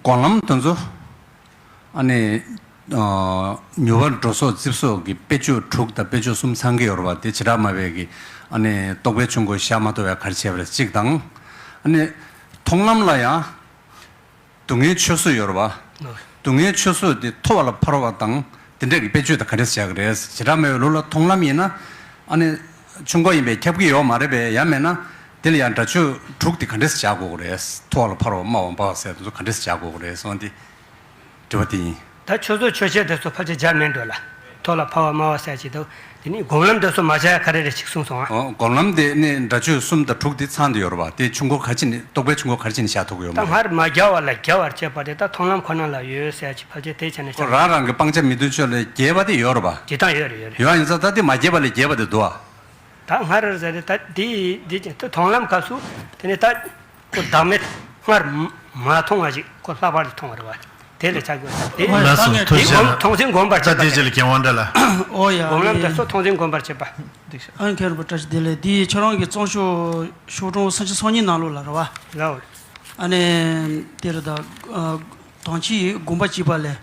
སྒོམ་ལམ་དེ་ཚོ། ཨ་ནི། ཨ། མྱུར་བ་འགྲོ་སོགས་རྩིབས་སོགས་ཀྱི་དཔེ་བརྗོད་དྲུག་དང་དཔེ་བརྗོད་གསུམ་ཚང་གི་ཡོད་རེད་པ། དེ་བྱེ་བྲག་སྨྲ་བའི་གི། ཨ་ནི། རྟོགས་པའི་ཆོས་འཁོར་ཤར་མ་ཐུབ་པའི་ག་རེ་བྱས་པ་རེད་གཅིག་དང་། ཨ་ནི། མཐོང་ལམ་ལ་ཡང་། སྡུག་བསྔལ་ཆོས་བཟོད་ཡོད་རེད་པ། ཨོ། སྡུག་བསྔལ་ཆོས་བཟོད་དེ་ཐོབ་པ་ལ་ཕར་བ་དང་དེ་འདྲས་ཀྱི་དཔེ་བརྗོད་དང་ག་འདྲས་བྱ་གི་རེད། བྱེ་བྲག་སྨྲ་བའི་ལུགས་ལ་མཐོང་ལམ་ཡིན་ན། ཨ་ནི། ཆོས་འཁོར་ཡིན་པས་ཁྱབ་ཀྱི་ཡོད་མ་རེད་པས། ཡང་མེད་ན། དེ་ལ་ཡང་སྒྲ་ཆོས་དྲུག་དེ་ག་འདྲས་སེ་བྱ་དགོས་ཀྱི་རེད། ཐོབ་པ་ལ་ཕར་བ་སྨྲ་བ་འབའ་བ་ཟེར་དེ་ཚོ་ག་འདྲས་སེ་བྱ་དགོས་ཀྱི་རེད་གསུངས་ཏེ། དྲི་བ་དེ་ཡིན། ད་ཆོས་བཟོད་ཆོས་ཅན་དེ་ཚོ་ཕལ་ཆེར་སྦྱར་མེད་འགྲོ་ལ། ཐོབ་ལ་ཕར་བ་སྨྲ་བ་ཟེར་གྱི་འདུག་དེ་ནི་སྒོམ་ལམ་དེ་ཚོ་མ་སྦྱར་ག་རེ་རེ་ཞིག་གསུངས་སོང་ཨ། ཨོ། སྒོམ་ལམ་དེ་ནི་སྒྲ་ཆོས་གསུམ་དང་དྲུག་དེ་ཚང་དུ་ཡོད་རེད་པ། དེ་ཆོས་འཁོར་ག་རེ་བྱས་ནས་རྟོགས་པའི་ཆོས་འཁོར་ག་རེ་བྱས་ནས་བཞག་ཐུབ་ཀྱི་ཡོད་མ་རེད། ད་སྔར་མ་སྦྱར་བ་ལ་སྦྱར་བར་བྱེད་པ་དེ་ད་མཐོང་ལམ་ཁོ་ན་ལ་ཡོད་ཟེར་གྱི་ཕལ་ཆེར་དེ་བྱས་ནས་ཁོ་རང་རང་གི་སྤང་བྱ་མི་མཐུན་ཕྱོགས་ལ་རྒྱས་པ་དེ་ཡོད་རེད་པ། རྒྱས་སྟངས་ཡོད་རེད། ཡོད་རེད། ཡོད་ཡིན་ཙང་ད་དེ་མ་རྒྱས་པ་ལས་རྒྱས་པ་དེ་འདུག་ཨ། ད་སྔར་ཟེར་ཏེ་ད་འདི་འདི་ཅན་དུ་མཐོང་ལམ་སྐབས་སུ་དེ་ནི་ད་ཁོ་བདག་མེད་སྔར་མ་མཐོང་བ་ཞིག་ཁོ་ལྷག་པར་དུ་མཐོང་བ་རེད་བ། དེ་ལས་བྱ་དགོས་ས་དེ། ལགས་སོ། ཐུགས་རྗེ་གནང་། མཐོང་ཚུལ་བསྒོམ་པར་བྱེད་པ། ད་དེ་རྗེས་ལ་རྒན་དབང་གྲགས་ལགས། ཨོ་ཡ། སྒོམ་ལམ་དེ་ཚོ་མཐོང་ཚུལ་བསྒོམ་པར་བྱེད་པ། ཨ་མཁན་རིན་པོ་བཀྲ་ཤིས་བདེ་ལེགས། འདི་ཁྱོད་རང་གི་གཙང་ཆུ་ཤོག་གྲོང་ས་བཅད་སོ་གཉིས་ནང་ལོགས་ལ་རེད་བ། ལགས། ཨ་ནི་དེ་རེད་ད། དོན་སྤྱི་ཡི་དགོངས་པ་གཅིག་པ་ལས།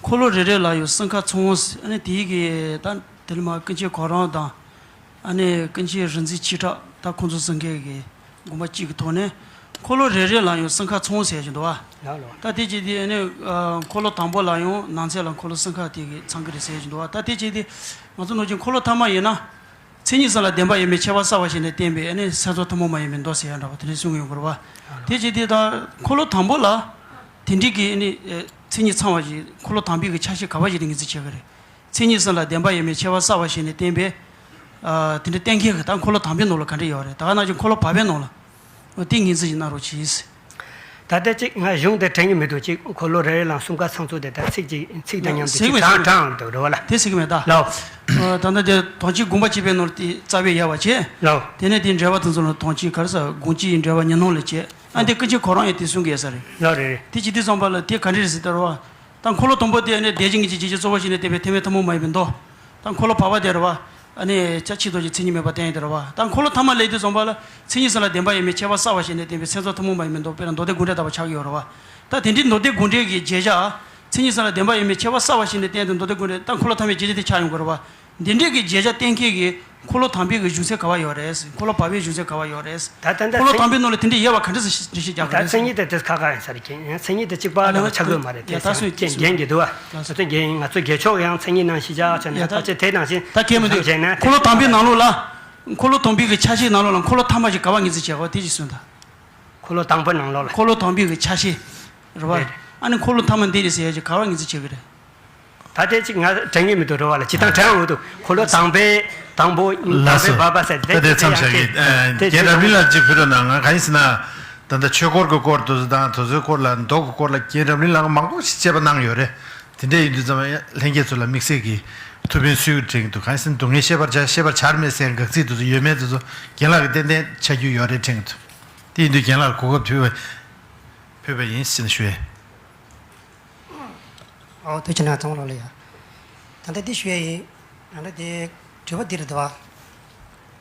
འཁོར་ལོ་རེ་རེ་ལ་ཡང་སྲིད་མཁའ་ཚང་བ་ཟེར། ཨ་ནི་དེའི་གི་ད་དེ་ལ་མ་ཀུན་མཁྱེན་གོ་རམས་དང་། ཨ་ནི་ཀུན་མཁྱེན་རིག་འཛིན་ཆོས་གྲགས། ད་ཁོང་ཚོ་ཚང་མཁན་གི་དགོངས་པ་གཅིག་གི་ཐོག་ནས། འཁོར་ལོ་རེ་རེ་ལ་ཡང་སྲིད་མཁའ་ཚང་བ་ཟེར་གྱི་འདུག་བ། ལགས་ལགས། ད་དེ་བྱས་དུས་ཨ་ནི་འཁོར་ལོ་དང་པོ་ལ་ཡང་ནང་ཚན་ལ་འཁོར་ལོ་སྲིད་མཁའ་དེ་གི་ཚང་གི་རེད་ཟེར་གྱི་འདུག་བ། ད་དེ་བྱས་དུས་ང་ཚོ་ནང་བཞིན་འཁོར་ལོ་ཐ་མ་ཡིན་ན། མཚན་ཉིད་གསུམ་ལ་བདེན་པ་ཡོད་མེད་ཁྱད་པར་གསལ་བ་ཞིག་ནས་བསྟན་པའི་ཨ་ནི་སེམས་ཙམ་ཐུན་མོང་མ་ཡིན་པའི་མདོ་ཟེར་ཡ་འདྲ་བ་དེ་འདྲ་གསུང་གི་ཡོང་གི་རེད་བ། དེ་བྱས་དུས་ད་འཁོར་ལོ་དང་པོ་ལ་དེ་འདྲའི་གི་ཨ་ནི་མཚན་ཉིད་ཚང་བ་ཞིག་འཁོར་ལོ་དང་པོའི་གི་ཆ་ཤས་ག་བ་ཞིག་ཏུ་ངེས་འཛིན་བྱེད་ཀྱི་རེད། མཚན་ཉིད་གསུམ་ལ་བདེན་པ་ཡོད་མེད་ཁྱད་པར་གསལ་བ་ཞིག་ནས་བསྟན་པའི། ཨ། དེ་འདྲ་གཏན་འཁེལ་གྱི་ད་འཁོར་ལོ་དང་པོའི་ནང་ལ་ག་འདྲ་ཡོད་རེད། ད་ག་ནང་བཞིན་འཁོར་ལོ་བར་པའི་ནང་ལ། འོ་དེ་ངེས་འཛིན་ཞིག་གནང་རོགས་གྱིས། ད་ལྟ་ཅིག་ང་གཞུང་དེ་དྲན་གྱི་མི་འདུག་ཅིག་འཁོར་ལོ་རེ་རེ་ལ་གསུམ་ཀ་ཚང་ཚུལ་དེ་ད་ཚིག་ཅིག་ཚིག་དང་མཉམ་དུ་ཅིག་གྲངས་གྲངས་འདུག་རེད་བ་ལ། དེ་ཟེར་གྱི་མེད་ད། ལགས། ད་ལྟ་དེ་དོན་སྤྱི་དགོངས་པ་གཅིག་པའི་ནང་ལ་དེ་རྩ་བའི་དབྱེ་བ་བྱས། ལགས། དེ་ནས་དེའི་འགྲེལ་པ་དེ་ཚོ་ལ་དོན་སྤྱི་ག་རེ་ཟེར་དགོངས་གཅིག་གི་འགྲེལ་པ་ཉོན་མོངས་ལས་བྱས། ཨ་འདི་ཀུན་མཁྱེན་གོ་རམས་ཡང་དེ་གསུང་གི་ཡོད་ས་རེད། ལགས་རེད་རེད། དེ་ཇི་ལྟར་བསམ་པ་ལ་དེ་ག་འདྲ་རེད་ཟེར་ལྟར་བ། ད་འཁོར་ལོ་དང་པོ་དེ་ནི་བདེན་བཞི་ངེས་འབྱེད་རྗེས་ཀྱི་གཙོ་བོ་ཞིག་ནས་བསྟན་པའི་ཐེག་དམན་ཐུན་མོང་མ་ཡིན་པའི་མདོ། ད་འཁོར་ལོ་བར་པ་དེ་རེད་བ། ཨ་ནི་ཆ་ཆེས་རྡོ་རྗེ་མཚན་ཉིད་མེད་པར་བསྟན་ཡས་དེ་རེད་བ། ད་འཁོར་ལོ་ཐ་མ་ལས་དུས་ཙམ་པ་ལ་མཚན་ཉིད་གསུམ་ལ་བདེན་པ་ཡོད་མེད་ཁྱད་པར་གསལ་བ་ཞིག་ནས་བསྟན་པའི་སེམས་ཙམ་ཐུན་མོང་མ་ཡིན་པའི་མདོ། དཔེར་ན་མདོ་སྡེ་དགོངས་འགྲེལ་ལྟ་བུ་ཆགས་ཀྱི་ཡོད་རེད་བ། ད་དེ་འདྲའི་མདོ་སྡེ་དགོངས་འགྲེལ་གྱི་བརྗོད་བྱ། མཚན་ཉིད་གསུམ་ལ་བདེན་པ་ཡོད་མེད་ཁྱད་པར་གསལ་བ་ཞིག་ནས་བསྟན་ཏེ་མདོ་སྡེ་དགོངས་འགྲེལ་ད་འཁོར་ལོ་ཐ་མའི་བརྗོད་བྱ་དེ་ཆགས་ཡོང་གི་རེད་བ། འདི་འདྲའི་གི་བརྗོད་བྱ་གཏན་འཁེལ་གྱི་འཁོར་ལོ་དང་པོའི་གི་གཞུང་ཚད་ག་བ་ཡོད་རེད། འཁོར་ལོ་བར་པའི་གཞུང་ཚད་ག་བ་ཡོད་རེད། ད་ད་ད་འཁོར་ལོ་དང་པོའི་ནང་ལ་དེ་འདྲའི་དབྱེ་བ་ག་འདྲ་ཞིག་འགྲེལ་བཤད་རྒྱག་གི་ད་རེད། མཚན་ཉིད་དེ་དེ་ཁ་ཁ་ཡིན་ས་རེད། མཚན་ཉིད་དེ་གཅིག་པ་ལ་ཆགས་ཡོད་མ་རེད། དེ་ད་སོ་རྒྱན་རྒྱན་གྱི་འདུག་བ། ད་སོ་རྒྱན་ང་ཚོ་རྒྱན་ཕྱོགས་ཡང་མཚན་ཉིད་ནང་ཤེས་བྱ་ཆ་ནས་ད་ཕལ་ཆེར་དེ་ནང་བཞིན་ད་གལ་མི་འདུག་བྱས་ན་འཁོར་ལོ་དང་པོའི་ནང་ལོགས་ལ། འཁོར་ལོ་དང་པོའི་གི་ཆ་ཤས་ནང་ལོགས་ལ་འཁོར་ལོ་ཐ་མ་ཞིག་ག་བ་ངེས་འཛིན་བྱེད་དགོས་དེ་ཞིག་གསུངས་དང་། འཁོར་ལོ་དང་པོའི་ནང་ལོགས་ལ། འཁོར་ལོ་དང་པོའི་གི་ཆ་ཤས། རེད་བ། རེད། ཨ་ནི་འཁོར་ལོ་ཐ་མ་འདི་རེད་ཟེར་ཡ་ཅིག་ག་བ་ངེས་འཛིན་བྱེད་གི་རེད། ད་ལྟའི་ཅིག་ང་དྲན་གྱི་མི་འདུག་རེད་བ་ལ། ཇི་ལྟར་དྲན་འོང་འདུག་འཁོར་ལོ་དང་པའི་དང་པོ་ལགས་སོ། དང་པའི་བར་པ་ཟེར་ད་དེ་མཚམས་བཞག་གི། རྒན་རབ་གླིང་ལགས་ཅིག་ཕུལ་རོགས་གནང་། ང་གང་ཡིན་ཟེར་ན། ད་ལྟ་ཆོས་འཁོར་གྱི་སྐོར་དུ་དང་དེ་ཚོའི་སྐོར་ལ་མདོ་གི་སྐོར་ལ་རྒན་རབ་གླིང་ལགས་མང་པོ་ཞིག་དཔྱད་པ་གནང་ཡོད་རེད། དེ་འདྲ་ཡིན་དུས་ཙམ་ལྷན་རྒྱས་ཚོ་ལ་དམིགས་བསལ་གྱི་ཐུགས་ཕན་གསོས་དྲན་གྱི་འདུག་གང་ཡིན་ཟེར་ན་སྡུག་བསྔལ་ཤེས་པར་བྱ་ཤེས་པར་བྱར་མེད་ཟེར་དགག་ཚིག་དེ་ཚོ་ཡོད་མེད་དེ་ཚོ་རྒན་ལགས་ཀྱིས་ཏན་ཏན་ཆ་རྒྱུས་ཡོད་རེད་དྲན་གྱི་འདུག་དེ་ཡིན་དུས་རྒན་ལགས་གོ་སྐབས་ཕུལ་བ་ཕུལ་བ་ཡིན་ཟེར་ནས་ཞུ་ཡས། ཨོ་ཐུགས་རྗེ་གནང་། ཚང་མ་ལོག་ལ་ཡ། ད་ལྟ་འདི་ཞུ་ཡ་ཡིན། ད་ལྟ་འདི་དྲི་བ་འདི་རེད་དོ།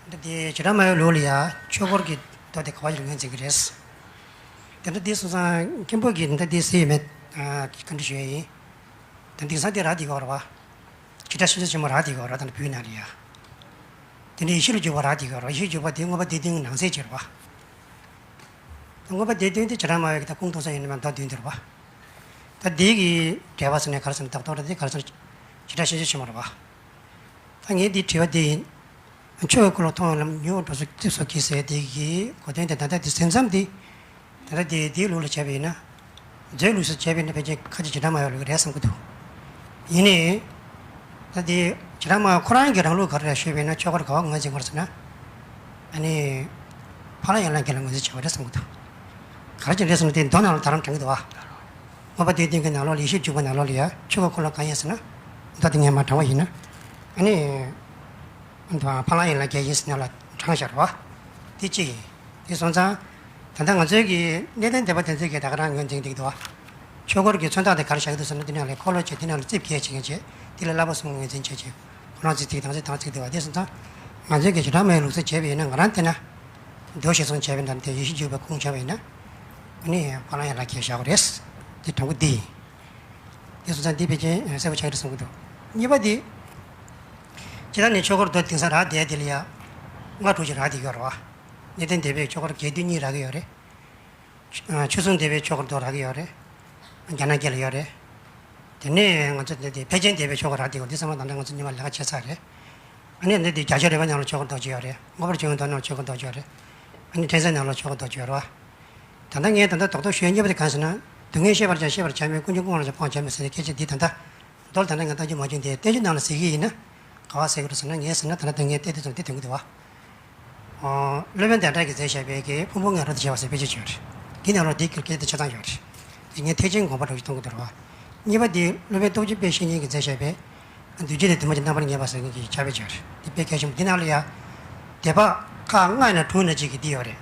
ད་ལྟ་འདི་བྱེ་བྲག་སྨྲ་བའི་ལུགས་ལ་ཡ་ཆོས་འཁོར་གྱི་མདོ་དེ་ག་བ་ཞིག་ལ་ངོས་འཛིན་གྱི་རེད། ད་ལྟ་འདི་སོང་ཙང་མཁན་པོ་གིས་ད་ལྟ་འདི་ཟེར་ཡོད་མེད་ཨ་བཀའ་འདྲི་ཞུ་ཡ་ཡིན། ད་འདི་ས་འདི་ར་འདི་གོ་ར་བ། བྱེ་བྲག་ཤིང་རྟ་ཆེན་མོ་ར་འདི་གོ་ར་ད་ལྟ་བོད་ནང་རེད་ཡ། དེ་ནས་ཡེ་ཤེས་ལ་འཇུག་པ་ར་འདི་གོ་ར། ཡེ་ཤེས་འཇུག་པ་དེ་མངོན་པ་སྡེ་བདུན་གྱི་ནང་གསེས་ཅིག་རེད་བ། མངོན་པ་སྡེ་བདུན་དེ་བྱེ་བྲག་སྨྲ་བའི་གི་ད་ཁུངས་གཏུགས་ས་ཡིན་ན་མདོ་བདུན་དེ་རེད་བ། ད་འདི་གི་འགྲེལ་པ་ཟེར་ནས་ག་རེ་ཟེར་ན་བདག་རྟོག་ར་འདི་ག་རེ་ཟེར་ན་བྱེ་བྲག་ཤིང་རྟ་ཆེན་མོ་རེད་བ། ད་ངས་འདི་དྲི་བ་འདི་ཡིན། ཆོས་ཀྱི་འཁོར་ལོ་མཐོང་བའི་ལམ་མྱུར་བ་འགྲོ་ཚུལ་རྩིབས་སོགས་ཀྱིས་ཟེར་དེ་གི་གོ་དོན་དེ་ད་ལྟ་དེ་ཟིན་མཚམས་དེ། ད་ལྟ་དེ་དེའི་ལུགས་ལ་བྱས་པ་ཡིན་ན། མཛོད་ལུགས་སུ་བྱས་པ་ཡིན་ན་ཕལ་ཆེར་ཁ་ཅིག་བྱེ་བྲག་སྨྲ་བའི་ལུགས་རེད་བསམ་གྱི་འདུག་ཡིན་ནའི། ད་དེ་བྱེ་བྲག་སྨྲ་བ་ཁོ་རང་གི་རང་ལུགས་ག་རེ་རེད་ཞུས་པ་ཡིན་ན་ཆོས་འཁོར་ག་བ་ངོས་འཛིན་དགོས་ཟེར་ན། ཨ་ནི། ཕ་ལ་ཡན་ལག་བརྒྱད་ལ་ངོས་འཛིན་བྱས་པ་རེད་བསམ་གྱི་འདུག་ག་རེ་བྱས་རེད་ཟེར་ན་དེ་མདོ་ནང་ལ་ད་རང་དྲངས་ཀྱི་འདུག་བ། མངོན་པ་སྡེ་བདུན་གྱི་ནང་ལོགས་ལ་ཡེ་ཤེས་འཇུག་པའི་ནང་ལོགས་ལ་ཡ་ཆོས་ཀྱི་འཁོར་ལོ་གང་ཡིན་ཟེར་ན། མདོ་དེ་ངས་མར་དྲངས་པ་ཡིན་ན། ཨ་ནི། ཕ་ལ་ཡན་ལག་བརྒྱད་ཡིན་ཟེར་ན་ལ་དྲངས་བཞག་རེད་བ། དེ་གཅིག་ཡིན། དེ་སོང་ཙང་། ད་ལྟ་ང་ཚོའི་གི་གནས་བརྟན་སྡེ་པ་དེ་ཚོས་གི་ད་ག་རང་ངོས་འཛིན་འདུག་འདུག་བ། ཆོས་འཁོར་གྱི་མཚོན་རྟགས་དེ་ག་རེ་བཞག་གི་འདུག་ཟེར་ན་དེ་ནང་ལ་འཁོར་ལོ་བྱས་དེ་ནང་ལ་རྩིབས་བརྒྱད་བྱེད་མཁན་བྱས་དེ་ལ་བསླབ་པ་གསུམ་ངོས་འཛིན་བྱས་བྱས་ཁོ་རང་ཚིག་ཚིག་དང་ཚིག་དང་ཚིག་འདུག་བ། དེ་སོང་ཙང་ང་ཚོའི་གི་བྱེ་བྲག་སྨྲ་བའི་ལུགས་སྲོལ་བྱས་པ་ཡིན་ན་ང་རང་བལྟས་ན། མདོ་ཞེས་གསུངས་བྱས་པའི་འདྲ་དེ་ཡེ་ཤེས་འཇུག་པའི་ཁུངས་བྱས་པ་ཡིན་ན། ཨ་ནི་ཕ་ལ་ཡན་ལག་བརྒྱད་བཞག་པ་རེད། དེ་དྲང་པོ་འདི་ཡིན། དེ་སོང་ཙང་འདི་ཕལ་ཆེར་གསལ་པོ་ཆགས་ཀྱི་རེད་བསམ་གྱི་འདུག་གཉིས་པ་འདི། སྤྱིར་བཏང་ནས་ཆོས་འཁོར་མདོ་དེང་སང་རག་བསྡད་དེ་ལ་ཡ། ལྔ་དྲུག་ཅིག་རག་བསྡད་ཡོད་རེད་བ། གནས་བརྟན་སྡེ་པས་ཆོས་འཁོར་རྒྱས་བསྡུས་གཉིས་རག་གི་ཡོད་རེད། ཆོས་སྲུང་སྡེ་པས་ཆོས་འཁོར་མདོ་རག་གི་ཡོད་རེད། རྒྱ་ནག་སྐད་ལ་ཡོད་རེད། དེ་ནས་ང་ཚོ་འདི་དེ་ཕལ་ཆེན་སྡེ་པས་ཆོས་འཁོར་རག་བསྡད་ཡོད། འདི་ཚང་མ་ད་ལྟ་ང་ཚོ་ཉི་མ་ལས་ཀ་བྱེད་ཚར་རེད། ཨ་ནི་འདི་དེ་རྒྱ་ཆོས་རིག་པའི་ནང་ལ་ཆོས་འཁོར་མདོ་ཅིག་ཡོད་རེད། དངོས་པོར་བྱུང་བའི་མདོ་ནང་ལ་ཆོས་འཁོར་མདོ་ཅིག་ཡོད་རེད། ཨ་ནི་ཕྲན་ཚེགས་ནང་ལ་ཆོས་འཁོར་མདོ་ཅིག་ཡོད་རེད་བ། ད་ལྟ་ངས་ད་ལྟ་རྡོག་རྡོག་ཞུ་ཡ་གཉིས་པ་དེ་གང་ཟེར་ན། སྡུག་བསྔལ་ཤེས་པར་བྱ་ཤེས་པར་བྱ་མིན་ཀུན་འབྱུང་ཀུན་དབང་ལ་སྤང་བྱ་མིན་ཟེར་ནས་སྐད་ཆ་འདི་ད་ལྟ། མདོར་ད་ལྟ་ང་ལྟ་རྒྱུ་མ་བྱུང་སྟེ་བསྟན་བཅོས་ནང་ལ་གཟིགས་ཀྱི་ཡིན་ན། ག་བ་གཟིགས་དགོས་རེད་ཟེར་ན་ངས་ཟེར་ན་ད་ལྟ་ངས་བལྟས་དུས་ཙམ་འདི་དོན་གྱི་འདུག་བ། སློབ་དཔོན་དཎྜི་ཏ་གིས་མཛད་བཞག་པའི་གི་ཕུང་པོ་ལྔའི་རབ་ཏུ་བྱེད་པ་ཟེར་དཔེ་ཆ་ཅིག་ཡོད་རེད། འདི་ནང་ལོགས་འདི་སྐད་ཆ་ཆ་ཚང་ཡོད་རེད། འདི་ངས་ཐེག་ཆེན་དགོངས་པ་འདྲ་ཞིག་མཐོང་གི་འདུག་བ། གཉིས་པ་འདི་སློབ་དཔོན་སྟོབས་བཅུ་པའི་བཤེས་གཉེན་གྱིས་མཛད་བཞག་པའི། བསྡུས་བརྗོད་དང་དུ་མ་གྱུར་རྣམ་པར་ངེས་པ་ཟེར་མཁན་གྱི་ཕྱག་དཔེ་ཅིག་ཡོད་རེད། འདི་དཔེ་གལ་ཆེན་པོ། འདི་ནང་ལ་ཡ། སྡེ་པ་ཁག་ལྔ་ཡིན་ན་དྲུག་ཡིན་ན་ཅིག་གིས་འདི་ཡོད་རེད།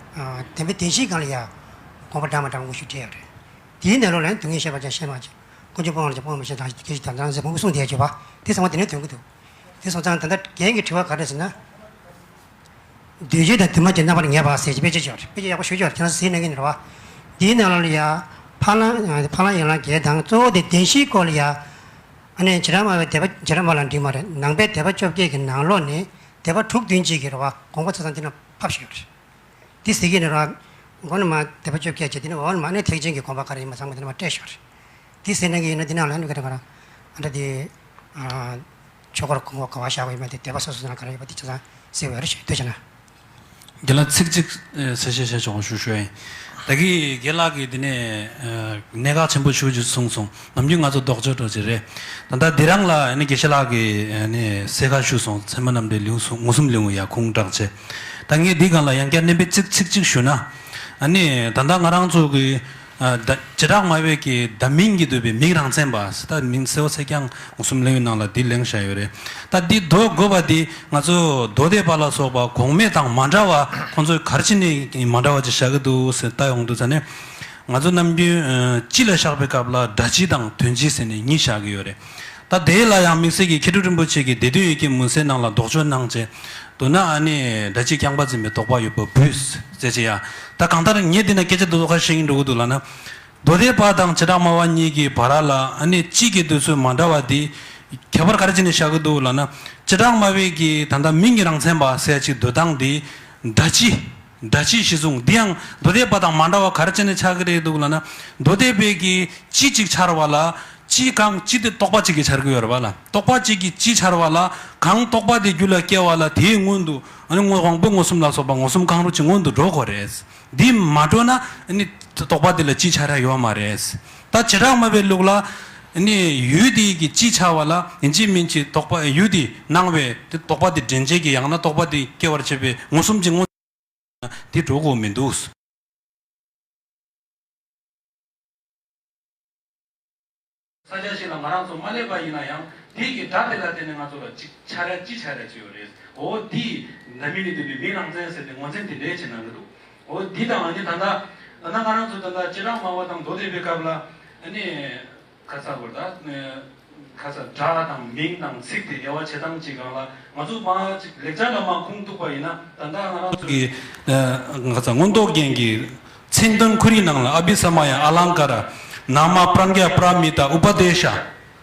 བདེན་པའི་བདེན་བཞིའི་སྒང་ལ་ཡ། དགོངས་པ་འདྲ་མ་འདྲ་དངོས་ཤུགས་སྤྲད་ཡོད་རེད། དེའི་ནང་ལོགས་ལ་ཡང་སྡུག་བསྔལ་ཤེས་པར་བྱ་ཤེས་པར་བྱ། ཀུན་འབྱུང་སྤོང་བར་བྱ་སྤོང་བར་མི་བྱ་དང་ཞིང་སྐད་ཅིག་དང་ཙམ་ཟེར་མང་པོ་གསུངས་བསྡད་ཡོད་པ། དེ་ཚང་མ་དེ་ནས་ཐོན་གྱི་འདུག་དེ་སོང་ཙང་ད་ལྟ་རྒན་གྱི་དྲི་བ་ག་རེ་ཟེར་ན། བསྡུས་བརྗོད་དང་དུ་མ་གྱུར་རྣམ་པར་ངེས་པ་ཟེར་གྱི་དཔེ་ཆ་ཅིག་ཡོད་རེད། དཔེ་ཆ་ཡག་པོ་ཞེ་པོ་ཅིག་ཡོད་རེད། ཁྱེད་རང་ཚོ་གཟིགས་གནང་གི་ཡིན་རེད་བ། འདིའི་ནང་ལོགས་ལ་ཡ། ཕ་ལ། ཕ་ལ་ཡན་ལག་བརྒྱད་དང་གཙོ་བོ་དེ་བདེན་བཞིའི་སྐོར་ལ་ཡ། ཨ་ནི་བྱེ་བྲག་སྨྲ་བའི་སྡེ་པ། བྱེ་བྲག་སྨྲ་བ་ལ་འགྲིག་མ་རེད། ནང་པའི་སྡེ་པ་བཅོ་བརྒྱད་ཀྱི་ནང་ལོགས་ནས་སྡེ་པ་དྲུག་བདུན་ཅིག་གིས་རེད་བ། དགོངས་པ་ཆ་ཚང་འདི་ན་ཕབ་བཞག་ཡོད་རེད། འདི་ཟེར་གྱི་ནི་ར། མགོ་ནས་མར་སྡེ་པ་བཅོ་བརྒྱད་བྱས། དེ་ནས་འོག་ནས་མར་ནས་ཐེག་ཆེན་གྱི་དགོངས་པ་ག་རེ་ཡིན་པ་ཚང་མ་དེ་ནས་མར་བཀྲལ་ཞོར། འདི་ཟེར་ན་གི་ཡིན་ན་འདི་ནང་ལ་ནི་ག་རེ་ག་རེ། ཨ་འདྲ་དེ། ཆོས་འཁོར་དགོངས་པ་ག་བ་བཞག་པ་ཡིན་པ་དེ་སྡེ་པ་སོ་སོ་ནང་ག་རེ་ཡོད་པ་དེ་ཆ་ཚང་གསལ་བོ་རེད་ཞུ་འདོད་བྱས་ན། རྒན་ལགས་ཚིག་གཅིག་གསལ་བཤད་བྱས་ཆོག་ཞུ་ཞུ་ཡིན། ད་གི་རྒན་ལགས་ཀྱིས་འདི་ནས་གནད་འགག་ཆེན་པོ་ཞེ་པོ་ཅིག་གསུངས་སོང་། ནམ་རྒྱུན་ང་ཚོ་ལྡོག་ཕྱོགས་འགྲོ་གི་རེད། ད་ལྟ་འདི་རང་ལ་ནི་དགེ་བཤེས་ལགས་ཀྱིས་ནི་གསལ་ཁ་ཞུས་སོང་། ཚད་མ་རྣམ་འགྲེལ་ལེའུ་གསུམ་མུ་གསུམ་ལེའུ་ཡ་ཁུངས་དྲངས་བྱས། ད་ངས་འདི་སྒང་ལ་ཡང་བསྐྱར་བསྣན་པའི་ཚིག་ཚིག་གཅིག་ཞུ་ན། ཨ་ནི་ད་ལྟ་ང་རང་ཚོ་གི་ད་བྱེ་བྲག་སྨྲ་བའི་གི་ད་མིང་གིས་བསྡུས་པའི་མིང་རང་མཚན་པ་ཟེར། ད་མིང་གསལ་བོ་གསལ་རྐྱང་མུ་གསུམ་ལེའུའི་ནང་ལ་འདི་གླེང་བཞག་ཡོད་རེད། ད་འདི་འདོད་དགོས་པ་འདི་ང་ཚོ་མདོ་སྡེ་པ་ལ་སོགས་པ་གོང་མ་དང་མ་འདྲ་བ་ཁོང་ཚོས་ག་རེ་བྱས་ནས་མ་འདྲ་བ་ཅིག་བཞག་གི་འདུག་ཟེར་ལྟ་ཡོང་དུས་ཙ་ནས། ང་ཚོ་ནམ་རྒྱུན་སྤྱི་ལ་བཞག་པའི་སྐབས་ལ་སྒྲ་སྤྱི་དང་དོན་སྤྱི་ཟེར་ནས་གཉིས་བཞག་གི་ཡོད་རེད། ད་དེ་ལ་ཡང་དམིགས་བསལ་གྱིས་མཁས་གྲུབ་རིན་པོ་ཆེ་གིས་སྡེ་བདུན་ཡི་གེ་མུན་སེལ་ནང་ལ་ལྡོག་ཕྱོགས་གནང་བྱས། མདོར་ན་ཨ་ནི་སྒྲ་སྤྱི་རྐྱང་པ་འཛིན་པའི་དོགས་པ་ཡོད་པ་བུད་ཟེར་བྱས་ཡ། ད་གང་ལྟར་ངས་འདི་ན་སྐད་ཆ་འདི་ཚོ་ག་རེ་བཤད་ཀྱིན་འགྲོ་གི་འདུག་ལབ་ན། མདོ་སྡེ་པ་དང་བྱེ་བྲག་སྨྲ་བ་གཉིས་ཀྱི་བར་ལ་ཨ་ནི་སྤྱི་གི་འདོད་ཚུལ་མ་འདྲ་བ་འདི་ཁྱད་པར་ག་རེ་བྱས་ནས་བཞག་གི་འདུག་ལབ་ན། བྱེ་བྲག་སྨྲ་བའི་གི་ད་ལྟ་མིང་གི་རང་མཚན་པ་ཟེར་ཡ་ཅིག་འདོད་སྟངས་འདི་སྒྲ་སྤྱི། སྒྲ་སྤྱི་གཞི་བཟུང་འདི་ཡང་མདོ་སྡེ་པ་དང་མ་འདྲ་བ་ག་རེ་བྱས་ནས་ཆགས་ཀྱི་རེད་འདུག་ལབ་ན། མདོ་སྡེ་པའི་གི་སྤྱི་གཅིག་འཆར་བ་ལ། སྤྱི་གང་སྤྱི་དེ་རྟོག་པ་གཅིག་གིས་འཆར་གྱི་ཡོད་རེད་པ་ལ། རྟོག་པ་གཅིག་གིས་སྤྱི་འཆར་བ་ལ། གང་རྟོག་པ་དེ་རྒྱུད་ལ་སྐྱེ་བ་ལ་དེའི་སྔོན་དུ་ཨ་ནི་དབང་པོ་མངོན་སུམ་ལ་སོགས་པ་མངོན་སུམ་གང་རུང་གཅིག་སྔོན་དུ་འགྲོ་དགོས་རེད། འདི་མ་འགྲོ་ན་ཨ་ནི་རྟོག་པ་དེ་ལ་སྤྱི་འཆར་ཡ་ཡོད་མ་རེད། ད་བྱེ་བྲག་སྨྲ་བའི་ལུགས་ལ་ཨ་ནི་ཡུལ་དེའི་གི་སྤྱི་འཆར་བ་ལ་ཡིན་གཅིག་མིན་གཅིག་རྟོག་པ་ཡུལ་དེ་སྣང་བའི་དེ་རྟོག་པ་དེ་འདྲེན་བྱེད་ཀྱི་ཡང་ན་རྟོག་པ་དེ་སྐྱེ་བར་བྱེད་པའི་མངོན་སུམ་གྱི་དངོས། དེ་འགྲོ་དགོས་མི་འདུག་ས་ཆ་ཞིག་ལ་ང་རང་ཚོ་མ་སླེབས་པ་ཡིན་ན་ཡང་དེ་གི་སྒྲ་དེ་ལ་བརྟེན་ནས་ང་ཚོ་ལ་གཅིག་འཆར་ཡ་གཅིག་འཆར་ཡ་གཅིག་ཡོད་རེད། འོ་དེ་འདྲ་མིན་ནི་འདུག་པའི་མིང་རང་མཚན་ཟེར་ཏེ་ངོས་འཛིན་དེ་འདྲའི་བྱེད་ན་འགྲིག་འདུག་འོ་དེ་དང་ཨ་ནི་ད་ལྟ་ད་ལྟ་ང་རང་ཚོ་ད་ལྟ་བྱེ་བྲག་སྨྲ་བ་དང་མདོ་སྡེ་པའི་སྐབས་ལ་ཨ་ནི། ཁ་ཚ་བོར་ད་ཁ་ཚ་སྒྲ་དང་མིང་དང་ཚིག་དེ་དབྱེ་བ་ཕྱེ་སྟངས་ཅིག་སྒང་ལ་ང་ཚོ་མ་ཅིག་ལེགས་སྦྱར་ལ་མ་ཁུངས་གཏུགས་པ་ཡིན་ན་ད་ལྟ་ང་རང་ཚོ་གི་ཁ་ཚ་མངོན་རྟོགས་རྒྱན་གྱི་མཚན་དོན་ཁོ་རའི་ནང་ལ་ཨ་བྷི་ས་མ་ཡ་ཨ་ལང་ཀ་ར་ན་མ་པྲ་ཛྙཱ་པྲ་མི་ཏ་ཨུ་པ་དེ་ཤ།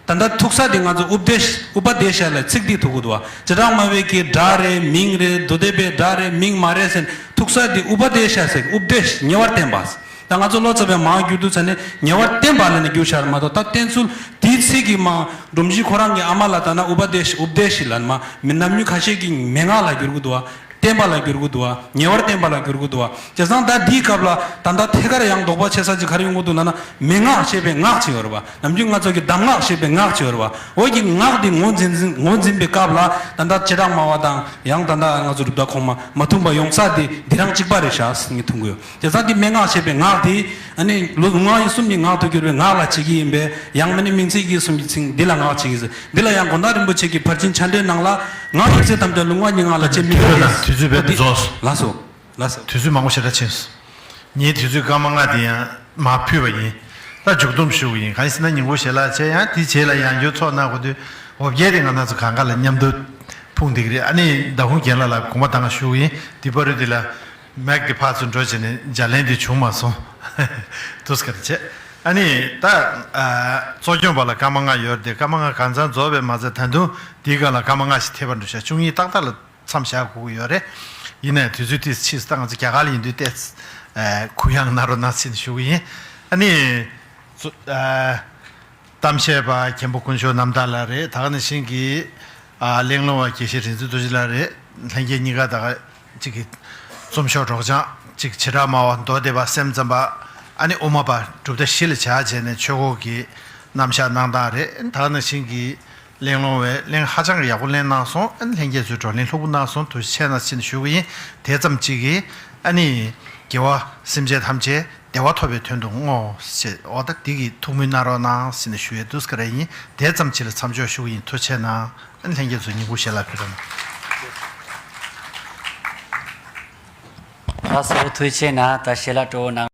ད་ལྟ་ཐུག་ས་དེ་ང་ཚོ་ཨུ་པ་དེ་ཤ་ཨུ་པ་དེ་ཤ་ལ་ཚིག་འདི་ཐུག་གི་འདུག་བ། བྱེ་བྲག་སྨྲ་བའི་གི་སྒྲ་རེད་མིང་རེད་མདོ་སྡེ་པའི་སྒྲ་རེད་མིང་མ་རེད་ཟེར་ཐུག་ས་དེ་ཨུ་པ་དེ་ཤ་ཟེར་ཨུ་པ་དེ་ཤ་ཉེ་བར་བསྟན་པ། ད་ང་ཚོ་བློ་ཚོ་བའི་མ་བསྒྱུར་དུས་ཚ་ནས་ཉེ་བར་བསྟན་པ་ལ་ནི་བསྒྱུར་ཤར་མ་གཏོགས་ད་བསྟན་ཚུལ་དེའི་ཚིག་གི་མ་སྒྲོམ་གཞི་ཁོ་རང་གི་ཨ་མ་ལ་ད་ན་ཨུ་པ་དེ་ཤ་ཨུ་པ་དེ་ཤ་ལ་མ་མི་ནམ་ཉུ་ཁ་ཤས་ཀྱི་མན་ངག་ལ་བསྒྱུར་གི་འདུག་བ། བསྟན་པ་ལ་བསྒྱུར་གི་འདུག་བ། ཉེ་བར་བསྟན་པ་ལ་བསྒྱུར་གི་འདུག་བ། བྱས་ཙང་ད་འདིའི་སྐབས་ལ་ད་ལྟ་ཐད་ཀར་ཡང་དོགས་པ་ཆེ་ས་ཅིག་ག་རེ་ཡོང་གི་འདུག་ལབ་ན་མན་ངག་ཅེས་པའི་ངག་ཅིག་ཡོད་རེད་བ། ནམ་རྒྱུན་ང་ཚོ་གི་གདམས་ངག་ཅེས་པའི་ངག་ཅིག་ཡོད་རེད་བ། འོ་གི་ངག་འདི་ངོས་འཛིན་འཛིན་ངོས་འཛིན་པའི་སྐབས་ལ་ད་ལྟ་བྱེ་བྲག་སྨྲ་བ་དང་ཡང་ད་ལྟ་ང་ཚོ་རིགས་པ་གོང་མ་མ་མཐུན་པ་ཡོང་ས་དེ་འདི་རང་གཅིག་པ་རེད་ཤག་ཟེར་ངས་མཐོང་གི་ཡོད། བྱས་ཙང་འདི་མན་ངག་ཅེས་པའི་ངག་དེ་ཨ་ནི་ལུགས་ངག་ཡིག་གསུམ་གྱི་ངག་ཏུ་གྱུར་པའི་ངག་ལ་བྱེད་ཀྱི་ཡིན་པས་ཡང་མིན་ནི་མིང་ཚིག་ཡིག་གསུམ་གྱི་ཚིག་འདི་ལ་ངག་བྱེད་ཀྱི་ཟེར། འདི་ལ་ཡང་དགོང་དག་རིན་པོ་ཆེ་གི་ཕར་ཕྱིན་ཕྱག་འགྲེལ་ནང་ལ་ངག་ཡིག་ཚིག་ཐམས་ཅད་ལུས་ངག་གཉིས་སྔགས་ལ་དཔྱད་མི་དགོས་ལ་དུས་ཚོད་རྦད་དེ་རྫོགས་སོང་། ལགས་སོ། ལགས་སོ། དུས་ཚོད་མང་པོ་ཞེ་དྲག་ཕྱིན་སོང་། ངའི་དུས་ཚོད་སྐར་མ་ལྔ་དེ་ཡང་མར་ཕུད་པ་ཡིན། ད་མཇུག་སྡོམ་ཞུ་གི་ཡིན། གང་ཡིན་ཟེར་ན་ཉིན་གུང་ཞལ་ལག་བྱས་ཡང་དེའི་རྗེས་ལ་ཡང་བསྐྱར་ཚོགས་གནང་དགོས་དུས་འོ་བརྒྱལ་དེ་ང་རང་ཚོ་གང་ག་ལ་མཉམ་དུ་ཕུང་བསྡད་ཀྱི་རེད། ཨ་ནི་ཟླ་ཧུང་རྒན་ལགས་ལ་དགོངས་པ་དང་ཞུ་གི་ཡིན། དེ་བར་དུ་དེ་ལ་མེག་དེ་ཕར་ཚུར་འགྲོ་བྱས་ནས་ལྗགས་ལན་དེ་བྱུང་མ་སོང་། དུས་སྐབས་བྱས། ཨ་ནི་ད་གཙོ་སྐྱོང་པ་ལ་སྐར་མ་ལྔ་ཡོད་རེད་དེ་སྐར་མ་ལྔ་གང་ཚང་རྫོགས་པའི་མ་ཚད་ད་དུང་དེའི་སྒང་ལ་སྐར་མ་ལྔ་ཞིག་ཐེབས་པ་འགྲོ་ཤག་བཅུ་གཉིས་ཏག་ཏག་ལ་མཚམས་བཞག་དགོས་ཀྱི་ཡོད་རེད། ཡིན་ནའི་དུས་ཚོད་ཏོག་ཙམ་ཕྱིས་སོང་། ད་ང་ཚོ་རྒྱ་གར་ལ་ཡིན་དུས་ཏོག་ཙམ་གུ་ཡངས་གནང་རོགས་གནང་ཟེར་ནས་ཞུ་གི་ཡིན། ཨ་ནི་གཙོ་ཨ་གཏམ་བཤད་པ་མཁན་པོ་དཀོན་མཆོག་རྣམ་དག་ལགས་རེད། ད་ག་ནང་བཞིན་གྱི་ཨ་གླེང་སློང་བ་དགེ་བཤེས་རིག་འཛིན་རྡོ་རྗེ་ལགས་རེད། ལྷན་རྒྱས་གཉིས་ཀ་ད་ག་གཅིག་གི་རྩོམ་ཤོག་སྒྲོག་སྦྱང་གཅིག་བྱེ་བྲག་སྨྲ་བ་མདོ་སྡེ་པ་སེམས་ཙམ་པ་ཨ་ནི་དབུ་མ་པ་གྲུབ་མཐའ་བཞི་ལ་བྱ་བྱས་ནས་ཆོས་འཁོར་གྱི་རྣམ་གཞག་གནང་སྟངས་རེད། ད་ག་ནང་བཞིན་གྱི་གླེང་སློང་བས་གླེང་ཧ་ཅང་གི་ཡག་པོ་གླེང་གནང་སོང་། ཨ་ནི་ལྷན་རྒྱས་ཚོས་བགྲོ་གླེང་ལྷུག་པོ་གནང་སོང་། ཐུགས་རྗེ་ཆེ་གནང་ཟེར་ནས་ཞུ་གི་ཡིན། དེ་ཙམ་གཅིག་གིས་ཨ་ནི་དགེ་བ་སེམས་ཅན་ཐམས་ཅད་བདེ་བ་ཐོབ་པའི་དོན་དུ་བསྔོ་ཞེས་འོ་ད་འདི་གི་ཐུགས་སྨོན་གནང་རོགས་གནང་ཟེར་ནས་ཞུ་ཡས་འདུག་སེ་ག་རེ་ཡིན། དེ་ཙམ་གཅིག་ལ་མཚམས་འཇོག་ཞུ་གི་ཡིན། ཐུགས་རྗེ་ཆེ་གནང་། ཨ་ནི་ལྷན་རྒྱས་ཚོ་ཉིན་གུང་ཞལ་ལག་ཕུལ་རོགས་གནང་། ལགས་སོ། ཐུགས་རྗེ་ཆེ་གནང་། ད་ཞལ་ལག་སྤྲོ་བོ་གནང་།